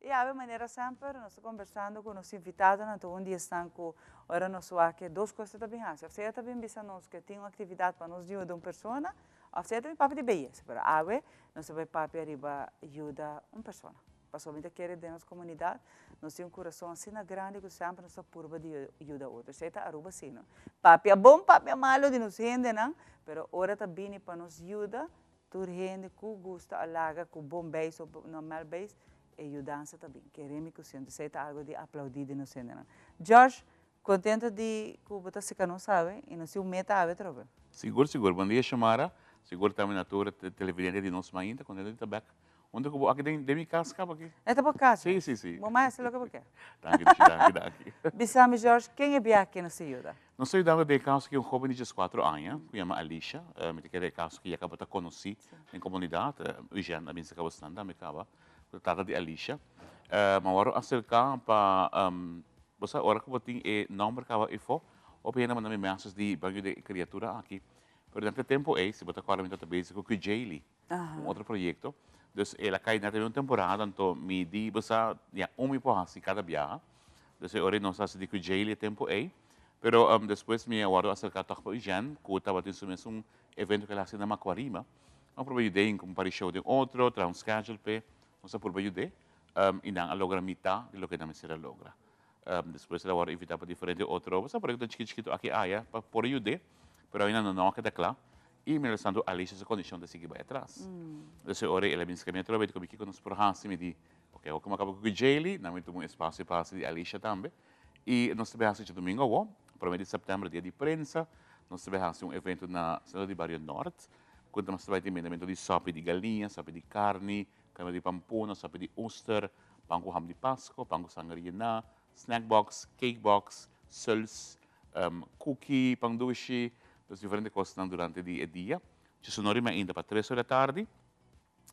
Y awe manera semper nos ta conversando cu nos invitadonan ta un di esnan cu ora nos wak e dos cos ta bin haci of sea ta bin bisa nos cu tin un actividad pa nos yuda un persona of sea ta bin papia di beyesa pero awe nos ta bay papia riba yuda un persona. Pasobra mi ta kere den nos comunidad nos tin un curason asina grandi cu semper nos ta purba di yuda otro. Esey ta Aruba si no. Papia bon, papia malo di nos hendenan, pero ora ta bini pa nos yuda, tur hende cu gusta a laga cu bon beis of no mal beis, e yudansa ta bin. Kere mi cu si. Entonces esey ta algo di aplaudi di nos hendenan. George, contento di cu bo ta seca nos awe y nos tin un meta awe trobe. Sigur, sigur. Bon dia Xiomara. Sigur tambe na tur televidente di nos mainta. Contento di ta bek Unda ku bo aki den den mi kas kaba aki? E ta bo kas? Si, si, si. Bo mai hasi loke bo ke. Danki Dushi, danki, danki. Bisa mi George, ken e bia aki nos ta yuda? Nos ta yudando den e kaso ki un hoben di dieskuatro aña ku yama Alisha. Mi ta kere e kaso ki ya kaba ta konosí den komunidat. Eugène a binse kaba esnan tambe kaba, ku ta tata di Alisha. Ma wòrdu aserká pa, bo sa ora ku bo tin e nòmber kaba efò, hopi hende a manda mi mèsses di ban yuda e kriatura aki. Pero durante e tempu ei, si bo ta kòrda mi tabata bezig ku Kujayli. Un otro proyecto. Dus el a cay net un temporada, anto mi di, bo sa, ya un mi por haci cada biaha. Dus e ora nos a haci di cu Jaylee e tempo ey. Pero despues mi a wordo acerca toch pa Eugène, cu tabatin su mesun evento cu el a haci na Macuarima. Nos a purba yud'é in un par di show den otro, traha un schedule p'e. Nos a purba yud'é y nan a logra mitad di loke nan mester a logra. Despues el a wordo invita pa diferente otro, bo sa, proyectonan chikito chikito aki aya pa por yud'é, pero ainda nan no a keda cla. I mientrastantu Alicia su kondishon ta sigui bai atras. Entonces e ora el a bin skrbi atrobe di komi kiko nos por hasi, mi di, ok, awor ku mi a kaba ku Jaylee, nan mi tuma un espasio pa hasi di Alicia tambe. I nos ta bai hasi djadumingu awor, prome di sèptèmber, dia di prensa, nos ta bai hasi un evento na Sentro di Bario Nort, ku nos ta bai tin bendamentu di sòpi di galiña, sòpi di karni, krema di pampuna, sòpi di oester, pan ku ham di Pasko, pan ku sanger yená, snack box, cake box, suls, Kuki, pan dushi, dus diferente kosnan durante di e dia. Djesun or i mainta pa tres or di atardi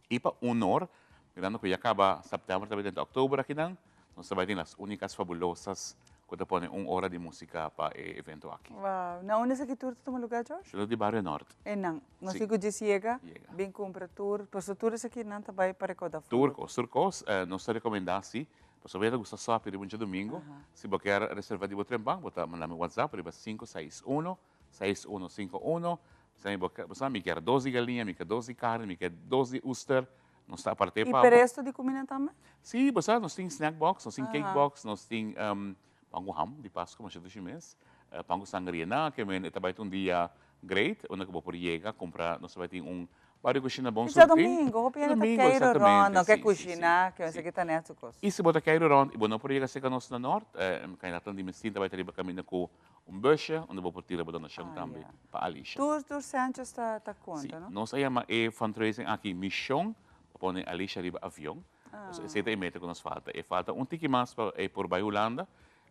i pa un or, mirando ku ya kaba sèptèmber ta bai drenta òktober akinan, nos ta bai tin Las Únicas Fabulosas ku ta pone un ora di músika pa e evento aki. Wow! Na unda esaki tur ta tuma lugá, George? Shulot di Bario Nort. E nan. Nos tin ku djis yega, bin kumpra tur, pasobra tur esakinan ta bai pa rekoudá fondo. Tur kos, tur kos. Nos ta rekomendá si Pasobra bo ta gusta sòpi riba un djadumingu, si bo kier reserva di bo trempan, bo ta manda mi whatsapp riba sinku seis uno, seis uno sinku uno, Bisa mi bo bo sa mi kier dos di galiña, mi kier dos di karni, mi kier dos di uster, nos ta apart'é I pa bo. pa resto di kumida tambe? Sí, bo sa nos tin snack box, nos tin cake box, nos tin pan ku ham di Pasku masha dushi mes, pan ku sanger yená, ke men e ta bai ta un dia great unda ku bo por yega kumpra, nos ta bai tin un Bario kushina bon Dja surti. domingo, hopi hende ta Domingo, keiru rond, exactamente, no ke si, si, si, kushina, ke si. mester kita net su kos. I si bo ta keiru rond i bo no por yega serka nos na Nort, kandidato di Mestin ta bai ta riba kaminda ku un busje unda bo por tira bo donashon Ah, tambe ya. pa Alisha. Tur, tur Sanchez ta, ta Si, konta, no? nos a yama e fundraising aki Mishon pa pone Alisha riba avion. Ah. Esei ta e meta ku nos falta. E falta un tiki mas pa e por bai Hulanda.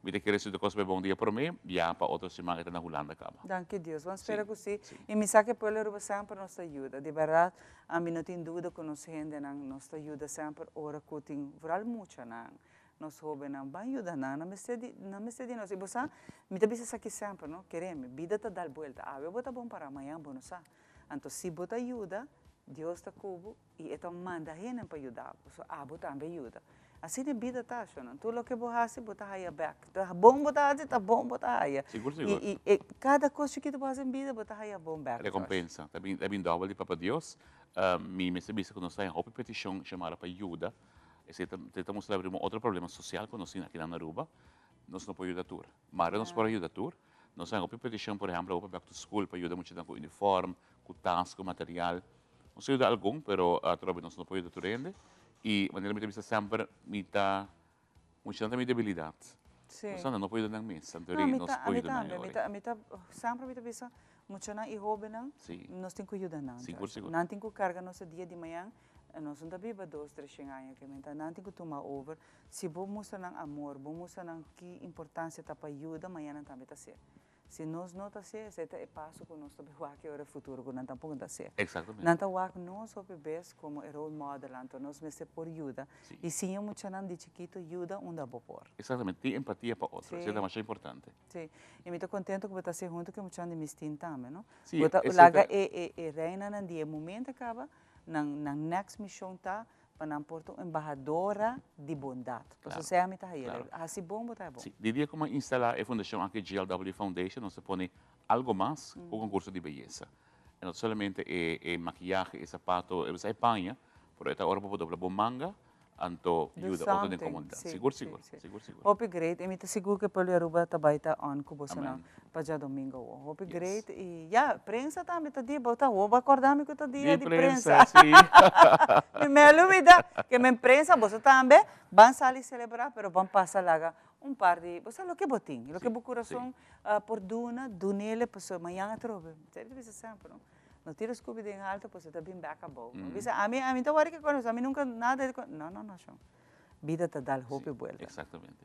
Mi ta kere si tur kos bai bon dia promé, ya pa otro siman e ta na Hulanda kaba. Danki Dios. Ban spera ku si. I mi sa ku e pueblo Aruba semper nos ta yuda. Di bèrdat, ami no tin duda ku nos hendenan nos ta yuda semper ora ku tin vooral muchanan, nos hóbennan. Ban yuda nan. Nan mester di, nan mester di nos. I bo sa, mi ta bisa esaki semper, no? Kere mi, bida ta dal buelta. Awe bo ta bon pará, mañan bo no sa. Anto si bo ta yuda, Dios ta ku bo I e ta manda hende pa yuda bo, so abo tambe yuda. Asina e bida ta, shonnan. Tur loke bo hasi, bo ta haya bek. Ta bon bo ta hasi, ta bon bo ta haya. Sigur, sigur. I, i, e kada kos chikitu bo hasi den bida, bo ta haya bon bek. Rekompensa. Ta bin, ta bin dòbel di Papa Dios. Mi mester bisa ku nos ta haña hopi petishon shamada pa yuda. Esei ta, esei ta mustra riba un otro problema sosial ku nos tin aki na Aruba. Nos no por yuda tur. Mare nos por a yuda tur. Nos haña hopi petishon, por ehèmpel, awor pa back to school, pa yuda muchanan ku uniform, ku tas, ku material. Nos a yuda algun, pero atrobe nos no por yuda tur hende. I manera mi ta bisa semper, mi ta, muchanan ta mi debilidat. Sí. Nos no por yuda nan mes, anto No, ri mi nos ta, por ami yuda nan tambe, mi ori. ta, mi ta, semper mi ta bisa, muchanan i hóbennan, Sí. nos tin ku yuda nan. Sigur, sigur. Nan tin ku karga nos e dia di mañan, nos no ta biba dos, tres shen aña ke menta, nan tin ku tuma over. Si bo mustra nan amor, bo mustra nan ki importansia ta pa yuda, mañan nan tambe ta ser. Si nos no ta hacié, esei ta e paso cu nos ta bay wak e ora e futuro cu nan tampoco ta hacié. Exactamente. Nan ta wak nos hopi bes como e role model, anto nos mester por yuda. Si. Y siña muchanan di chikito yuda unda bo por. Exactamente, tin empatia pa otro, Si. esei ta masha importante. Si, y mi ta contento cu bo ta hacié hunto cu e muchanan di Mistin tambe, no? Si, Bo ta esei laga ta. e e e reinanan di e momento caba, nan nan next mision ta Pa nan por ta un embahadora di bondat. Pasobra sea mi ta haye Claro. Hasi bon bo ta haye bon. Si, di dia ku mi a instalá e fundashon aki GLW Foundation nos ta pone algo mas ku konkurso di beyesa. E no ta solamente e e makiyahe, e sapato, e paña, pero e ta ora bo por dobla bo manga. anto Do yuda otro den something, komunidat. sí, Sigur, sí, sigur, sí. sigur, sigur. Hopi great y mi ta sigur cu e pueblo di Aruba ta bay ta on cu bosonan Amen. pa djadomingo awo. Hopi Yes. great y ya, prensa tambe ta di, bo ta awo bo a corda mi cu ta dia Di di prensa. prensa, sí. Mi me a lubida ke men prensa boso tambe ban sali celebra pero ban pasa laga un par di, bo sa loke bo tin, loke bo curason por duna, dunele pasobra mañan atrobe. Esei ta bisa semper no. No tira scupi den alto pasobra ta bin bek abou. Bo bisa ami, ami ta wori ke konos, ami nunca nada di no no no shon. Bida ta dal hopi buelta. Exactamente.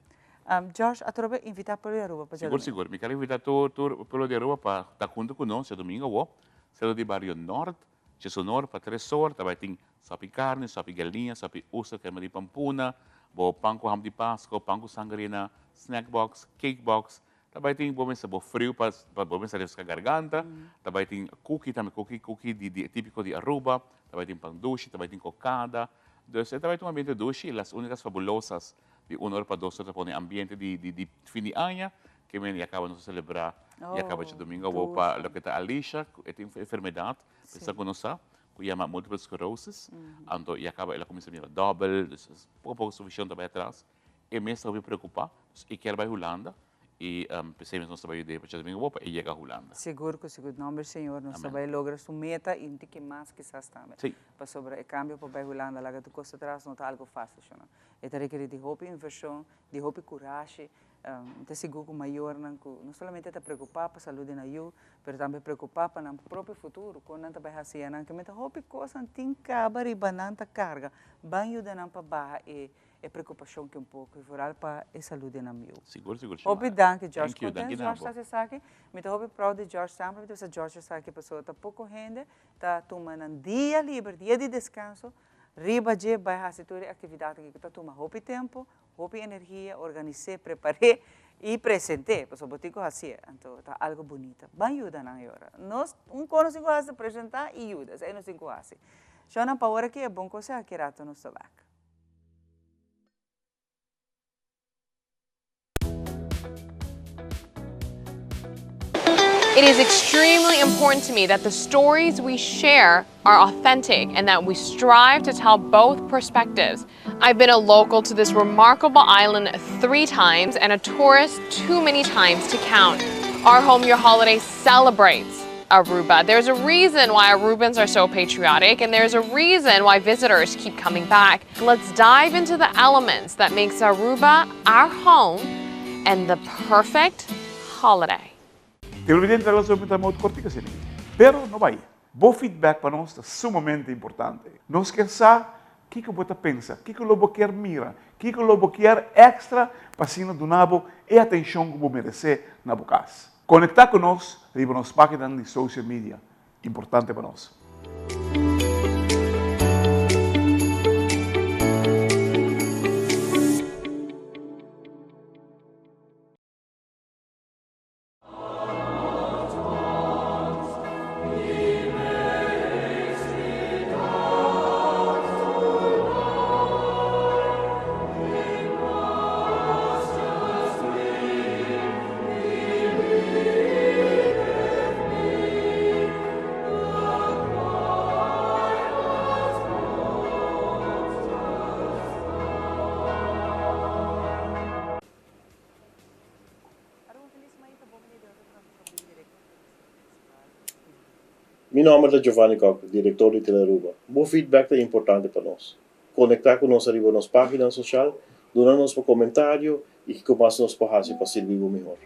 George atrobe invita pueblo di Aruba pa Sigur djadomingo. sigur. Mi ker invita tur tur pueblo di Aruba pa ta hunto cu nos djadomingo awo, Centro di Bario Nort, Chesonor pa tres or ta bai tin sopi carni, sopi galiña, sopi oester, crema di pampuna, bo pan cu ham di pasco, pan cu sangrina, snack box, cake box, Ta bai tin bo mester bo friu pa pa bo mester refresca garganta, ta bai tin cookie tambe cookie cookie di di tipico di Aruba, ta bai tin pan dushi, ta bai tin cocada, dus e ta bai tin un ambiente dushi y las unicas fabulosas di un ora pa dos ora ta pone ambiente di di di fin di aña ke men ya caba nos a celebra ya caba djadomingo awo pa loke ta Alisha cu e tin enfermedad pensa cu nos sa cu yama multiple sclerosis anto ya caba el a cuminsa mira dobel dus poco poco su vision ta bai atras. E mes ta hopi preocupa, dus e kier bai Hulanda y p'esey mes nos ta bai yuda e pa djadomingo bo pa e yega Hulanda. Sigur cu sigur, nomber Señor nos ta Amen. bai logra su meta y un tiki mas kisas tambe. Sí. Pasobra e cambio pa bai Hulanda laga tur cos atras no ta algo facil sho no. E ta rekeri di hopi inversion, di hopi curashi. Mi ta sigur cu mayornan cu no solamente ta preocupa pa salud di nan yu, pero tambe preocupa pa nan propio futuro, con nan ta bai haci anan. Ke meta hopi cosnan tin caba riba nan ta carga, ban yuda nan pa baha e E preocupacion ki un poco y vooral pa e salud di nan miu. Sigur sigur Hopi Xiomara. danki George. Thank you, Content danki na George bo. ta haci esaki. Mi ta hopi proud di George semper mi ta bisa George esaki pasobra ta poco hende ta tuma nan dia liber, dia di descanso riba dje bay haci tur e actividadnan aki cu ta tuma hopi tempo, hopi energia, organise, prepare y presente pasobra bo tin cu haci'e. Anto ta algo bunita. Ban yuda nan e ora. Nos un con nos tin cu haci ta presenta y yuda. Esey nos tin cu haci. Shownan pa ora aki e bon conseho aki rato nos ta bek. It is extremely important to me that the stories we share are authentic and that we strive to tell both perspectives. I've been a local to this remarkable island three times and a tourist too many times to count. Our Home Your Holiday celebrates Aruba. There's a reason why Arubans are so patriotic and there's a reason why visitors keep coming back. Let's dive into the elements that makes Aruba our home and the perfect holiday. Televidente ta laga ta modo cortico asina aki. Pero no bay. Bo feedback pa nos ta sumamente importante. Nos kier sa kico bo ta pensa, kico lo bo kier mira, kico lo bo kier extra pa asina duna bo e atencion cu bo merece na bo cas. Conecta cu nos riba nos paginanan di social media. Importante pa nos. Mi nomber ta Giovanni Kock, director di Telearuba. Bo feedback ta importante pa nos. Conecta cu nos ariba nos pagina social, duna nos bo comentario y kico mas nos por haci pa sirbi bo mihor.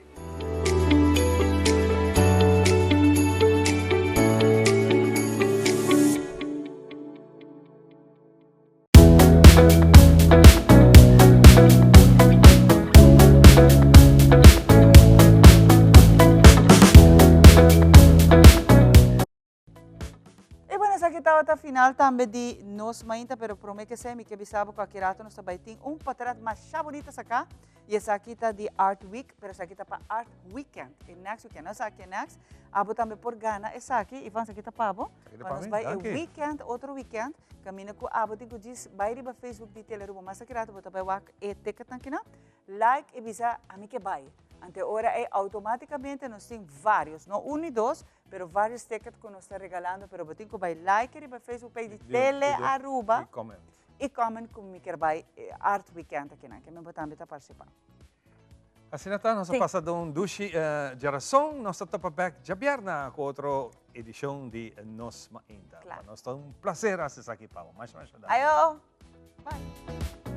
E bueno, esaki tabata final tambe di nos mainta, pero prome ke esei mi ke bisa bo ku aki rato nos ta bai tin un potret masha bunita saká, i esaki ta di Art Week, pero esaki ta pa Art Weekend, e next weekend, no esaki e next, abo tambe por gana esaki, Ivan esaki ta pa bo, Esaki ta pa pa nos mi, bai e danki. weekend, otro weekend, kaminda ku abo tin ku djis bai riba Facebook di Telearuba mas aki rato bo ta bai wak e ticketnan kinan, like i bisa ami ke bai, ante ora ei automaticamente nos tin varios, no un ni dos, Pero varios ticket cu nos ta regalando, pero bo tin cu bay like riba Facebook page di Tele Aruba. Y comment. I comment ku mi kier bai e art weekend akinan, ke men bo tambe ta partisipá. Asina ta, nos a pasa den un dushi djarason, nos ta topa bek djabièrnè ku otro edishon di Nos Mainta. Pa nos ta un plaser hasi esaki pa bo. Masha masha danki. Ayo! Bye!